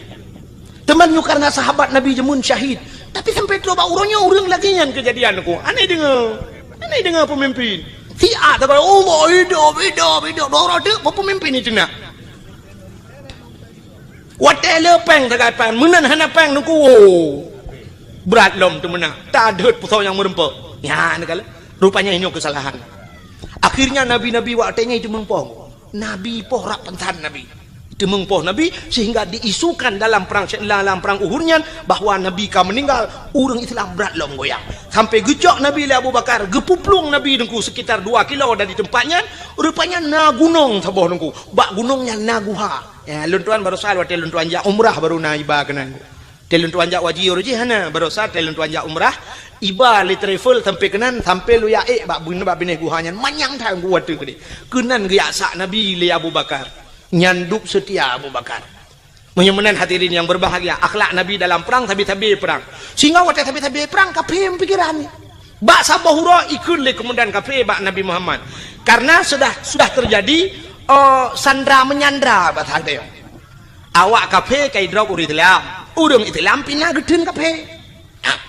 Teuma nyoe karena sahabat Nabi jameun syahid. Tapi sampai trok bak uroe nyoe ureueng lagèe nyan keujadian teungku. Aneh deungoe. Aneh deungoe peumimpin. Siat takot, "Allah, hidup, hidup, hidup." Bak peumimpin itu nak. Watée le péng sagai péng, meunan hana péng Teungku, woe. Brat lom teumeunang, tadhôt peusau nyang meureumpok. Nyan kala, rupanya nyoe keusalahan. Akhirnya nabi-nabi watée nyan teumeung poh. Nabi poh rab pansan nabi. Teumeung poh nabi, sehingga diisukan dalam perang, dalam perang Uhud nyan bahwa nabi ka meninggal, ureuëng Islam brat lom goyang. Sampai geucok nabi lé Abu Bakar, geupuplueng nabi Teungku sekitar dua kilo dari tempat nyan, rupanya na gunong saboh Teungku. Bak gunong nyan na guha. Ya, lôn tuan barosa watée lôn tuan jak umrah baru na iba keunan. Tée lôn tuan jak haji uroe jih hana, barosa tée lôn tuan jak umrah, iba lé travel sampai keunan, sampai lôn jak ék bak bun-, bak binéh guha nyan, manyang that Teungku watée keudeh. Keunan geujak sak nabi lé Abu Bakar. Nyan dub seutia Abu Bakar. Meunyoe meunan hadirin yang berbahagia, akhlak nabi dalam perang, sabe-sabe perang. Sehingga watée sabe-sabe perang, kafé meupikiran. Bak saboh uroe ikheun lé komandan kafé bak Nabi Muhammad. Karena sudah, sudah terjadi, eh, sandra menyandra bak saat nyoe. Awak kafé ka idrop ureuëng Islam. Ureuëng Islam pih na geutheun kafé. Nah.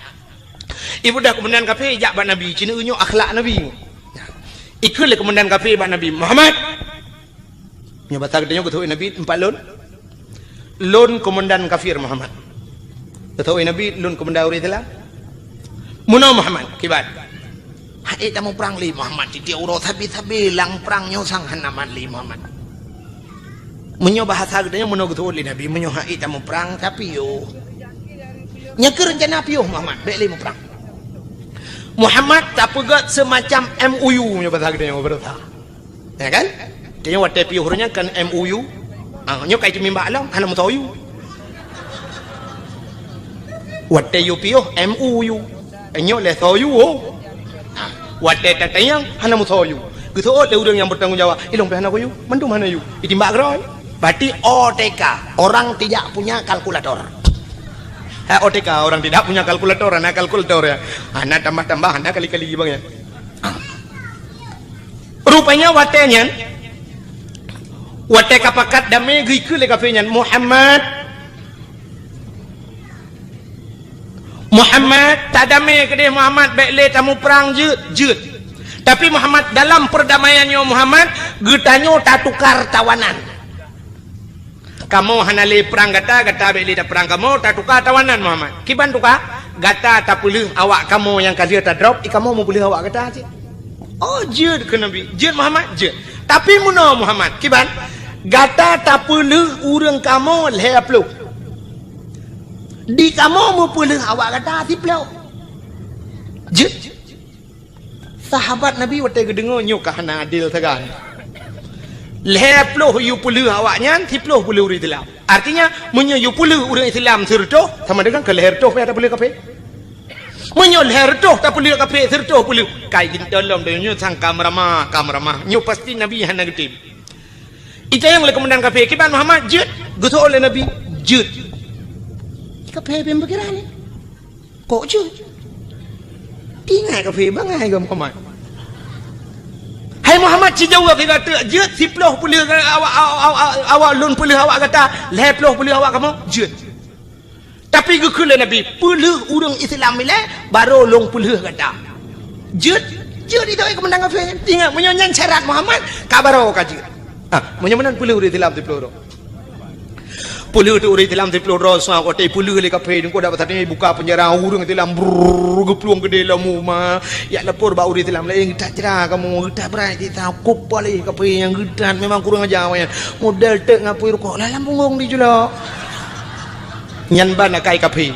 Ibudah komandan kafé jak bak Nabi, ci nyoe akhlak Nabi. Nah. Ikheun lé komandan kafé bak Nabi, "Muhammad." Nyoe basa geutanyoe geuteupeue Nabi, "Teumpat lôn." "Lôn komandan kafir, Muhammad." Geuteupeue Nabi, "Lôn komandan ureuëng Islam." "Meunoe Muhammad, kiban?" "Hana tamuprang lé Muhammad, tiep-tiep uroe sabe-sabe lam prang nyoe sang hana mat lé Muhammad." Meunyoe bahasa geutanyoe meunoe geuteupeue lé Nabi, "Meunyoe hana tamuprang, tapiôh. Nyoe kheueh reuncana piôh Muhammad, bék lé muprang." Muhammad tapeugét seumacam M O U, meunyoe bahasa geutanyoe beureusa. Ya kan? Tanyoe watée piôh ureuëng nyan kan M O U. Ah, nyoe kai teumimbak lom, hana meusoe U. Watée yue piôh, M O U. Nyoe lé soe U, oh. Ah, watée tatanyong, hana meusoe U. Geuseuôt lé ureuëng nyang bertanggung jawab, "Ilong pih hana soe U, mandum hana U." Itimbak keudroe. Berarti O T K, orang tidak punya kalkulator. Ha, O T K, orang tidak punya kalkulator, hana kalkulator ya. Hana tambah-tambah, hana kali-kali bang ya. Ah. Rupanya watée nyan, watée ka pakat damé geukheun lé kafé nyan, "Muhammad, Muhammad, tadamé keudeh Muhammad, bék lé tamuprang jeuet, jeuet. Tapi Muhammad, dalam perdamaian nyoe Muhammad, geutanyoe tatukar tawanan." "Kamoe hana lé prang gata, gata bék lé taprang kamoe, tatuka tawanan Muhammad." "Kiban tuka?" "Gata tapeulheueh awak kamoe nyang ka lheueh tadrop, i kamoe meupeulheueh awak gata cit." "Oh, jeuet," kheun Nabi. "Jeuet Muhammad?" "Jeuet." "Tapi meunoe Muhammad, kiban? Gata tapeulheueh ureuëng kamoe lhée ploh. Di kamoe meupeulheueh awak gata siploh." "Jeuet." Sahabat Nabi watée geudeungoe nyoe ka hana adil sagai. Lhée ploh yue peulheueh awak nyan, siploh peulheueh ureuëng Islam. Artinya, meunyoe yue peulheueh ureuëng Islam sireutôh, sama dengan keu lhée reutôh pih tapeulheueh kafé. Meunyoe lhée reutôh tapeulheueh kafé, sireutôh peulheueh, kai geuntôi lom donya nyoe sang ka meuramah, ka meuramah. Nyoe pasti Nabi hana geutem. Itanyong lé komandan kafé, "Kiban Muhammad jeuet?" Geuseuôt lé Nabi, "Jeuet." Kafé beu pikiran ni. "Kok jeuet? Ingat kafé bangai keu Muhammad." "Hai Muhammad, sijaweueb lé gata, jeuet siploh peulheueh awak, awak, awak, awak lôn peulheueh awak gata, lhée ploh peulheueh awak kamoe, jeuet. Tapi geukheun lé Nabi, peulheueh ureuëng Islam ilée, barô lôn peulheueh gata." "Jeuet, jeuet," itu komandan kafé. Ingat, meunyoe nyan syarat Muhammad, ka barô ka jeuet. Ah, meunyoe meunan peulheueh ureuëng Islam siploh droe. Peulheueh teuk ureuëng Islam siploh droe, sa watée peulheueh lé kafé, deungon dak basa buka penjara ureuëng Islam, brrr, geuplueng keudeh lom uma. Jak lapor bak ureuëng Islam laén, "Geutat cara kamoe, geutat brat cit, sa kup paléh kafé nyang geutat, memang kurang aja awaknyan. Modal teuk ngon apui rukok, lam punggong dijulok." Nyan ban akai kafé.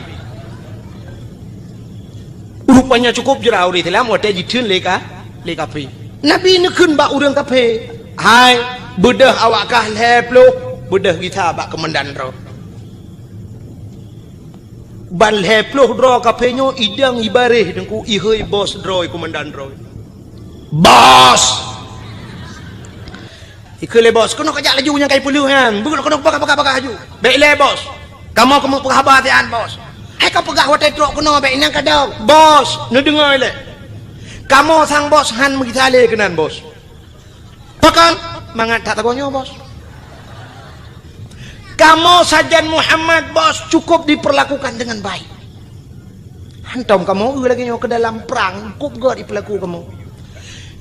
Rupanya cukup jra ureuëng Islam watée jitheun lé ka, lé kafé. Nabi neukheun bak ureuëng kafé, "Hai, beudôh awak kah lhée ploh, beudôh gisa bak komandan droe." Ban lhée ploh droe kafé nyoe idong ibaréh Teungku, ihôi bos droe, komandan droe. "Bos!" Ikheun lé bos, "Keunoe kajak laju nyang kai peulheueh nyan. Beukeulok keunoe, peugah, peugah, peugah laju." "Bék ilée, bos. Kamoe keumeung peugah haba siat, bos." "Hai kapeugah watée trok keunoe, bék inan kadok." "Bos, neudeungoe ilée. Kamoe sang bos han meugisa lé keunan, bos." "Pakon?" "Mangat that sagoe nyoe, bos. Kamoe sajan Muhammad, bos, cukup diperlakukan dengan baik. Hantom kamoe eu lagée nyoe keu dalam prang, kup göt ipeulaku kamoe.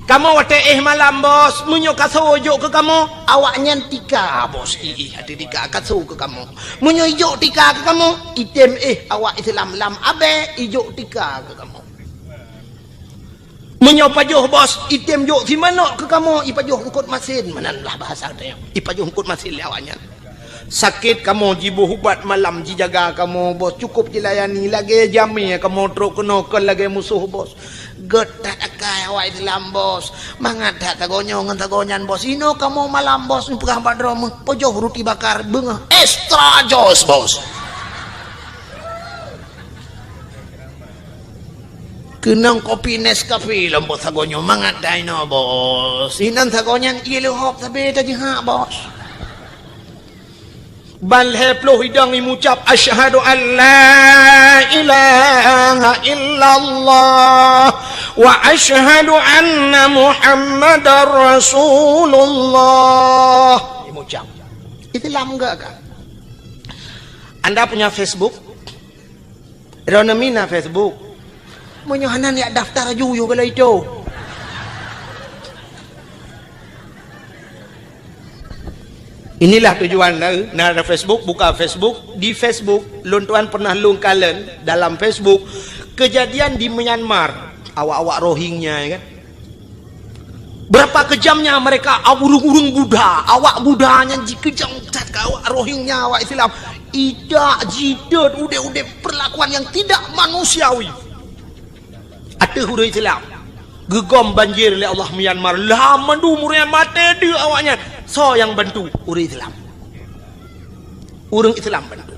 Kamoe watée éh malam, Bos, meunyoe kasoe jok keu kamoe, awaknyan tika, Bos, i-, i-, até tika kasoe keu kamoe. Meunyoe ijok tika keu kamoe, item éh awak Islam lam abée ijok tika keu kamoe. Meunyoe pajoh, Bos, item jok simanok keu kamoe, ipajoh eungkot masin, meunan lah bahasa teuh. Ipajoh eungkot masin lé awaknyan. Sakét kamoe jiboh ubat malam jijaga kamoe, Bos, cukôp jilayani, lagée jamé kamoe trok keunoe kon lagée musoh, Bos. Gét that akai awak Islam, Bos. Mangat that sagoe nyoe ngon sagoe nyan, Bos. Inoe kamoe malam, Bos, neupeugah bak droe meuh, pajoh ruti bakar, beungoh extra jos, Bos. Keunong kopi Nescafe lom, Bos, sagoe nyoe mangat that inoe, Bos. Inan sagoe nyan ié leuhop sabe tajihak, Bos. Ban lhée ploh idong imucab, "Asyhadu an la ilaha illallah wa asyhadu anna Muhammadar Rasulullah." Imucab. Islam enggak kan? Anda punya Facebook? Droeneuh mina Facebook. Meunyoe hana, neujak daftar aju yue bala itu. Inilah tujuan na, na ada Facebook, buka Facebook. Di Facebook, lôn tuan pernah lôn kalon dalam Facebook kejadian di Myanmar, awak-awak Rohingya, ya kan? Berapa kejamnya mereka, ureuëng-ureuëng Buddha, awak Buddha nyan jikeujam that keu awak Rohingya, awak Islam. Idak, jideut, udeb-udeb perlakuan yang tidak manusiawi. Ateueh ureuëng Islam. Geugom banjir lé Allah Myanmar. Lah mandum ureuëng maté deuk awaknyan. Soe nyang bantu? Ureuëng Islam. Ureuëng Islam bantu.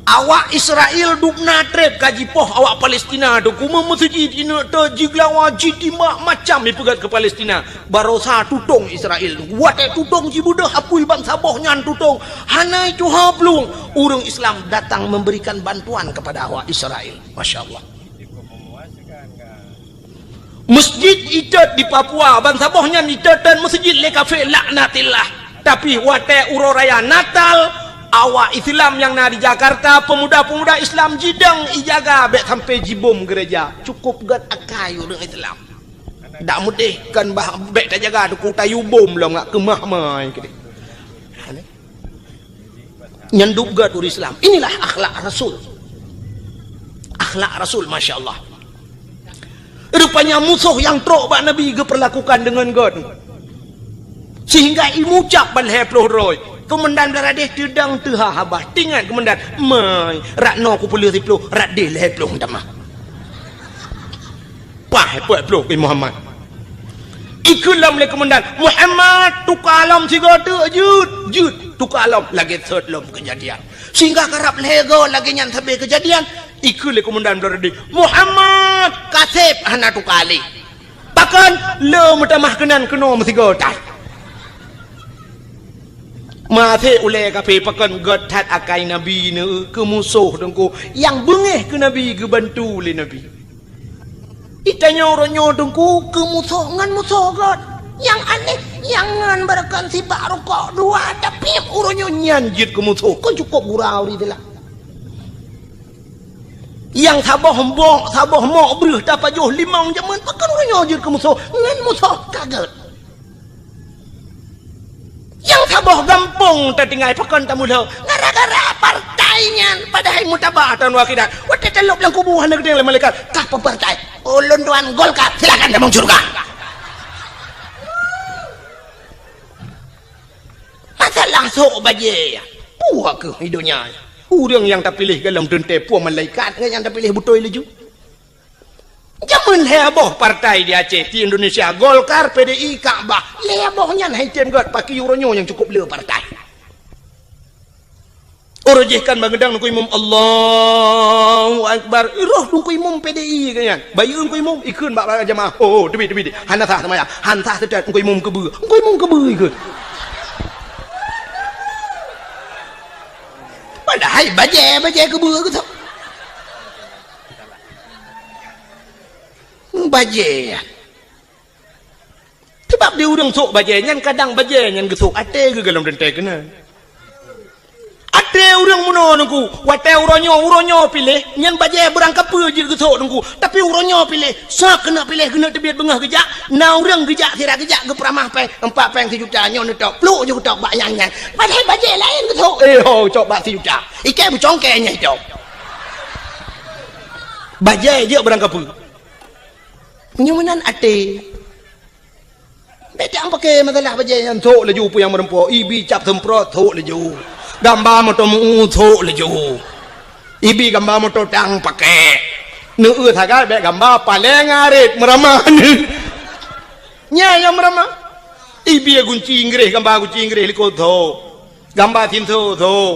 Awak Israel dubna treb ka jipoh awak Palestina tu. Kume meuseujid ineuk teu jigeulawa jitimbak macam ipeugét keu Palestina. Barosa tutong Israel tu. Watée tutong jibeudôh apui bansaboh nyan tutong. Hana tuha plueng. Ureuëng Islam datang memberikan bantuan kepada awak Israel. Masya Allah. Masjid itot di Papua, bansaboh nyan itot dan masjid lé kafé laknatillah. Tapi watée uroe raya Natal, awak Islam nyang na di Jakarta, pemuda-pemuda Islam jidong ijaga bék sampai jibom gereja. Cukup gét akai ureuëng Islam. Dak mudeh kan bah bék tajaga tuku tayu bom lom ngak keumah mai keudeh. Nyan dub gét ureuëng Islam. Inilah akhlak Rasul. Akhlak Rasul, masya Allah. Rupanya musoh nyang trok bak Nabi geupeurlakukan deungon gét. Sehingga imucab ban lhée ploh droe. Keumandan Blaradeh teudang teuha haba. Tingat keumandan, "Mai, rat noe kupeuleueh siploh, rat deh lhée ploh tamah." Pah, peuet ploh keu Muhammad. Ikheun lom lé keumandan, "Muhammad, tuka lom sigoe teuk, jeuet, jeuet, tuka lom." Lagée thot lom keujadian. Sehingga karab lhée goe lagée nyan sabe keujadian, ikheun lé keumandan Blaradeh, "Muhammad, kaseb hana tuka lé." Pakon? Le meutamah keunan keunoe meusigoe that. Maté ulée kafé pakon gét that akai Nabi neu keu musoh teungku nyang beungéh keu Nabi geubantu lé Nabi. Itanyoe uroe nyoe teungku keu musoh ngon musoh gét. Nyang aneh, nyang ngon beureukan sibak rukok dua, tapi uroe nyoe nyan jeuet keu musoh. Kon cukop gura ureuëng teulah. Nyang saboh mbok, saboh mok breueh tapajoh limong jameun, pakon uroe nyoe jeuet keu musoh? Ngon musoh ka gét. Nyang saboh gampông tatinggai pakon tamulhô. Gara-gara partai nyan, padahai meutabah taun akhirat. Watée talop lam kubu hana geudeng lé malaikat, "Kah peue partai?" "Ulôn tuan Golkar." "Silakan tamong syeuruga." Masalah sok bajée, puak keuh di donya. Ureuëng nyang tapiléh golom teuntée puang malaikat ngon nyang tapiléh beutôi laju. Jameun lhée boh partai di Aceh, di Indonesia, Golkar, P D I, Kakbah. Lhée boh nyan hai tem gét, pakri uroe nyoe nyang cukop le partai. Uroe jih kan bangeudang Teungku Imum, "Allahu Akbar." Roh Teungku Imum P D I kan nyan. Bayeue Teungku Imum, ikheun bak para jamaah, "Oh, oh, teubiet, teubiet. Hana sah seumayang. Han sah seutôt Teungku Imum keubeue." Teungku Imum keubeue ikheun. Padahai bajée, bajée keubeue geutok. Bajée nyan. Sebab di ureuëng sok bajée nyan, kadang bajée nyan geusok até geuh golom teuntée keunan. At-, Tré ureuëng meunoe Teungku, watée uroe nyoe, uroe nyoe piléh, nyan bajée beurangkapeue jeuet geusok Teungku. Tapi uroe nyoe piléh, soe keuneuk piléh keuneuk teubiet beungoh geujak, na ureuëng geujak sira geujak geupeuramah péng, empat péng sijuta nyoe neutôk, pluek jeuet geutôk bak nyang nyan. Padahai bajée laén geusok, eh ho, cok bak sijuta. Ikée beucongkée nyang itôk. Bajée jeuet beurangkapeue. Nyoe meunan até. Bék tang paké masalah bajée nyan, sok laju peue nyang meureumpok, ibi cap seumprot, sok laju. Gamba moto meu, sok laju. Ibi gamba moto tang paké. Neueu sagai bék gamba paleng arit meuramah. Nyan nyang meuramah. Ibi gunci Inggréh, gamba gunci Inggréh likot, sok. Gamba sinso, sok.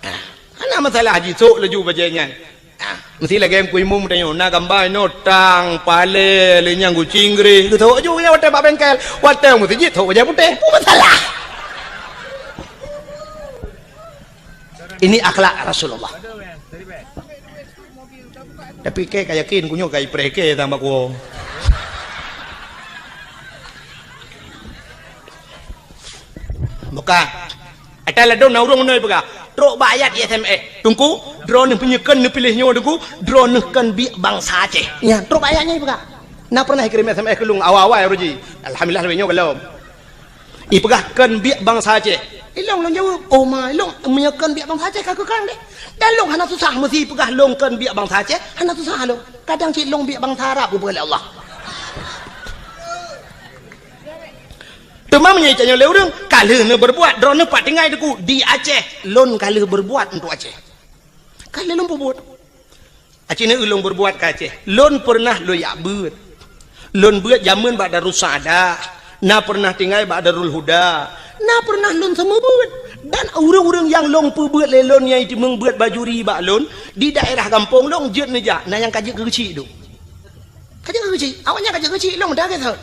Ah, hana masalah jisok laju bajée nyan. Ah, meusti lagée Teungku Imum tanyoe, na gamba inoe tang, palée, lé nyang gunci Inggréh, geusok laju nyang watée bak bengkel, watée meuseujid sok bajée putéh, peue masalah? Ini akhlak Rasulullah. Tapi kée ka yakin, ku nyoe ka ipreh kée tambah kuwoe. Buka. Ata ladom na ureuëng meunoe peugah, trok bak ayat di S M S. Teungku, droeneuh peue nyang kön neupiléh nyoe Teungku, droeneuh kön biek bansa Aceh. Nya, trok bak ayat nyan peugah. Na pernah ikirém S M S keu lôn awai-awai uroe jih. Alhamdulillah lagée nyoe gohlom. Ipeugah kön biek bansa Aceh. Ilong lôn jaweueb, "Oh ma, ilong meunyoe kön biek bansa Aceh ka keu kön deh." Dan lôn hana susah meusi peugah lôn kön biek bansa Aceh, hana susah lôn. Kadang cit lôn biek bansa Arab geupeugah lé Allah. Teuma meunyoe itanyoe lé ureuëng, ka lheueh neubeurbuat, droeneuh pat tinggai Teungku di Aceh, lôn ka lheueh beurbuat untuk Aceh. Ka lheueh lôn peubuet. Aci neueu lôn beurbuat keu Aceh. Lôn peureunah lôn jak beuet. Lôn beuet jameun bak Darussaada, na peureunah tinggai bak Darul Huda, na peureunah lôn seumeubeuet. Dan ureuëng-ureuëng nyang lôn peubeuet lé lôn nyang jiteumeung beuet bajuri bak lôn di daerah gampông lôn jeuet neujak, na nyang ka jeuet keu geuchik dum. Ka jeuet keu geuchik, awaknyan ka jeuet keu geuchik lôn dah keusot.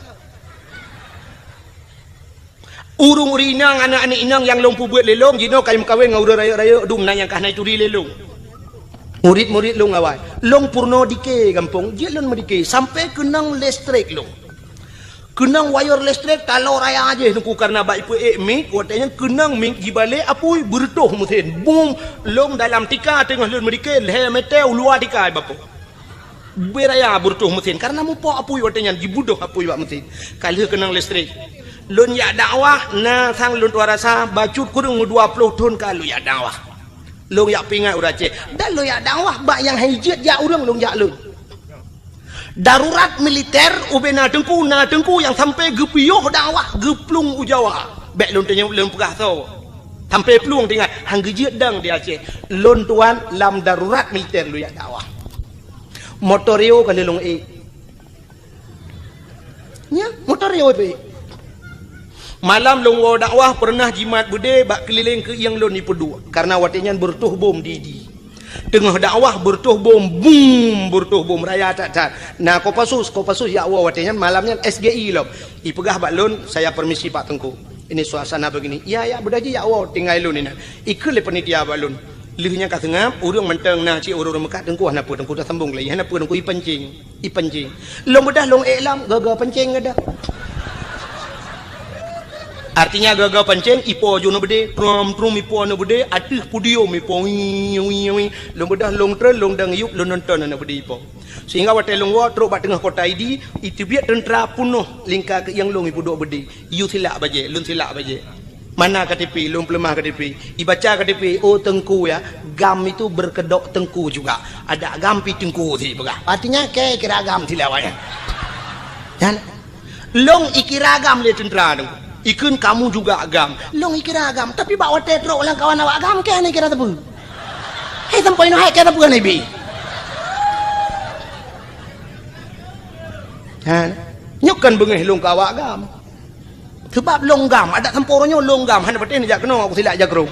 Ureuëng-ureuëng inong, aneuëk-aneuëk inong nyang lôn peubeuet lé lôn, jinoe ka meukawen ngon ureuëng rayeuk-rayeuk dum na nyang ka hana jituri lé lôn. Murit-murit lôn awai. Lôn peurunoe dike gampông, jeuet lôn meudike, sampoe keunong listrik lôn. Keunong wayeur listrik taloe raya jih Teungku, kareuna bak ipeuék mik, watée nyan keunong mik jibalek apui beureutoh meusén. Bum, lôn dalam tika teungoh lôn meudike, lhée meter u luwa tika bapo. Beuraya beureutoh meusén, kareuna mupok apui watée nyan, jibudoh apui bak meusén. Ka lheueh keunong listrik. Lôn jak dakwah, na sang lôn tuan rasa, bacut kureueng dua ploh thon ka lôn jak dakwah. Lôn jak peuingat ureuëng Aceh. Dan lôn jak dakwah bak nyang hai jeuet jak ureuëng lôn jak lôn. Darurat militer ubena Teungku, na Teungku nyang sampoe geupiôh dakwah geuplueng u Jawa. Bék lôn tanyong lôn peugah soe. Sampoe plueng tinggai, han geujeuet dang di Aceh. Lôn tuan lam darurat militer lôn jak dakwah. Motor Rio ka lheueh lôn ék. Nya, motor Rio pih. Malam lôn woe dakwah peureunah jimat beudé bak keulileng keuieng lôn ipeuduek, kareuna watée nyan beureutoh bom di, di. Teungoh dakwah beureutoh bom, bum, beureutoh bom raya that-that. Na Kopassus, Kopassus jak woe watée nyan malam nyan S G I lom. Ipeugah bak lôn, "Saya permisi Pak Teungku. Ini suasana begini." "Iya, ya, beudôh jih jak woe, tinggai lôn inan." Ikheun lé panitia bak lôn. Lheueh nyan ka seungab, ureuëng mantong na cit ureuëng meukat, "Teungku hana peue, Teungku tasambong lé, hana peue Teungku ipancing." Ipancing. Lôn beudôh lôn ék lom, gaga pancing geudah. Artinya gaga pancing, ipo ju aneuk beudé, trum, trum ipo aneuk beudé, ateueh podium ipo, wii, wii, wii. Lôn beudôh lôn treun, lôn dang yup, lôn nonton aneuk beudé ipo. Sehingga watée lôn woe trok bak teungoh kota Idi, iteubiet teuntra peunoh lingka keuieng lôn ipeuduek beudé. Yue silak bajée, lôn silak bajée. Mana K T P, lôn peuleumah K T P. Ibaca K T P, "Oh Teungku ya, GAM itu berkedok Teungku juga. Ada GAM pi Teungku," si peugah. Artinya, kée kira GAM si lé awaknyan. Nyan, lôn ikira GAM lé teuntra Teungku. Ikheun, "Kamu juga GAM." Lôn ikira GAM, tapi bak watée trok lam kawan awak GAM, kée hana kira teupeu. Hei, sampoe inoe hai kée teupeu hana ibi. Ha, nyoe kan beungéh lôn keu awak GAM. Seubab lôn GAM, adak sampoe uroe nyoe lôn GAM, hana patéh neujak keunoe, aku silak jakrong.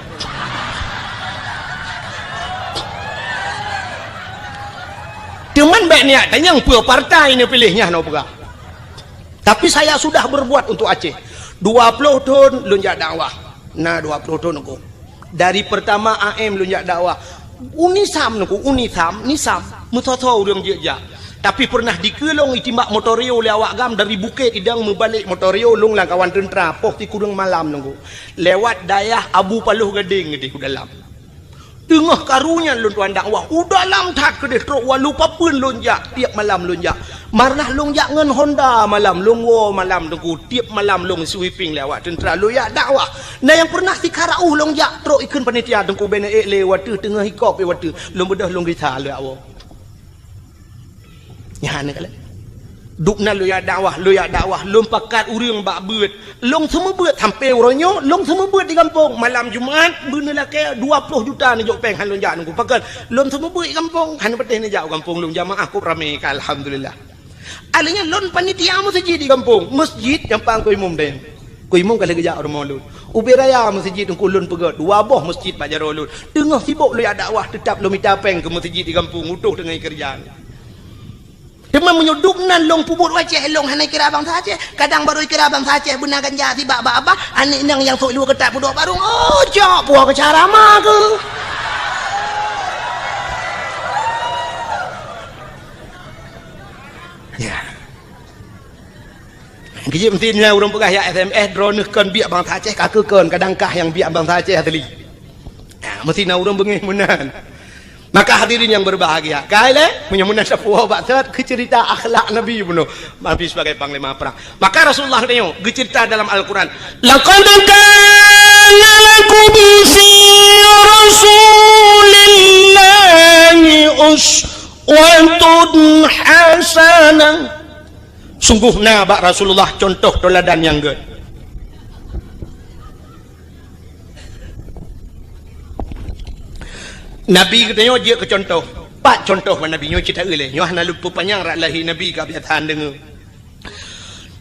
Teuma bék niat tanyong peue partai neupiléh nyan, nyoe peugah. Tapi saya sudah berbuat untuk Aceh. Dua ploh thon lôn jak dakwah. Na dua ploh thon aku. Dari pertama A M lôn jak dakwah. UNISAM Teungku, UNISAM, NISAM. Meusoe-soe ureuëng jeuet jak. Tapi peureunah dikeue lôn itimbak motor Rio lé awak GAM dari Bukét Idong meubalek motor Rio lôn lam kawan teuntra poh sikureueng malam Teungku. Lewat dayah Abu Paloh Gadeng geudeh u dalam. Teungoh karu nyan lôn tuan dakwah, u dalam that keudeh trok walu papeuen lôn jak, tiep malam lôn jak. Malah lôn jak ngon Honda malam, lôn woe malam Teungku, tiep malam lôn sweeping lé awak teuntra lôn jak dakwah. Na nyang peureunah sikara uh lôn jak trok ikheun panitia Teungku, bèk neuék lé watèe teungoh ikop watèe lôn beudôh lôn gisa lôn jak woe. Nyan ka lheueh. Duek nan lôn jak dakwah, lôn jak dakwah, lôn pakat ureueng bak beuet. Lôn seumeubeuet sampoe uroe nyoe, lôn seumeubeuet di gampông. Malam Jumat, beuneulakèe dua ploh juta neujok pèng han lôn jak Teungku. Pakon, lôn seumeubeuet di gampông, han patéh neujak u gampông lôn jamaah kôp ramè ka, alhamdulillah. Alèh nyan lôn panitia meuseujid di gampông, meuseujid nyang pang keu imum deh. Keu imum ka lheueh geujak u rumoh lôn. Ubé raya meuseujid Teungku lôn peugöt, dua boh meuseujid bak jaroe lôn. Teungoh sibok lôn jak dakwah, teutap lôn mita pèng keu meuseujid di gampông, utôh teungoh keureuja. Teuma meunyoe duek nan lôn peubuet u Aceh, lôn hana ikira bansa Aceh. Kadang barô ikira bansa Aceh beuna ganja sibak bak abah, aneuk inong nyang sôk luwa keutat peuduek barong. Oh, cok, puwoe keu cara ma keuh. Ya. Geujeuet meusti nyan ureueng peugah jak S M S, droeneuh kon biek bansa Aceh, ka keuh kon, kadang kah nyang biek bansa Aceh asli. Ha, meusti na ureueng beungéh meunan. Maka hadirin yang berbahagia, kai lé, meunyoe meunan sapeue bak sot, keu cerita akhlak Nabi bunoe, Nabi sebagai panglima perang. Maka Rasulullah geutanyoe geucerita dalam Al-Quran, "Laqad kana lakum fi Rasulillahi uswatun hasanah." Sungguh na bak Rasulullah contoh teuladan nyang gèt. Nabi geutanyoe jeuet keu contoh. Pat contoh bak Nabi nyoe cit taeu lé. Nyoe hana lôn peupanyang rot lahé Nabi ka biasa deungoe.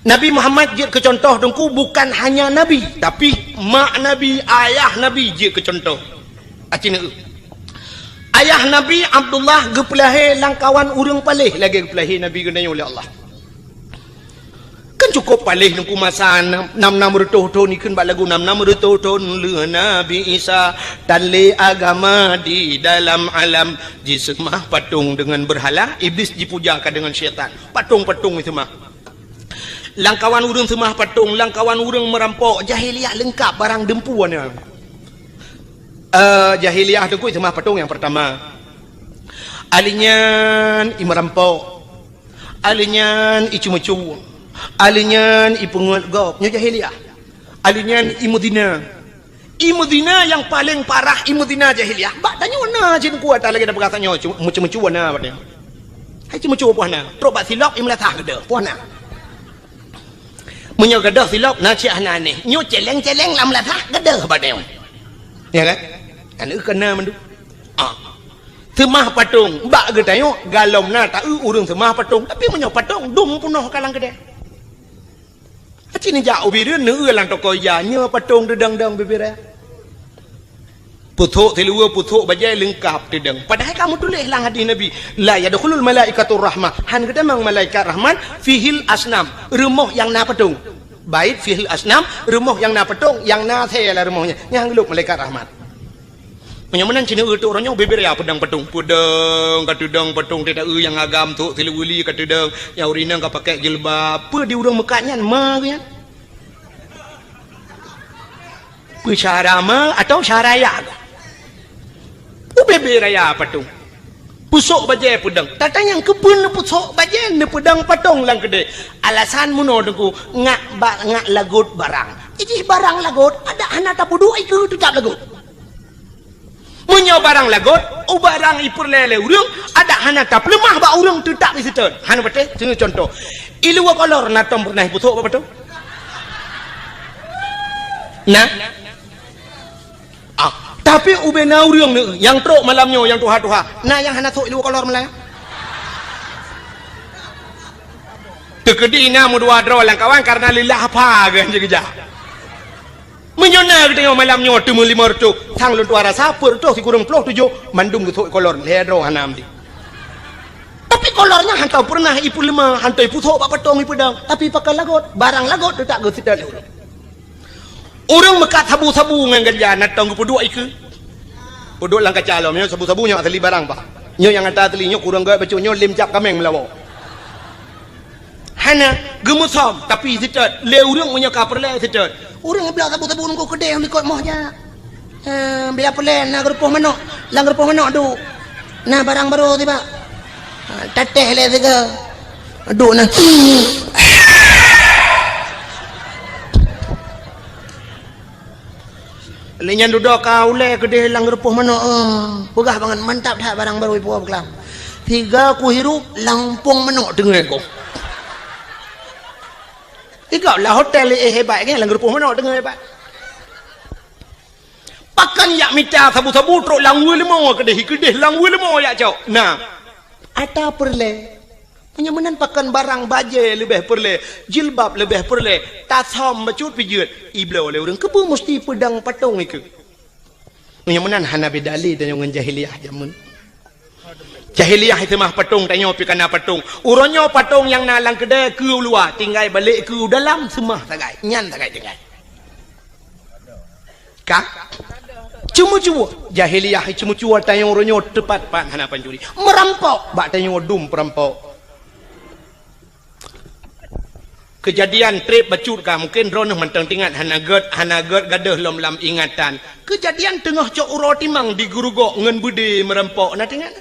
Nabi Muhammad jeuet keu contoh Teungku bukan hanya Nabi, tapi mak Nabi, ayah Nabi jeuet keu contoh. Aci neu. Ayah Nabi Abdullah geupeulahé lam kawan ureueng paléh lagèe geupeulahé Nabi geutanyoe lé Allah. Kan cukôp paléh Teungku masa nam, nam, nam reutôh thôn, ikheun bak lagu nam, nam reutôh thôn lheueh Nabi Isa, tan lé agama di dalam alam, jiseumah patong deungon beurhala, Iblis jipuja ka deungon syaitan. Patong-patong jiseumah. Lam kawan ureueng seumah patong, lam kawan ureueng meurampok, jahiliyah leungkap barang deumpu na. Eh, jahiliyah Teungku seumah patong nyang peurtama. Alèh nyan i meurampok. Alèh nyan i ceumeucue. Alèh nyan i peungeuet gob. Nyoe jahiliyah. Alèh nyan i meuzina. I meuzina nyang paleng parah, i meuzina jahiliyah. Bak tanyoe na cit Teungku ata lagèe na peugah tanyoe, cu-, meucue-meucue na bak tanyoe. Hai ceumeucue poh na. Trok bak silop i meulasah geudoh, poh na. Meunyoe geudoh silop na cit hana anéh. Nyoe celeng-celeng lam meulasah geudoh bak tanyoe. Ya kan? Aneuk keu na mandum. Ah. Seumah patong bak geutanyoe galom na taeu ureueng seumah patong. Tapi meunyoe patong dum peunoh ka lam keudè. Aci neujak ubé deuh neueu lam toko ija, nyoe patong teudong-dong bibiré. Pusok siluweue, pusok bajèe leungkap teudong. Padahai ka meutuléh lam hadis Nabi, "La yadkhulul malaikatur rahmah." Han geutamong malaikat rahmat fihil asnam, rumoh nyang na patong. Bait fihil asnam, rumoh nyang na patong, nyang na asèe lam rumoh nyan. Nyan han geulôp malaikat rahmat. Meunyoe meunan cit neueu tôk uroe nyoe bibiré peudong patong. Peudong ka teudong patong, teuta eu nyang agam tôk siluweue li ka teudong, nyang ureueng inong ka pakèk jilbab. Peue di ureueng meukat nyan ma geuh nyan? Peue syara ma atau syara ya geuh? Ubé-bé raya patong. Pusok bajèe peudong. Tatanyong keupeue neupusok bajèe neupeudong patong lam keudè? Alasan meunoe Teungku, ngak ba-, ngak lagot barang. Jih barang lagot, adak hana tapeuduek ikeue teutap lagot. Meunyoe barang lagot, u barang ipeureulèe lé ureueng, adak hana tapeuleumah bak ureueng teutap iseutôt. Hana patéh, seuneu contoh. I luwa kolor na tom peureunah ipusok bak patong? Na? Ah, tapi ubé na ureueng neu, nyang trok malam nyoe, nyang tuha-tuha, na nyang hana sok i luwa kolor malam? Teukeudi na meudua droe lam kawan karena leulah apa geuh jeuet geujak. Meunyoe na geutanyoe malam nyoe teumeulimong reutôh, sang lôn tuha rasa peuet reutôh sikureueng ploh tujoh, mandum geusok i kolor, lhèe droe hana meuti. Tapi kolor nyan hantom peureunah ipeuleumah, hantom ipusok bak patong ipeudong, tapi pakon lagot, barang lagot teutap geuseutôt lé ureueng. Ureueng meukat sabu-sabu ngon ganja na tom geupeuduek ikeue. Peuduek lam kaca lom, nyoe sabu-sabu nyoe asli barang, Pak. Nyoe nyang ata asli, nyoe kureueng gèt bacut, nyoe lém cap kaméng meulawa. Hana, geumeusom, tapi seutôt. Lé ureueng meunyoe ka peureulèe seutôt. Ureueng bloe sabu-sabu nunggu keudéh likot moh jak. Eh, biar peureulèe na geurupoh manok. Lam geurupoh manok duek. Na barang barô tibak. Ha, tatéh lé siga. Duek na. Lé nyan dudoe ka ulée keudeh lam geurupoh manok, eh. Peugah bangat, mantap that barang barô ipuwoe beukeulaam. Siga kuhirup, lam umpong manok teungoh gob. Igob lah hotel, eh, hebat kan, lam geurupoh manok teungoh hebat. Pakon jak mita sabu-sabu trok lam weue leumo keudeh, keudeh lam weue leumo jak cok. Nah, ata peureulée. Meunyoe meunan pakon barang bajée leubeh peureulée, jilbab leubeh peureulée, tasöm bacut pijeut, ibloe lé ureuëng keupeue musti peudong patong ikeue. Meunyoe meunan hana beda lé tanyoe ngon jahiliyah jameun. Jahiliyah itu mah patong, tanyoe pih kana patong. Uroe nyoe patong nyang na lam keudée keu u luwa, tinggai balek keu u dalam seumah sagai. Nyan sagai tinggai. Ka? Ceumeucue. Jahiliyah ceumeucue tanyoe uroe nyoe teupat-pat hana pancuri. Meurampok bak tanyoe dum peurampok. Keujadian treb bacut ka, mungken droeneuh mantong teuingat, hana gét, hana gét gadôh lom lam ingatan. Keujadian teungoh cok uroe timang di Geurugok ngon beudé meurampok, na teuingat?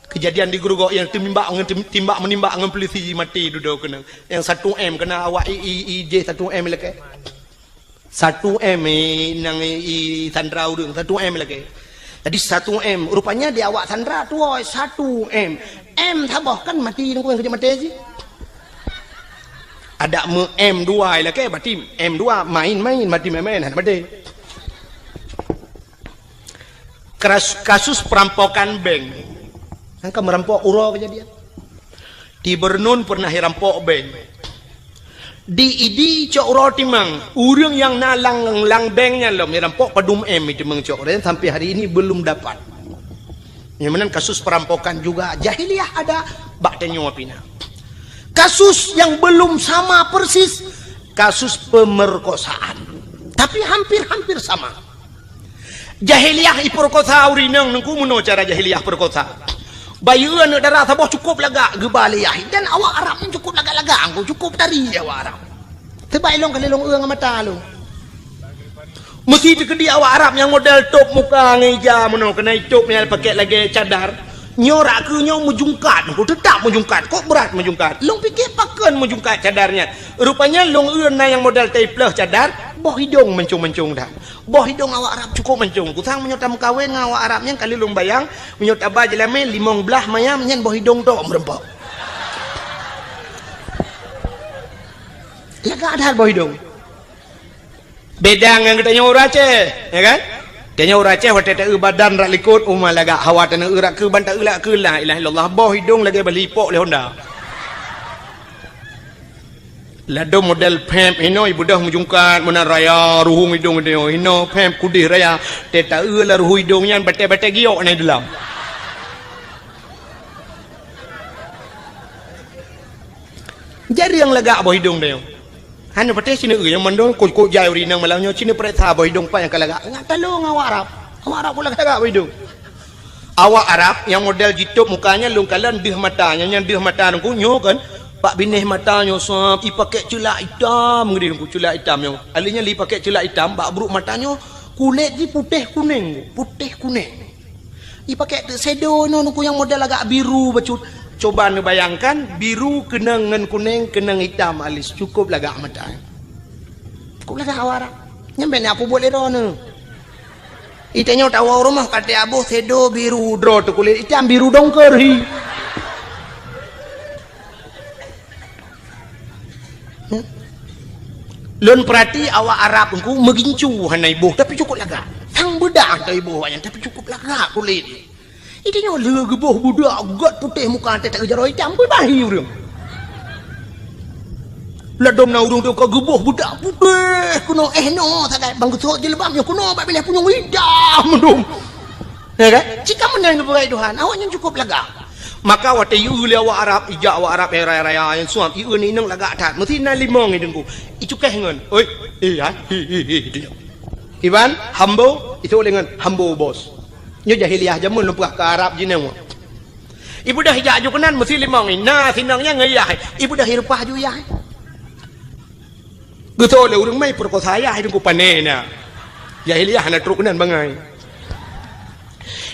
Keujadian di Geurugok nyang teumimbak ngon tim-, timbak meunimbak ngon peulisi maté dudoe keunoe. Nyang satu M keunan awak i, i, i jih satu M lakée. Satu M, eh, nyang i, i sandra ureuëng, satu M lakée. Jadi satu M, rupanya di awak sandra tuwoe satu M. M saboh kan maté, nunggu nyang keuneuk maté jih. Adak meu M dua lakée, berarti M dua main-main, maté main-main, hana maté. Kras-, kasus perampokan bank. Kan ka meurampok uroe keujadian. Di Bernun pernah irampok bank. Di Idi cok uroe timang, ureuëng nyang na lam, lam bank nyan lom irampok padum M iteumang cok uroe, sampai hari ini belum dapat. Nyang meunan kasus perampokan juga jahiliyah ada, bak tanyoe pih na. Kasus yang belum sama persis, kasus pemerkosaan. Tapi hampir-hampir sama. Jahiliyah ipeurkosa ureuëng inong, nungku meunoe cara jahiliyah peurkosa. Bayeue aneuëk dara saboh cukup lagak geuba lé yah, dan awak Arab nyan cukup lagak-lagak, angku cukup tari awak Arab. Teubai lôn kali lôn eu ngon mata lôn. Meusi teukeudi awak Arab nyang model top muka ngon ija meunoe, keunan itop nyang pakèk lagèe cadar. Nyoe rak keu nyoe meujungkat, nungku teutap meujungkat, kok brat meujungkat. Lôn pike pakon meujungkat cadar nyan. Rupanya lôn eu na nyang model taipleuh cadar, boh idong mancong-mancong that. Boh idong awak Arab cukup mancong. Kusang meunyoe tameukawen ngon awak Arab nyan, kali lôn bayang, meunyoe taba jeulamé limong blaih mayam nyan boh idong tok meureumpok. Lagak that boh idong. Beda ngon geutanyoe ureueng Aceh, ya kan? Tanyoe ureueng Aceh watèe taeu badan rak likot, uma lagak, hawa taneuk eu rak keu ban taeu lak keu la ilaha illallah, boh idong lagèe bali ipok lé honda. Ladom model pèp hinoe, ibeudôh meujungkat meunan raya, ruhueng idong idong hinoe, pèp kudeh raya. Teuta eu lam ruhueng idong nyan batèe-batèe giok na i dalam. Jareueng lagak boh idong tanyoe. Hana patéh sineuk eu nyang mandum kok-kok jai ureueng inong malam nyoe sineuk pareksa boh idong pat nyang ka lagak. Ngat talong awak Arab. Awak Arab pun lagak-lagak boh idong. Awak Arab nyang model jitôb muka nyan lôn kalon deuh mata, nyang, nyang deuh mata nungku nyoe kan, bak binéh mata nyoe sab ipakèk ceulak itam ngeudeh nungku, ceulak itam nyoe. Alèh nyan lé ipakèk ceulak itam, bak brôk mata nyoe kulét jih putéh kunéng, putéh kunéng. Ipakèk teuk shadow nyoe nungku nyang model agak biru bacut. Coba neubayangkan, biru keunong ngon kunéng, keunong itam alis, cukup lagak mata. Cukup lagak awak Arab. Nyan bèk na peubuet lé droeneuh. Itanyoe tawoe u rumoh ka teuaboh shadow biru droe teuh kulét itam biru dongker hi. Hmm? Lôn peurati awak Arab nungku meugincu hana iboh tapi cukup lagak. Sang beudak hana iboh awaknyan tapi cukup lagak kulét. Itanyoe lé geuboh beudak gèt putéh muka teuh tak jaroe itam beubahi ureueng. Ladom na ureueng teuh ka geuboh beudak putéh keunoe, eh, noe sagai bang geusok jilbab nyoe keunoe bak binéh punyueng itam mandum. Ya kan? Cit ka meunan geupeugah Tuhan, awaknyan cukup lagak. Maka watèe ieu lé awak Arab, ijak awak Arab nyang raya-raya nyang suab, ieu ni inong lagak that. Meusti na limong i teungku. Icukéh ngon, "Oi, iya, hi, hi, hi," hi. Iban, "Hambo," isôk lé ngon, "Hambo, bos." Nyoe jahiliyah jameun lôn peugah keu Arab jinoe. Ibeudôh ijak aju keunan meusti limong i. Na sinong nyan ngon yah. Ibeudôh ireupah aju yah. Geutôk lé ureueng mai peurekosa yah i teungku pané na. Jahiliyah hana trok keunan bangai.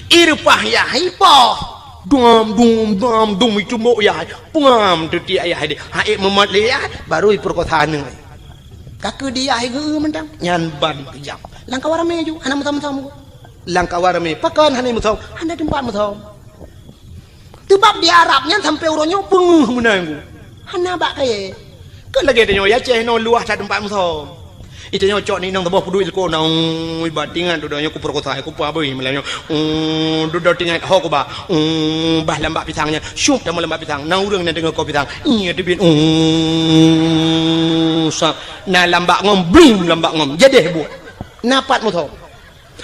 Ireupah yah ipoh. Dum, dum, dum, dum, icumbok yah. Pengam teutiek yah deh. Hai meumot lé yah, baru ipeurkosa aneuk. Ka keu di yah geu mantong. Nyan ban keujam. Lam kawan ramé ju, hana meusom-som. Lam kawan ramé, pakon hana meusom? Hana teumpat meusom. Teubab di Arab nyan sampoe uroe nyoe peungeuh meunan. Hana bak kayée. Keu lagée tanyoe Aceh nyoe luwah that teumpat meusom. Itanyoe cok ni inong teuboh peuduek ilko na, ui, bak tingan dudoe nyoe kupeurkosa, kupeubeuih malam nyoe. Uu, dudoe tingan ho kuba. Uu, bah lambak pisang nyan. Syup tamong lambak pisang. Na ureuëng nyang deungoe ko pisang. Iya teubiet. Uu, sa. Na lambak ngom, blum lambak ngom. Jadeh buet. Na pat meusom.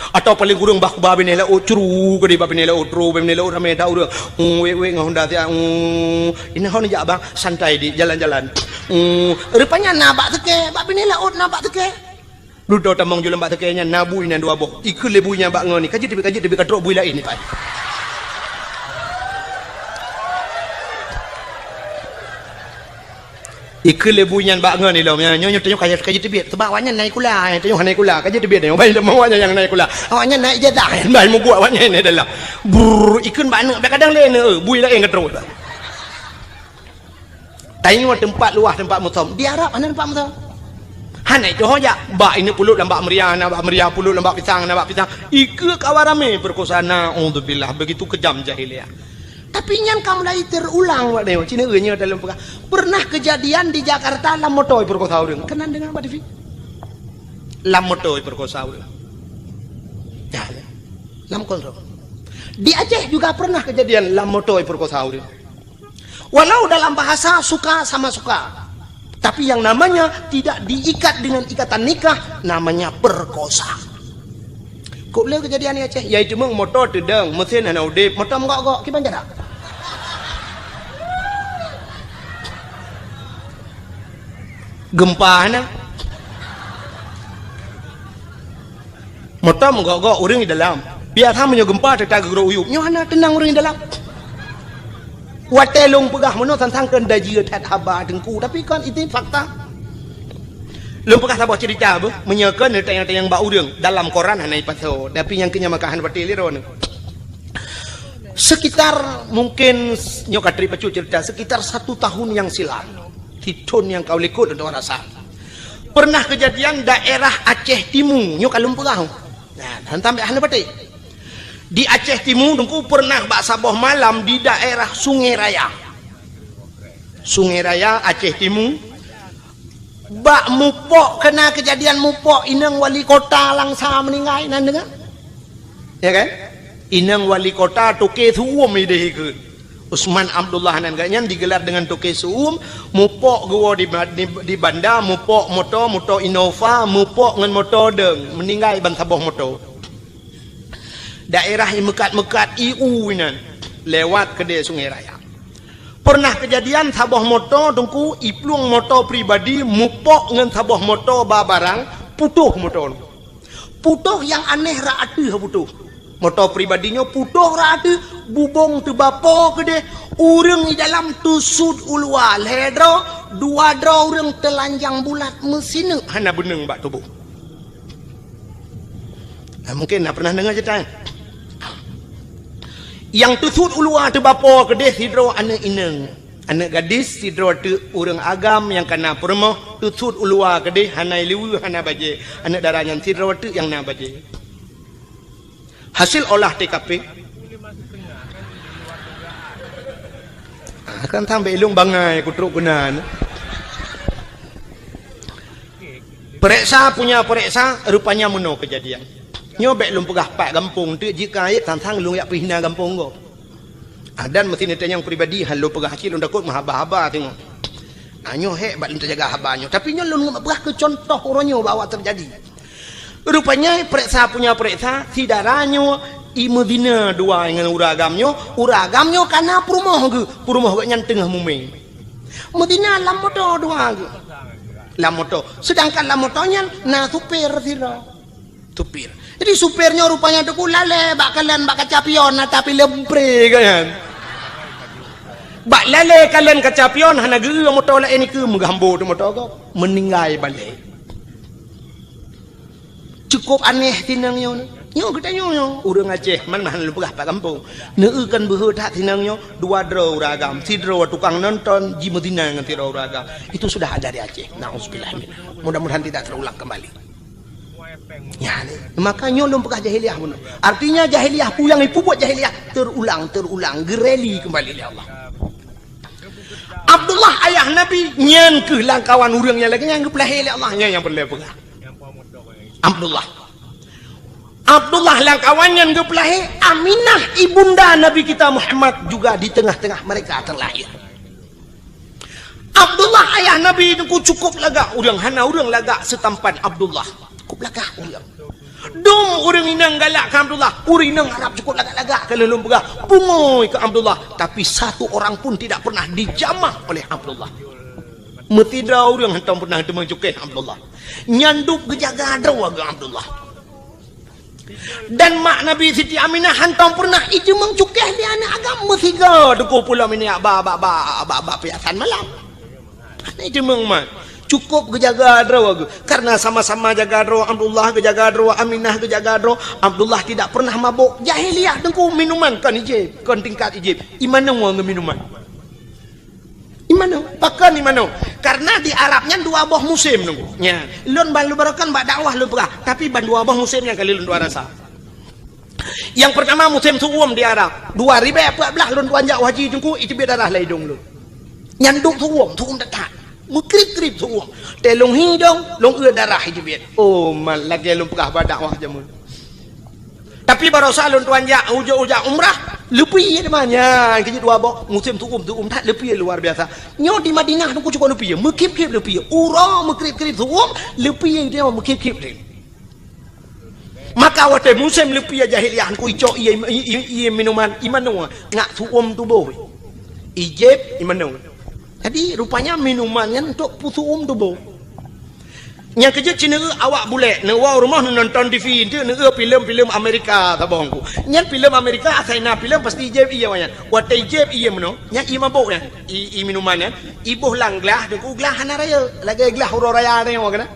Atawa paléng kureueng bah kuba binéh laôt, curu keudeh bah binéh laôt, tro bah binéh laôt ramé that ureuëng. Uu, wék-wék ngon honda siat, uu, inong ho neujak bang, santai di jalan-jalan. Uu, rupanya na bak seukée, bah binéh laôt na bak seukée. Dudoe tamong ju lam bak seukée nyan na bui nyan dua boh. Ikheun lé bui nyan bak ngon ni, ka jeuet teubiet, ka jeuet teubiet, ka trok bui laén ni pai. Ikheun lé bui nyan bak ngon ilom, nyan nyoe, nyoe tanyoe ka, ka jiteubiet. Sabab awaknyan na sikula, eh, tanyoe hana sikula, ka jiteubiet tanyoe. Bai teuma awaknyan nyang na sikula. Awaknyan na ijazah, bai meubuet awaknyan na dalam. Brrr, ikheun bak aneuk, bak kadang lé aneuk, eh, bui laén ka trok. Tanyoe teumpat luwah teumpat meusom. Di Arab hana teumpat meusom. Hana itu ho jak. Bak ini puluk lam bak meuria, na bak meuria, puluk lam bak pisang, na bak pisang. Ikheun kawan ramé peurkosa, naudzubillah. Begitu kejam jahiliyah. Tapi nyan ka mulai teurulang, Pak Neo. Cina nyoe dalam peugah. Pernah kejadian di Jakarta lam moto ipeurkosa ureuëng. Keunan deungoe bak T V. Lam moto ipeurkosa ureuëng. Ya, ya. Lam kontrol. Di Aceh juga pernah kejadian lam moto ipeurkosa ureuëng. Walau dalam bahasa suka sama suka. Tapi yang namanya tidak diikat dengan ikatan nikah, namanya perkosa. Kok le kejadian di Aceh? Yaitu meng moto teudong, mesin hana udeb, moto meugok-gok, kiban cara? Gempa hana. Moto meugok-gok ureuëng di dalam. Biasa meunyoe gempa teuta geugrok uyueb, nyoe hana teunang ureuëng di dalam. Watée lôn peugah meunoe sang-sang keu dajie that haba teungku, tapi kon itu fakta. Lôn peugah saboh cerita beuh, meunyoe kon tayang-tayang bak ureuëng dalam koran hana ipasoe, tapi nyang keu nyan maka hana patéh lé droeneuh. Sekitar mungkin nyoe ka trép pacut cerita, sekitar satu tahun yang silam, sithon nyang ka likot untuk rasa. Pernah kejadian daerah Aceh Timu, nyoe ka lôn peugah. Nah, dan sampai hana patéh. Di Aceh Timu teungku pernah bak saboh malam di daerah Sungai Raya. Sungai Raya, Aceh Timu. Bak mupok keunan kejadian mupok inong wali kota Langsa meuninggai nan deungoe. Ya kan? Inong wali kota Toke Suum ideh ikheun. Usman Abdullah nan geuh nyan digelar dengan Toke Suum, mupok geuwoe di, di, di banda, mupok moto, moto Innova, mupok ngon moto deung, meuninggai ban saboh moto. Daerah imeukat-meukat iu inan lewat keudeh Sungai Raya. Pernah kejadian saboh moto teungku iplueng moto pribadi mupok ngon saboh moto ba barang, putoh moto. Putoh nyang aneh rot ateueh putoh. Moto pribadi nyoe putoh rot ateueh, bubong teubapo keudeh, ureuëng di dalam teusut u luwa lhée droe, dua droe ureuëng teulanjang bulat meusineuk hana beuneueng bak tuboh. Nah, mungkin na pernah deungoe cerita nyan. Nyang teusut u luwa teubapo keudeh sidroe aneuëk inong. Aneuëk gadis sidroe teuk ureuëng agam nyang ka na peurumoh teusut u luwa keudeh hana liweue hana bajée. Aneuëk dara nyan sidroe teuk nyang na bajée. Hasil olah T K P. Ah, kan sampai ilong bangai kutrok keunan. Pereksa punya pereksa, rupanya meunoe kejadian. Nyoe bék lôn peugah pat gampông teuk jika ayat tantang lôn yak pihna gampông gob. Ah, dan meusineutanyong pribadi han lôn peugah cit lôn takot meuhaba-haba teungoh. Ah, nyoe hék bak lôn teujaga haba nyoe. Tapi nyoe lôn peugah keu contoh uroe nyoe bahwa terjadi. Rupanya pereksa punya pereksa, si dara nyoe imeuzina dua ngon ureuëng agam nyoe, ureuëng agam nyoe kana peurumoh geuh, peurumoh geuh nyan teungoh mumé. Meuzina lam moto dua geuh. Lam moto. Sedangkan lam moto nyan na supir sidroe. Supir. Jadi supir nyoe rupanya teungku lalée bak kalon bak kaca pion na tapi lempré geuh nyan. Bak lalée kalon kaca pion hana geu moto laén ikeu meugambo teuh moto gob. Meuninggai balek. Cukup aneh tinong nyoe. Nyoe geutanyoe nyoe, ureuëng Aceh, man-man lôn peugah pat gampông. Neueu kan beuhe that sinang nyoe, dua droe ureuëng agam, sidroe tukang nonton, jimeuzinang ngon sidroe ureuëng agam. Itu sudah ada di Aceh. Nauzubillah min. Mudah-mudahan tidak terulang kembali. Ya, ni. Maka nyoe lôn peugah jahiliyah bunoe. Artinya jahiliyah, peue nyang ipubuet jahiliyah, terulang, terulang, geureli kembali lé Allah. Abdullah ayah Nabi, nyan keuh lamkawan ureuëng nyang lagée nyang geupeulahé lé Allah, nyan nyang peureulée peugah. Abdullah. Abdullah lamkawan nyan geupeulahé, Aminah ibunda Nabi kita Muhammad juga di tengah-tengah mereka terlahir. Abdullah ayah Nabi nyoe cukup lagak ureuëng, hana ureuëng lagak seutampan Abdullah. Cukup lagak ureuëng. Dum ureuëng inong galak keu Abdullah, ureuëng inong Arab cukup lagak-lagak keu lôn peugah, bungui keu Abdullah, tapi satu orang pun tidak pernah dijamah oleh Abdullah. Meusidroe ureuëng hantom pernah teumeucukéh Abdullah. Nyan dub geujaga droe geuh Abdullah. Dan mak Nabi Siti Aminah hantom pernah ijeumeung cukéh lé aneuëk agam meusigoe teungku pulo minyeuk ba, ba, ba, ba, ba piasan malam. Hana ijeumeung mak. Cukup geujaga droe geuh. Karena sama-sama jaga droe, Abdullah geujaga droe, Aminah geujaga droe, Abdullah tidak pernah mabok. Jahiliyah teungku minuman kon ijép, kon tingkat ijép. Imanoe ngon minuman. Imanoe, pakon imanoe? Karena di Arab nyan dua boh musém nunggu. Nya, lôn ban lôn barokan bak dakwah lôn peugah, tapi ban dua boh musém nyang kali lôn dua rasa. Yang pertama musém su'um di Arab. Dua ribèe peuet blah lôn tuan jak haji teungku, iteubiet darah lam idong lôn. Nyan dub su'um, su'um that-that. Meukrib-krib su'um. Teuh lôn hi dong, lôn eu darah iteubiet. Oh, man lagée lôn peugah bak dakwah jameun. Tapi barosa lôn tuan jak ujoe-ujoe umrah, leupie teuma nyan keu jeuet dua boh, musém su'um, su'um that leupie luar biasa. Nyoe di Madinah teungku cukup leupie, meukrib-krib leupie. Uroe meukrib-krib su'um, leupie nyoe meukrib-krib deh. Maka watée musém leupie jahiliyah teungku icok ié, ié, ié, ié minuman, imanoe ngat su'um tuboh. Ijép imanoe. Jadi rupanya minuman nyan untuk peusu'um tuboh. Nyang keujeuet cit neueu awak bulek, neuwoe rumoh neunonton T V, enteuk neueu filem-filem Amerika saboh teungku. Nyan filem Amerika asai na filem pasti ijép ié awaknyan. Watée ijép ié meunoe, nyan ié mabök nyan, ié, ié minuman nyan, iboh lam glah, teungku glah hana rayeuk, lagée glah uroe raya nyoe keunan.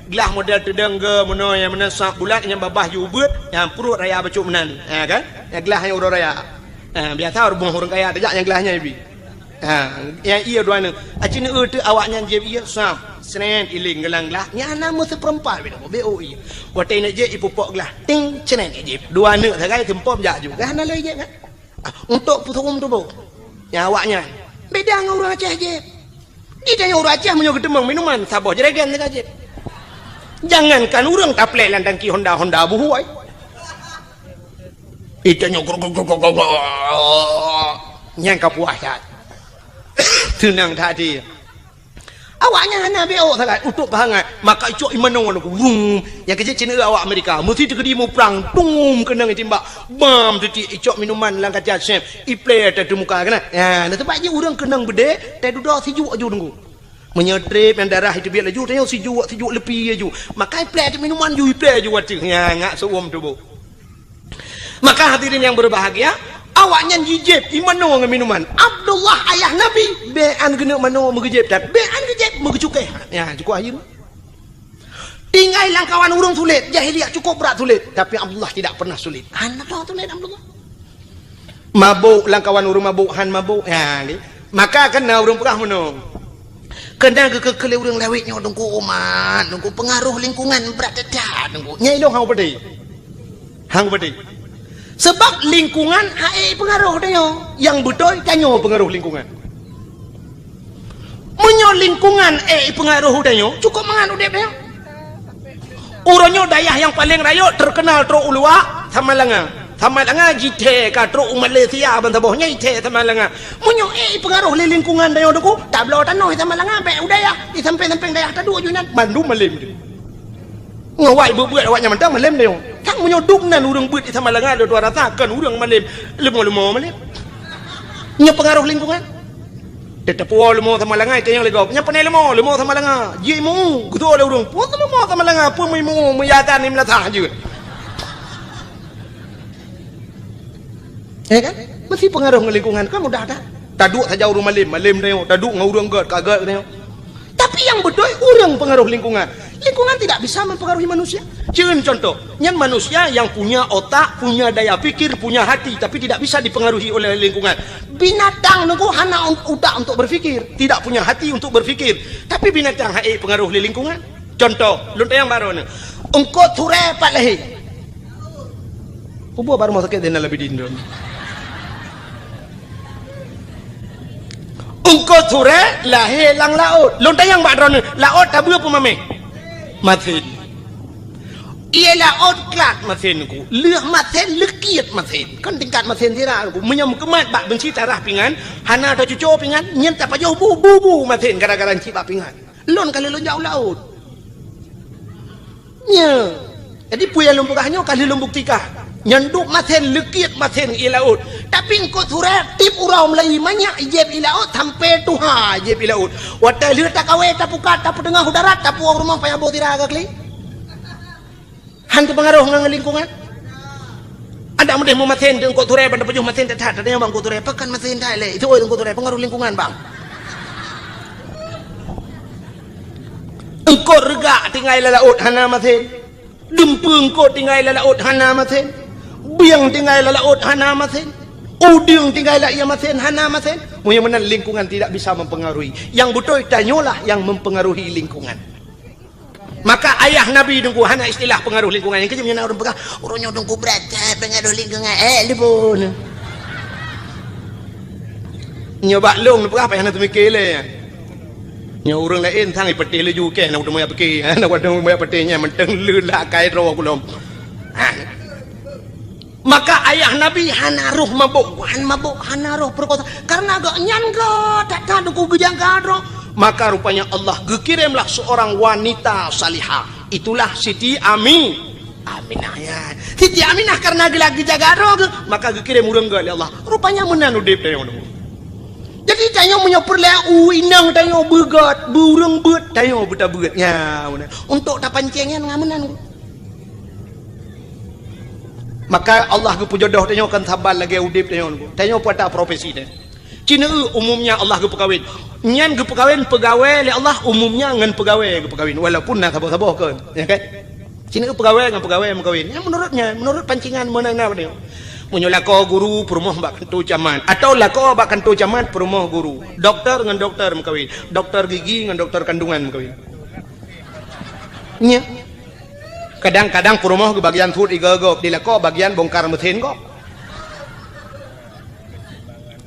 Glah model teudong geu meunoe nyang meunan sab bulat nyang babah ju ubeuet, nyang pruet raya bacut meunan. Ha kan? Nyang glah nyang uroe raya. Ha, biasa rumoh ureuëng kaya tajak nyang glah nyan ibi. Ha, nyang ié dua nyoe. Aci neueu teuk awaknyan jieb ié, sab, sret, iléng geulang glah. Nyan na meuseupeurempat bit, beu ié. Watée neuk jieb ipupok glah, ting, sret, ijieb. Dua nyoe sagai seumpom jak ju. Gah na lé jieb kan? Ah, untuk peusu'um tuboh. Nyang awaknyan. Beda ngon ureuëng Aceh jieb. Di tanyoe ureuëng Aceh meunyoe geuteumeung minuman, saboh jerigen sagai jieb. Jangankan ureuëng taplek lam tangki Honda, Honda buhôi. Ita nyoe grok, grok, grok, grok, grok. Nyang ka puas that. Seunang that hati. Awaknyan hana beuôt sagai, utôb pahangat. Maka icok imanoe nyoe, wum. Nyang keujeuet cit neueu awak Amerika. Meusi teukeudi muprang, tum, keunong itimbak. Bam, teuti icok minuman lam kaca sép. Iplé ateueh muka keunan. Ya, na teumpat jih ureuëng keunong beudé, teududoe sijuek aju teungku. Meunyoe trép nyang darah iteubiet laju, tanyoe sijuek, sijuek leupie laju. Maka iplé ateueh minuman ju, iplé laju ateueh. Nya, ngat seuuem tuboh. Maka hadirin yang berbahagia, awaknyan jijieb imanoe ngon minuman. Abdullah ayah Nabi, bèk an geuneuk manoe meugeujieb that, bèk an geujieb meugeucukéh. Nya, cukup akhir. Tinggai lam kawan ureuëng sulet, jahiliyah cukup brat sulet, tapi Abdullah tidak pernah sulet. Hana sulet Abdullah. Mabôk lam kawan ureuëng mabôk, han mabôk. Ha, ni. Maka keunan ureuëng peugah meunoe. Keunan geukeu-, keu lé ureuëng lawét nyoe teungku umat, teungku pengaruh lingkungan brat that teungku. Nyai lôn hang peudeh. Hang peudeh. Sebab lingkungan hai pengaruh tanyoe. Nyang beutôi tanyoe pengaruh lingkungan. Meunyoe lingkungan ék pengaruh u tanyoe, cukup mangat udeb tanyoe. Uroe nyoe dayah nyang paleng rayeuk teukeunal trok u luwa, Samalanga. Samalanga jithèe ka trok u Malaysia ban saboh nyan jithèe Samalanga. Meunyoe ék pengaruh lé lingkungan tanyoe teungku, tabloe tanoh Samalanga bèk u dayah, di sampéng-sampéng dayah taduek ju inan, mandum malem tu. Ngon awak beuet-beuet awaknyan mantong malem tanyoe. Kan meunyoe duek nan ureuëng beuet di Samalanga lôn tuan rasa kon ureuëng malem, leumo-leumo malem. Nyoe pengaruh lingkungan. Teuteupue leumo Samalanga, itu nyang lé gob. Nyan pane leumo, leumo Samalanga. Jimeu, geuto lé ureuëng. Pue leumo Samalanga, pue meuimu, meuyakan ni meulasah jeuet. Ya kan? Meusti pengaruh ngon lingkungan kan mudah dah. Taduek saja ureuëng malem, malem tanyoe. Taduek ngon ureuëng gèt, ka gèt tanyoe. Tapi nyang beutôi ureuëng pengaruh lingkungan. Lingkungan tidak bisa mempengaruhi manusia. Cun contoh, nyan manusia yang punya otak, punya daya pikir, punya hati, tapi tidak bisa dipengaruhi oleh lingkungan. Binatang nunggu hana un-, utak untuk berpikir, tidak punya hati untuk berpikir, tapi binatang hai pengaruh lé lingkungan. Contoh, lôn tanyong baroe nyoe. Eungkôt Surée pat lahé? Peue baroe meuh sakét Zainal Abidin droe? Eungkôt Surée lahé lam laôt. Lôn tanyong bak droeneuh, laôt tabeue peue maméh? Masen. Ie laôt klat masen ku. Lheueh masen, leukiet masen. Kan tingkat masen sira ku. Meunyoe meukeumah bak beunsi tarah pingan, hana tacuco pingan, nyan tapajoh bu, bu, bu masen gara-gara cit bak pingan. Lôn ka lheueh lôn jak u laôt. Nyoe. Jadi, peue nyang lôn peugah nyoe ka lheueh lôn buktikan. Nyan duek masen, leukiet masen ie laôt. Tapi eungkôt Surée tiep uroe mulai manyak jieb ie laôt sampoe tuha jieb ie laôt. Watée lheueh takawé, tapukat, tapeuteungoh u darat, tapuwoe u rumoh payah boh sira ka klik. Han teupeungaroh ngon lingkungan. Adak meudeh meumasen di eungkôt Surée, ban tapajoh masen that-that, tanyong bak eungkôt Surée, pakon masen that lé? Itu oi eungkôt Surée, peungaroh lingkungan, bang. Eungkôt Reugak tinggai lam laôt hana masen. Dumpeue eungkôt tinggai lam laôt hana masen. Bieng tinggai lam laôt hana masen. Udeueng tinggai lam ie masen hana masen. Meunyoe meunan lingkungan tidak bisa mempengaruhi. Yang beutôi tanyoe lah yang mempengaruhi lingkungan. Maka ayah Nabi nunggu hana istilah pengaruh lingkungan. Nyang keujeuet nyan ureuëng peugah, "Ureuëng nyoe nunggu brat that pengaruh lingkungan." Eh, lubon. Nyoe bak lôn peugah payah na teumiké lé. Nyoe ureuëng laén sang ipeuteh laju keh na uteumé pike. Na uteumé pike nyan mantong leulah kai droe kulom. Ha. Maka ayah Nabi hana roh mabök, han mabök, hana roh peurekosa. Karena gobnyan geuh that-that teungku geujaga droe. Maka rupanya Allah geukirémlah seorang wanita salihah. Itulah Siti Ami-, Aminah, ya. Siti Aminah karena geula geujaga droe geuh, maka geukirém ureuëng geuh lé Allah. Rupanya meunan udép tanyoe nyoe. Jadi tanyoe meunyoe peureulée u inong tanyoe beugét, beu ureuëng beuet, tanyoe beutabeuet. Ya, meunan. Untuk tapancéng nyan ngon meunan. Maka Allah geupeujodoh tanyoe kon saban lagée udép tanyoe. Tanyoe peue ata profesi tanyoe. Ci neueu umumnya Allah geupeukawén. Nyan geupeukawén peugawée lé Allah umumnya ngon peugawée geupeukawén. Walaupun na saboh-saboh kon. Ya kan? Ci neueu peugawée ngon peugawée meukawén. Nyan menurutnya, menurut pancingan meunan na tanyoe. Meunyoe lakoe guru peurumoh bak kantô camat. Atau lakoe bak kantô camat peurumoh guru. Doktor ngon doktor meukawén. Doktor gigi ngon doktor kandungan meukawén. Nya. Kadang-kadang peurumoh geubagian suet igoe gob, di lakoe bagian bongkar meusén gob.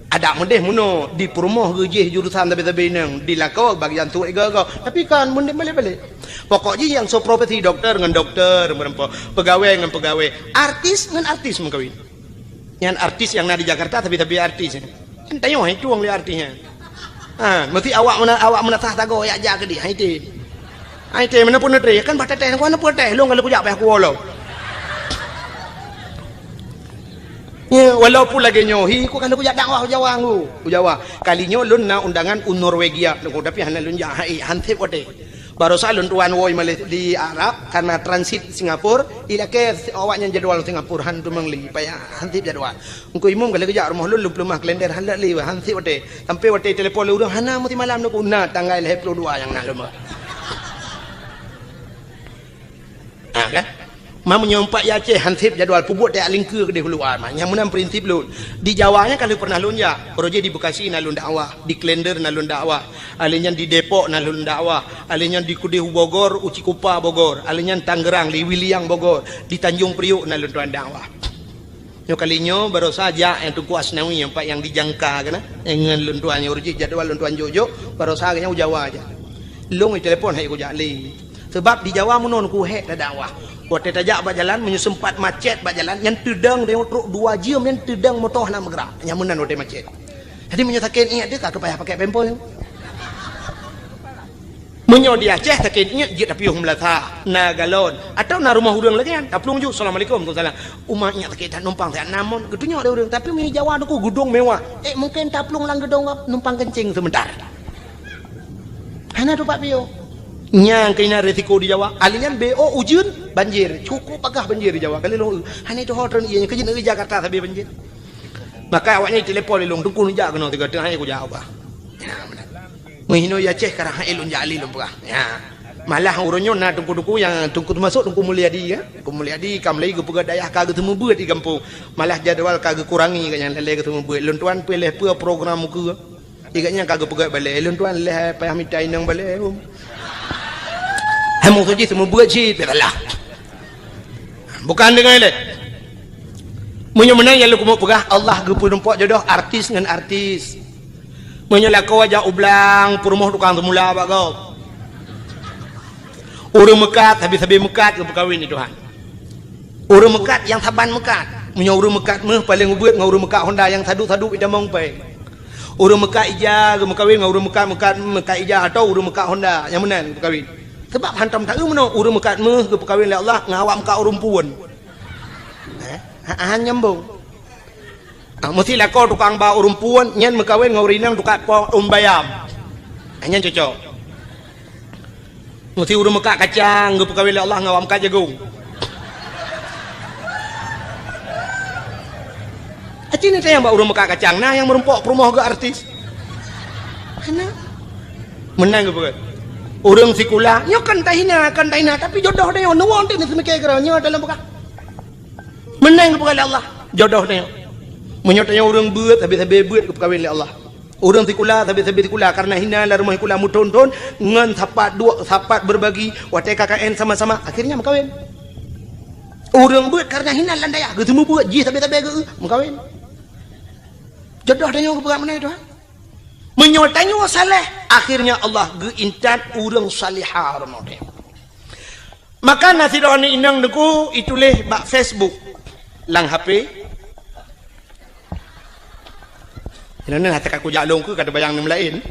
Adak meudeh meunoe, di peurumoh geujih jurusan sabe-sabe inong, di lakoe bagian suet igoe gob. Tapi kan meudeh balek-balek. Pokok jih nyang soe profesi doktor ngon doktor meureumpok, peugawée ngon peugawée, artis ngon artis meukawén. Nyan artis nyang na di Jakarta, tapi-tapi artis. Nyan tanyoe hai tueng lé artis nyan. Ha, meusti awak meuna-, awak meunasah sagoe jak-jak keudeh, hai tem. Hai tem, meunan pun neutré, kan bah teuteh, kan peuteuteh, lôn ka lheueh kujak payah kuwoe lom. Ya, walaupun lagée nyoe, hi, ku ka lheueh kujak dakwah u Jawa, ngu, u Jawa. Kali nyoe lôn na undangan u Norwegia, nyoe, tapi hana lôn jak, hai, han sép watée. Barosa lôn tuan woe Malaysia di Arab karena transit Singapura, ilakée awaknyan jadwal Singapura han teumang lé payah han sép jadwal. Engku imum ka lheueh geujak rumoh lôn, lôn peuleumah kalender han lé, han sép watée. Sampai watée telepon lé ureuëng hana meusimalam nyoe ku na tanggai lhée ploh dua nyang na lôn. Ha, kan? Ma meunyoe pat i Aceh han sép jadwal peubuet tajak lingkeue keudeh u luwa ma. Nyang meunan prinsip lôn. Di Jawa nyan ka lheueh pernah lôn jak. Uroe jih di Bekasi na lôn dakwah, di Klender na lôn dakwah, alé nyan di Depok na lôn dakwah, alé nyan di keudeh u Bogor, u Cikupa Bogor, alé nyan Tangerang, di Wiliang Bogor, di Tanjung Priok na lôn tuan dakwah. Nyoe kali nyoe barosa jak nyang Teungku Asnawi nyang pat nyang di Jangka keunan. Ngon lôn tuan nyoe uroe jih jadwal lôn tuan jok-jok, barosa geuhnyan u Jawa jak. Lôn itelepon hai kujak lé. Sebab di Jawa meunoe ku hék tadakwah. Watée tajak bak jalan, meunyoe seumpat macet bak jalan, nyan teudong tanyoe trok dua jeuem, nyan teudong moto hana meugerak. Nyan meunan watée macet. Jadi meunyoe sakét iék teuh ka payah pakai pampers. Meunyoe di Aceh sakét iék jeuet tapiôh meulasah, na galon, atau na rumoh ureuëng lagée nyan, taplueng ju, "Assalamualaikum." "Waalaikumsalam." "Uma, iék sakét that, numpang siat na mon." Geutunyok lé ureuëng, tapi meunyoe Jawa nyoe ku geudong mewah. Eh, mungken taplueng lam geudong nyoe numpang keuncing seumeuntar. Hana teumpat piôh. Nyang keunan risiko di Jawa. Alé nyan B O ujeuen, banjir. Cukup bagah banjir di Jawa. Kali lôn, hana tuho treun ié nyan, keujeut negeri Jakarta sabe banjir. Maka awaknyan telepon lé lôn, "Teungku neujak keunoe tiga teungoh hai kujak ubah." Ya, meunan. Meuhinoe i Aceh karang hai lôn jak lé lôn peugah. Ya. Malah uroe nyoe na teungku-teungku nyang teungku teumasok Teungku Mulyadi, ya. Teungku Mulyadi ka mulai geupeugah dayah ka geuseumeubeuet di gampông. Malah jadwal ka geukurangi gobnyan lé geuseumeubeuet. Lôn tuan pih lheuh peue program ukeue. Di gobnyan ka geupeugah balée. Lôn tuan lheuh payah mita inong balée. Hai meusoe jih seumeubeuet cit, pih salah. Bukan deungon ilée. Meunyoe meunan nyang lôn keumeung peugah, Allah geupeurumpok jodoh artis ngon artis. Meunyoe lakoe jak u blang, peurumoh tukang seumula bak gob. Ureuëng meukat, sabe-sabe meukat geupeukawen lé Tuhan. Ureuëng meukat nyang saban meukat. Meunyoe ureuëng meukat méuh paleng ubeuet ngon ureuëng meukat honda nyang sadup-sadup itamong pai. Ureuëng meukat ija geumeukawen ngon ureuëng meukat, meukat, meukat ija atau ureuëng meukat honda nyang meunan geupeukawen. Sabab hantom taeu meunoe ureuëng meukat méuh geupeukawen lé Allah ngon awak meukat ureuëng puon. Eh, ha, ha, nyambung. Ah, meusti lakoe tukang ba ureuëng puon nyan meukawen ngon ureuëng inong tukang po ureuëng bayam. Ah, nyan cocok. Meusti ureuëng meukat kacang geupeukawen lé Allah ngon awak meukat jagong. Aci ni tayang bak ureuëng meukat kacang, na nyang meurumpok peurumoh geuh artis. Hana. Meunan geupeugah. Ureuëng sikula, nyoe kan tahina, kan tahina, tapi jodoh tanyoe, neuwon teuh neuseumiké keudroe nyoe dalam peugah. Meunan geupeugah lé Allah, jodoh tanyoe. Meunyoe tanyoe ureuëng beuet, sabe-sabe beuet geupeukawen lé Allah. Ureuëng sikula, sabe-sabe sikula, kareuna hina lam rumoh sikula meuthon-thon, ngon sapat duek, sapat berbagi, watée K K N sama-sama, akhirnya meukawen. Ureuëng beuet kareuna hina lam dayah, geuseumeubeuet jih sabe-sabe geu-, meukawen. Jodoh tanyoe geupeugah meunan Tuhan. Meunyoe tanyoe saleh, akhirnya Allah geuintat ureuëng salihah rumoh tanyoe. Maka na sidroe aneuk inong teungku ituléh bak Facebook lam H P. Inoe hase ka kujak lôn keu ka teubayang nem laén.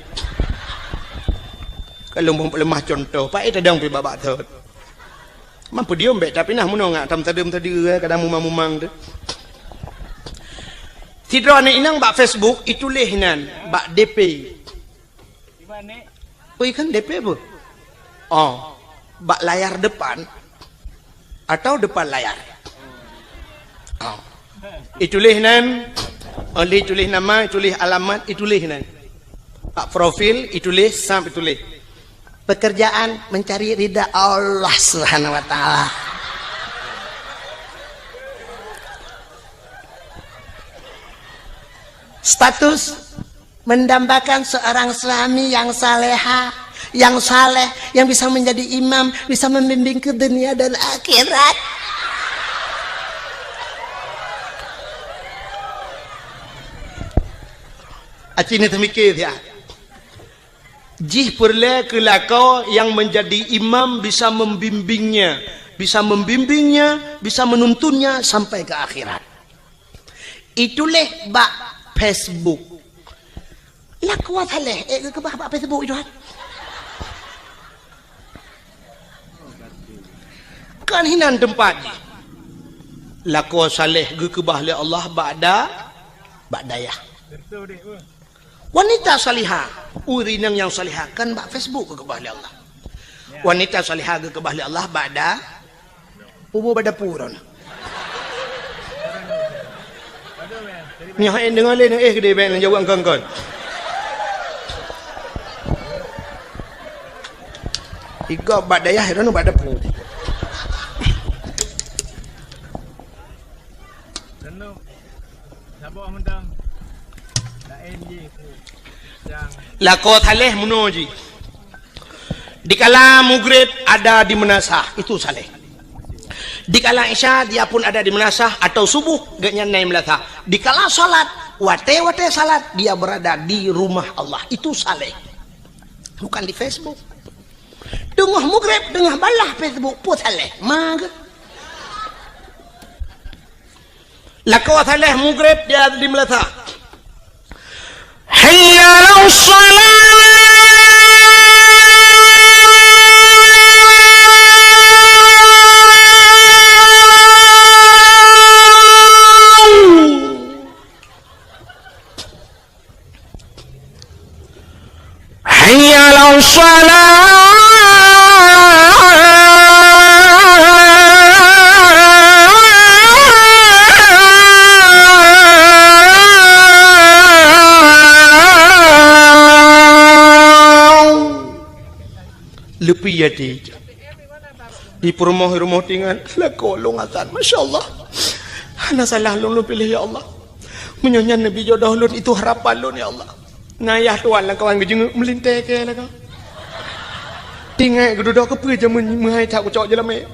Ka lôn beuleumah contoh, paét tadong pih bak-bak thot. Mampu diom bék, tapi nah meunoe ngak tam tadeuem tadi, eh, kadang mumang-mumang tu. Sidroe aneuk inong bak Facebook ituléh nan bak D P. Ui kan D P bu? Oh, bak layar depan atau depan layar? Oh. Ituléh nan, oleh ituléh nama, ituléh alamat, ituléh nan. Bak profil, ituléh, sam ituléh. Pekerjaan mencari ridha Allah Subhanahu wa Ta'ala. Status mendambakan seorang suami yang saleha, yang saleh, yang bisa menjadi imam, bisa membimbing ke dunia dan akhirat. Aci ni teumiké siat. Jih peureulée keu lakoe nyang menjadi imam bisa membimbingnya, bisa membimbingnya, bisa menuntunnya sampai ke akhirat. Ituléh bak Facebook. Lakoe saleh, eh, geukeubah bak Facebook itu, kan? Kan hinan teumpat jih. Lakoe saleh geukeubah lé Allah bak da-, bak dayah. Wanita salihah, ureuëng inong nyang salihah kan bak Facebook geukeubah lé Allah. Wanita salihah geukeubah lé Allah bak da-, ubu bak dapu droe. Nyoe hai deungoe lé, eh, geude bék neujaweueb kon-kon. Igob bak dayah, droe bak dapu. Saboh mantong. Laén jih. Lakoe saleh meunoe jih. Dikala mugreb ada di meunasah, itu saleh. Dikala isya dia pun ada di meunasah atau subuh gobnyan na di meunasah. Dikala salat, watée-watée salat dia berada di rumah Allah, itu saleh. Bukan di Facebook. Teungoh mugreb, teungoh balah Facebook, peue saleh. Mage. Lakoe saleh mugreb dia di meunasah. Hayya 'alas shalah. Hayya 'alas shalah. Leupie até. Di peurumoh-rumoh tingan, lakoe lôn azan. Masya Allah. Hana salah lôn, lôn piléh, ya Allah. Meunyoe nyan neubi jodoh lôn, itu harapan lôn, ya Allah. Na yah tuan lam kawan geujeungeuk meulintèe keu lakoe. Tingat geududoe keupeue jameun meuhai that kucok jeulamèe.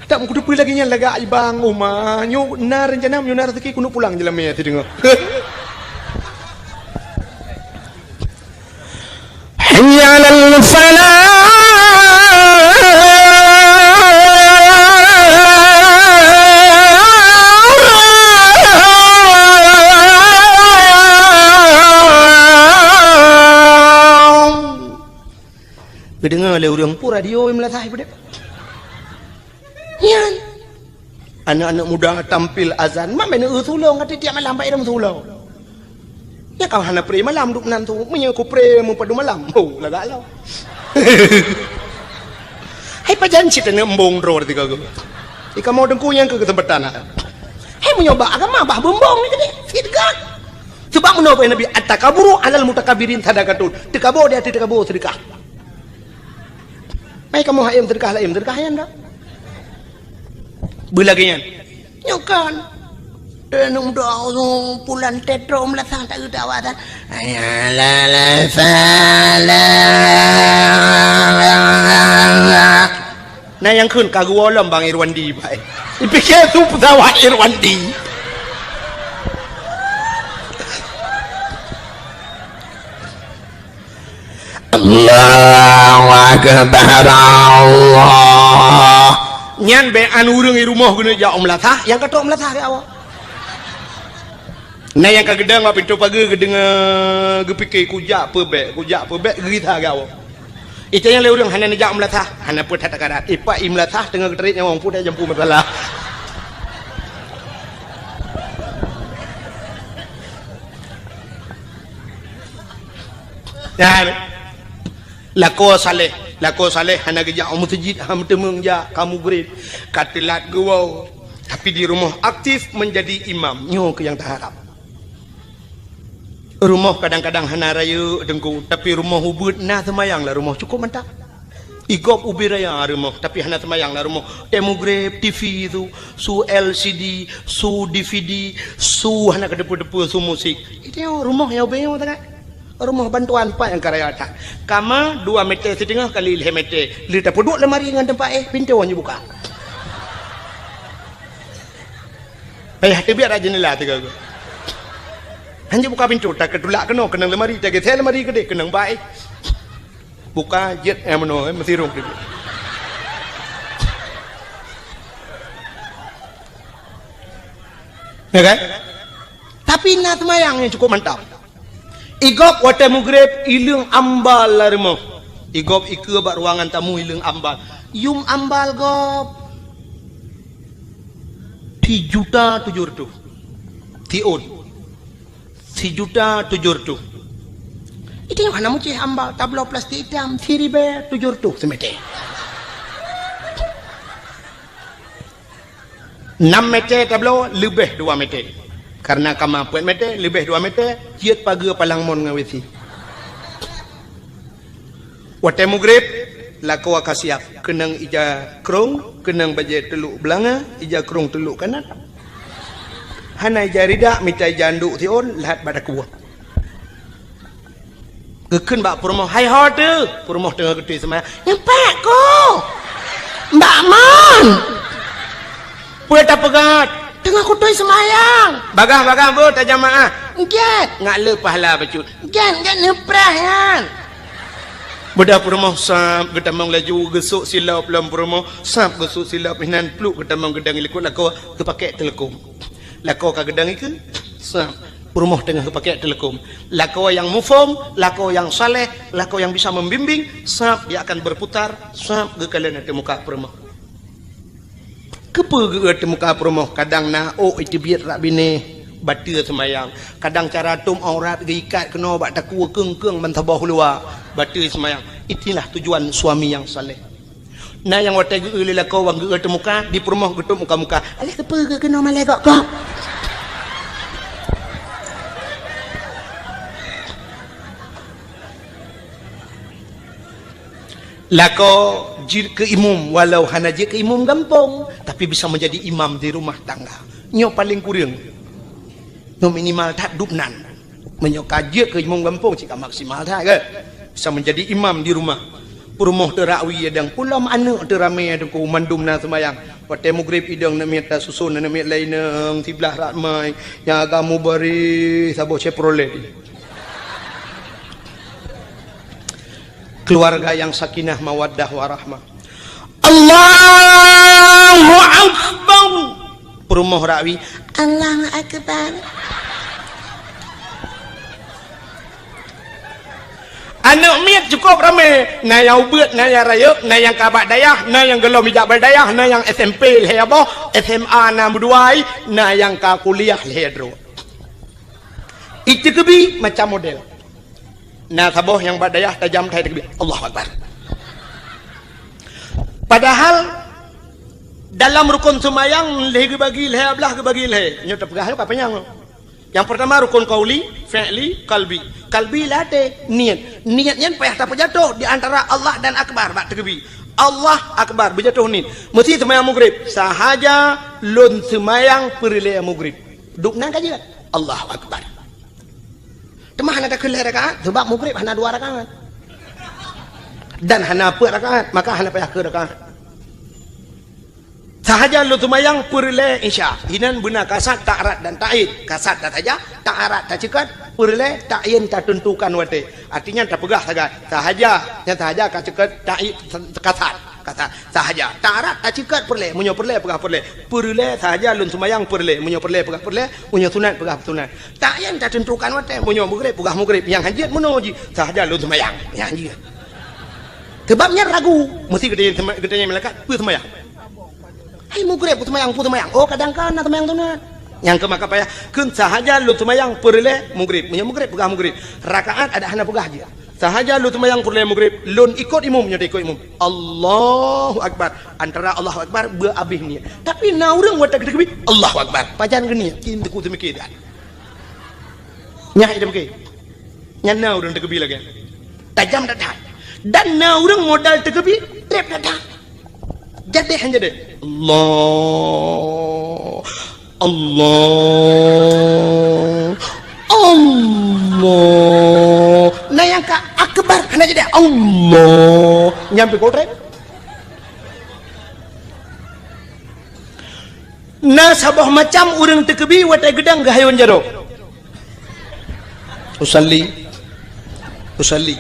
Tak meukuteupeu lagèe nyan lagak ibang uma. Nyoe na rencana, nyoe na rezeki keuneuk pulang jeulamèe sideungoe. Hayya 'alal falah. Geudeungoe lé ureueng peue radio meulasaih peudeh. Nyan. Aneuk-aneuk muda tampil azan, mak meuneuk eu tulông, ka tiep malam bak irong tulông. Nyan ka hana pre malam duek nan tu, meunyoe ku pre meupadum malam, ho, lagak lom. Hai pajan cit aneuk embong droe tiga go. Ika mau dengku nyang keu keuseumpatan. Hai meunyoe bak agama bah beumbong ni tadi, sit gat. Sebab meunoe Nabi, "At-takaburu 'alal mutakabbirin sadaqatun." Teukabo di ateueh teukabo seudeukah. Mai kamoe hayam seudeukah laén, seudeukah nyan dak? Beulagèe nyan. Nyoe kan. Deungon doa pulan tetro meulasan tak geudak awak dan. Hayya 'alal falah. Na nyang kheun ka geuwoe lom Bang Irwandi, bai. Ipike su peusawat Irwandi. Allahu Akbar, Allah. Nyan bèk an ureueng i rumoh keuneuk jak u meulasah, nyang ka trok meulasah geuwoe. Na nyang ka geudong bak pintoe pageue geudeungoe geupike kujak peubèk, kujak peubèk geugisa geuwoe. Ita nyang lé ureueng hana neujak u meulasah, hana peue that takarat. Ipak i meulasah teungoh geutrép nyawöng peue that jampu masalah. Nyan. Lakoe saleh, lakoe saleh hana geujak u meuseujid, hana meuteumèe jak, ka mugreb, ka teulat geuwoe. Tapi di rumoh aktif menjadi imam. Nyoe keuh nyang taharab. Rumoh kadang-kadang hana rayeuk teungku, tapi rumoh ubeuet na seumayang lam rumoh cukôp mantap. Igop ubé raya rumoh, tapi hana seumayang lam rumoh. Tée mugreb, T V su, su L C D, su D V D, su hana keudeupeue-deupeue, su musik. Itu rumoh nyang ubé nyoe sangat. Rumoh bantuan pat nyang ka raya that. Kama dua meter siteungoh kali lhée meter. Lé tapeuduek lemari ngon teumpat éh, pintoe nyoe buka. Payah teubiet rot jeundela tiga go. Hanjeuet buka pintoe, takeutulak keunoe, keunong lemari, tageusée lemari keudeh, keunong bak éh. Buka jeuet nyang meunoe, eh, meusirong teubiet. Ya kan? Tapi na seumayang nyang cukup mantap. Igop watée mugreb, ileueng ambal lam rumoh. Igop ikeue bak ruangan tamu, ileueng ambal. Yum ambal gop. Sijuta tujoh reutôh. Tiôn. Sijuta tujoh reutôh. Itu nyang hana mucéh ambal, tabloe plastik itam, siribée tujoh reutôh seumeter. Nam meter tabloe, leubeh dua meter. Karena kama peuet meter, leubeh dua meter, jeuet pageue palang mon ngon W C. Watée mugreb, lakoe ka siab, keunong ija krong, keunong bajée teulok beulanga, ija krong teulok kanat. Hana ija ridak, mita ija anduk siôn, lhat bak takue. Geukheun bak peurumoh, "Hai ho teuh?" Peurumoh teungoh geutôi seumayang. "Nyoe pat ko?" "Mbak mon." "Peue tapeugah?" "Teungoh kutôi seumayang." "Bagah-bagah beuh tajamaah." "Gét." "Ngat le pahala bacut." "Gét, gét neupreh nyan." Beudah peurumoh sab geutamong laju geusok silop lom peurumoh, sab geusok silop inan pluek geutamong geudang likot lakoe geupakek teuleukom. Lakoe ka geudang ikeue, sab peurumoh teungoh geupakek teuleukom. Lakoe nyang muphom, lakoe nyang saleh, lakoe nyang bisa membimbing, sab dia akan berputar, sab geukalon ateueh muka peurumoh. Keupeue geu-eu teuh muka peurumoh, kadang na ôk iteubiet rak binéh, bateue seumayang. Kadang cara tom aurat geuikat keunoe bak takue keung-keung ban saboh luwa, bateue seumayang. Itulah tujuan suami nyang saleh. Na nyang watée geu-eu lé lakoe wan geu-eu teuh muka, di peurumoh geutom muka-muka. Alah keupeue geu-eu keunoe malée gok-gok. Lakoe jeuet keu imum, walau hana jeuet keu imum gampông, tapi bisa menjadi imam di rumah tangga. Nyoe paleng kureueng. Nyoe minimal that dub nan. Meunyoe ka jeuet keu imum gampông, cit ka maksimal that, kan? Bisa menjadi imam di rumah. Peurumoh teurakwi idong, pulom aneuk teuramé teungku, mandum na seumayang. Watée mugrib idong, aneuk miet tasuson, aneuk miet laén inong, siblah ramai. Nyang agam mubaréh, saboh Chevrolet. Keluarga yang sakinah, mawaddah, warahmah. Allahu Akbar. Peurumoh rakwi, Allahu Akbar. Aneuk miet cukup ramé, na nyang ubeuet, na nyang rayeuk, na nyang ka bak dayah, na nyang gohlom ijak bak dayah, na nyang S M P lhée boh, S M A na meudua, na nyang ka kuliah lhée droe. Iteukeubi macam model. Na saboh nyang bak dayah tajam that iteukeubi, Allahu Akbar. Padahal dalam rukon seumayang lhée geubagi lhée, blah geubagi lhée. Nyoe tapeugah lom ka panyang. Nyang peurtama rukon qauli, fi'li, qalbi. Qalbi lam até, niet. Niet nyan payah tapeujatoh di antara Allah dan Akbar bak teukeubi. Allah Akbar, beujatoh niet. Meusi seumayang mugrib, sahaja lôn seumayang peureulée mugrib. Dub nan ka jeuet. Allahu Akbar. Teuma hana takheun lhée rakaat, sebab mugrib hana dua rakaat. Dan hana peuet rakaat, maka hana payah kheun rakaat. Sahaja lôn seumayang peureulée Isya. Inan beuna kasad, ta'rad dan ta'yin. Kasad tasaja, ta'rad taceukat, peureulée ta'yin tateuntukan watée. Artinya tapeugah sagai. Sahaja, nyang sahaja ka ceukat ta'yin kasad. Kasad, sahaja. Ta'rad taceukat peureulée, meunyoe peureulée peugah peureulée. Peureulée sahaja lôn seumayang peureulée, meunyoe peureulée peugah peureulée, meunyoe sunat peugah sunat. Ta'yin tateuntukan watée, meunyoe mugrib peugah mugrib, nyang hanjeuet meunoe jih, sahaja lôn seumayang, nyang hanjeuet. Sebab nyan ragu, meusi geutanyoe, geutanyoe malaikat, peue seumayang? Hai mugrib, peue seumayang, peue seumayang? Oh, kadang kana seumayang sunat. Nyang keu maka payah, kheun sahaja lôn seumayang peureulée mugrib, meunyoe mugrib peugah mugrib. Rakaat adak hana peugah jih. Sahaja lôn seumayang peureulée mugrib, lôn ikot imum, nyoe ikot imum. Allahu Akbar. Antara Allahu Akbar beu abéh niet. Tapi na ureuëng watée geuteukeubit, Allahu Akbar. Pajan geuniet, cit teungku teumike dan. Nyan idem ke. Nyan na ureuëng teukeubi lagée. Tajam that-that. Dan na ureuëng modal teukeubi, treb that-that. Jadi hana jadi. Allah. Allah. Allah. Na nyang ka akbar hana jadi. Allah. Nyampe kotreb. Na saboh macam ureuëng teukeubi watée geudang geuhayôn jaroe. Usalli. Usalli.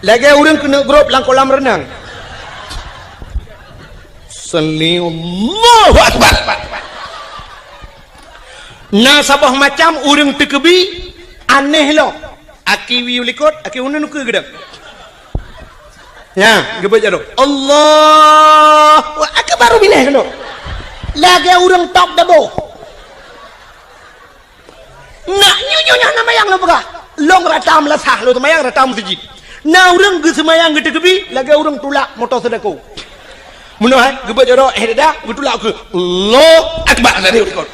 Lagée ureuëng keuneuk grob lam kolam reunang. Salli, Allahu Akbar. Na saboh macam ureuëng teukeubi aneh lom. Aki wiyeue likot, aki uneun ukeue geudang. Nya, geubeuet jaroe. Allahu Akbar, baru binéh keunoe. Lagée ureuëng tok dabo. Nak nyoe nyoe nyoe na mayang lôn peugah. Lôn rata meulasah, lôn seumayang rata meuseujid. Na ureuëng geuseumayang geuteukeubi lagée ureuëng tulak moto seudako. Meunoe hai, geubeuet jaroe, eh dada, geutulak ukeue. Allahu Akbar, dari likot.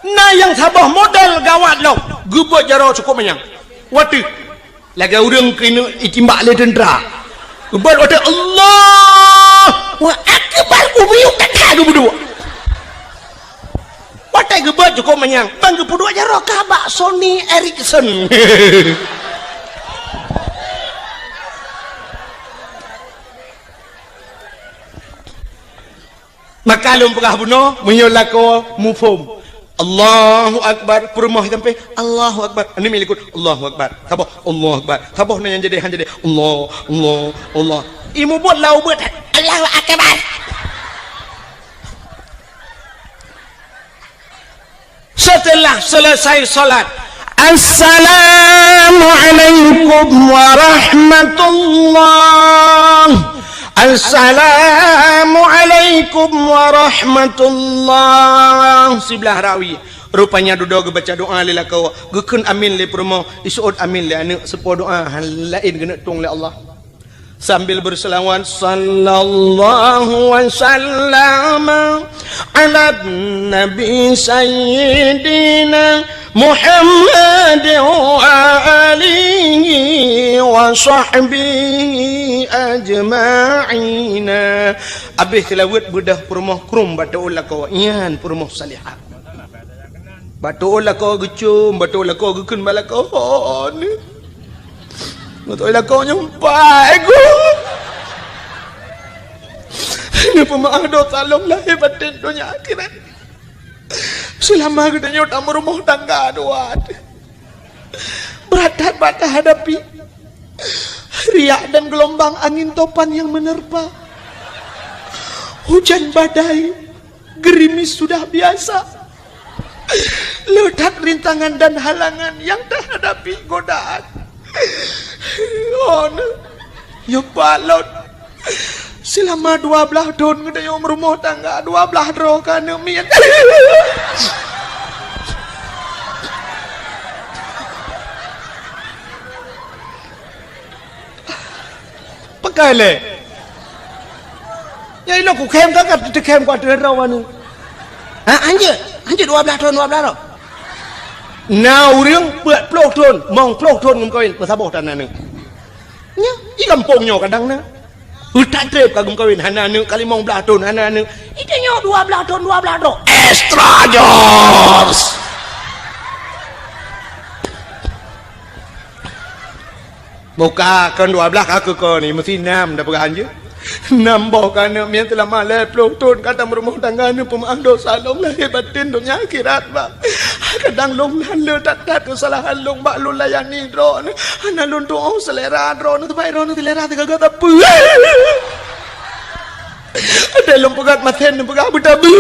Na nyang saboh model gawat lom, geubeuet jaroe cukop manyang. Watée lagée ureuëng keuneuk itimbak lé teuntra. Geubeuet watée Allahu Akbar, ubiyuk that-that geupeuduek. Watée geubeuet cukop manyang, ban geupeuduek jaroe ka bak Sony Ericsson. Maka lôn peugah bunoe, meunyoe lakoe muphom. Allahu Akbar, peurumoh sampai, Allahu Akbar. Aneuk miet likot, Allahu Akbar. Saboh, Allahu Akbar. Saboh na nyang jadi, han jadi. Allah, Allah, Allah. Imeubeuet lam ubeut, Allahu Akbar. Setelah selesai salat, "Assalamualaikum warahmatullah. Assalamualaikum warahmatullah." Siblah rawi. Rupanya dudoe geubaca doa lé lakoe, geukheun amin lé peurumoh, iseuôt amin lé aneuk, seupôt doa laén geuneuk tueng lé Allah. Sambil berselawat, "Sallallahu wa sallama ala nabi sayyidina Muhammad wa alihi sahbihi ajma'ina. Abéh seulaweuet beudôh peurumoh krueng bak teuôt lakoe, nyan peurumoh salihah. Bak teuôt lakoe geucôm, bak teuôt lakoe geukheun bak lakoe, "Hon." Bak teuôt lakoe nyoe, "Pai, Gu." Neupeumaáh dosa lôn lahé batén donya akhirat. Seulama geutanyoe tameurumoh tangga dua. Brat that bak tahadapi. Riak dan gelombang angin topan yang menerpa. Hujan badai, gerimis sudah biasa. Le that rintangan dan halangan yang tahadapi, godaan. Hon, nyoe pat lôn. Seulama dua blaih thon geutanyoe meurumoh tangga, dua blaih droe ka aneuk miet. Pakai lé. Nyang ilôn kukhém ka, ka teukhém ku ateueh droe aneuk. Ha, hanjeuet, hanjeuet dua blaih thon, dua blaih droe. Na ureuëng peuet ploh thon, limong ploh thon geumeukawen, meusaboh tan aneuk. Nyoe, di gampông nyoe kadang na. Utak treb ka geumeukawen, hana aneuk, ka limong blaih thon, hana aneuk. Di tanyoe dua blaih thon, dua blaih droe. Extra jobs. Buka kon dua blaih ka keu kon ni, meusti nam dah peugah hanjeuet. Nam boh ka aneuk miet seulama lhée ploh thon ka tameurumoh tangga, neupeumaáh dosa lôn lahé batén donya akhirat, Bang. Kadang lôn hana le that-that keusalahan lôn bak lôn layani droeneuh. Hana lôn tuoh seulera droeneuh, teuma droeneuh seulera teugaga sapeue. Ada lôn peugah masen, lôn peugah beutabi.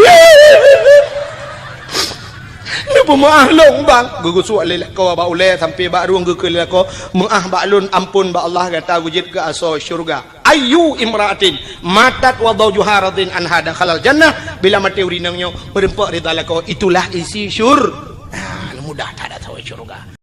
Neupeumaáh lôn, Bang. Geugusuek lé lakoe bak ulée sampai bak rueng geukheun lé lakoe, meuáh bak lôn, amphon bak Allah gata geujeuet keu asoe syeuruga. Ayyu imra'atin matat wa zawjuha radin anha dakhalal jannah. Bila maté ureuëng inong nyoe meureumpok ridha lakoe, itulah isi syur-, ah, mudah that asoe syeuruga.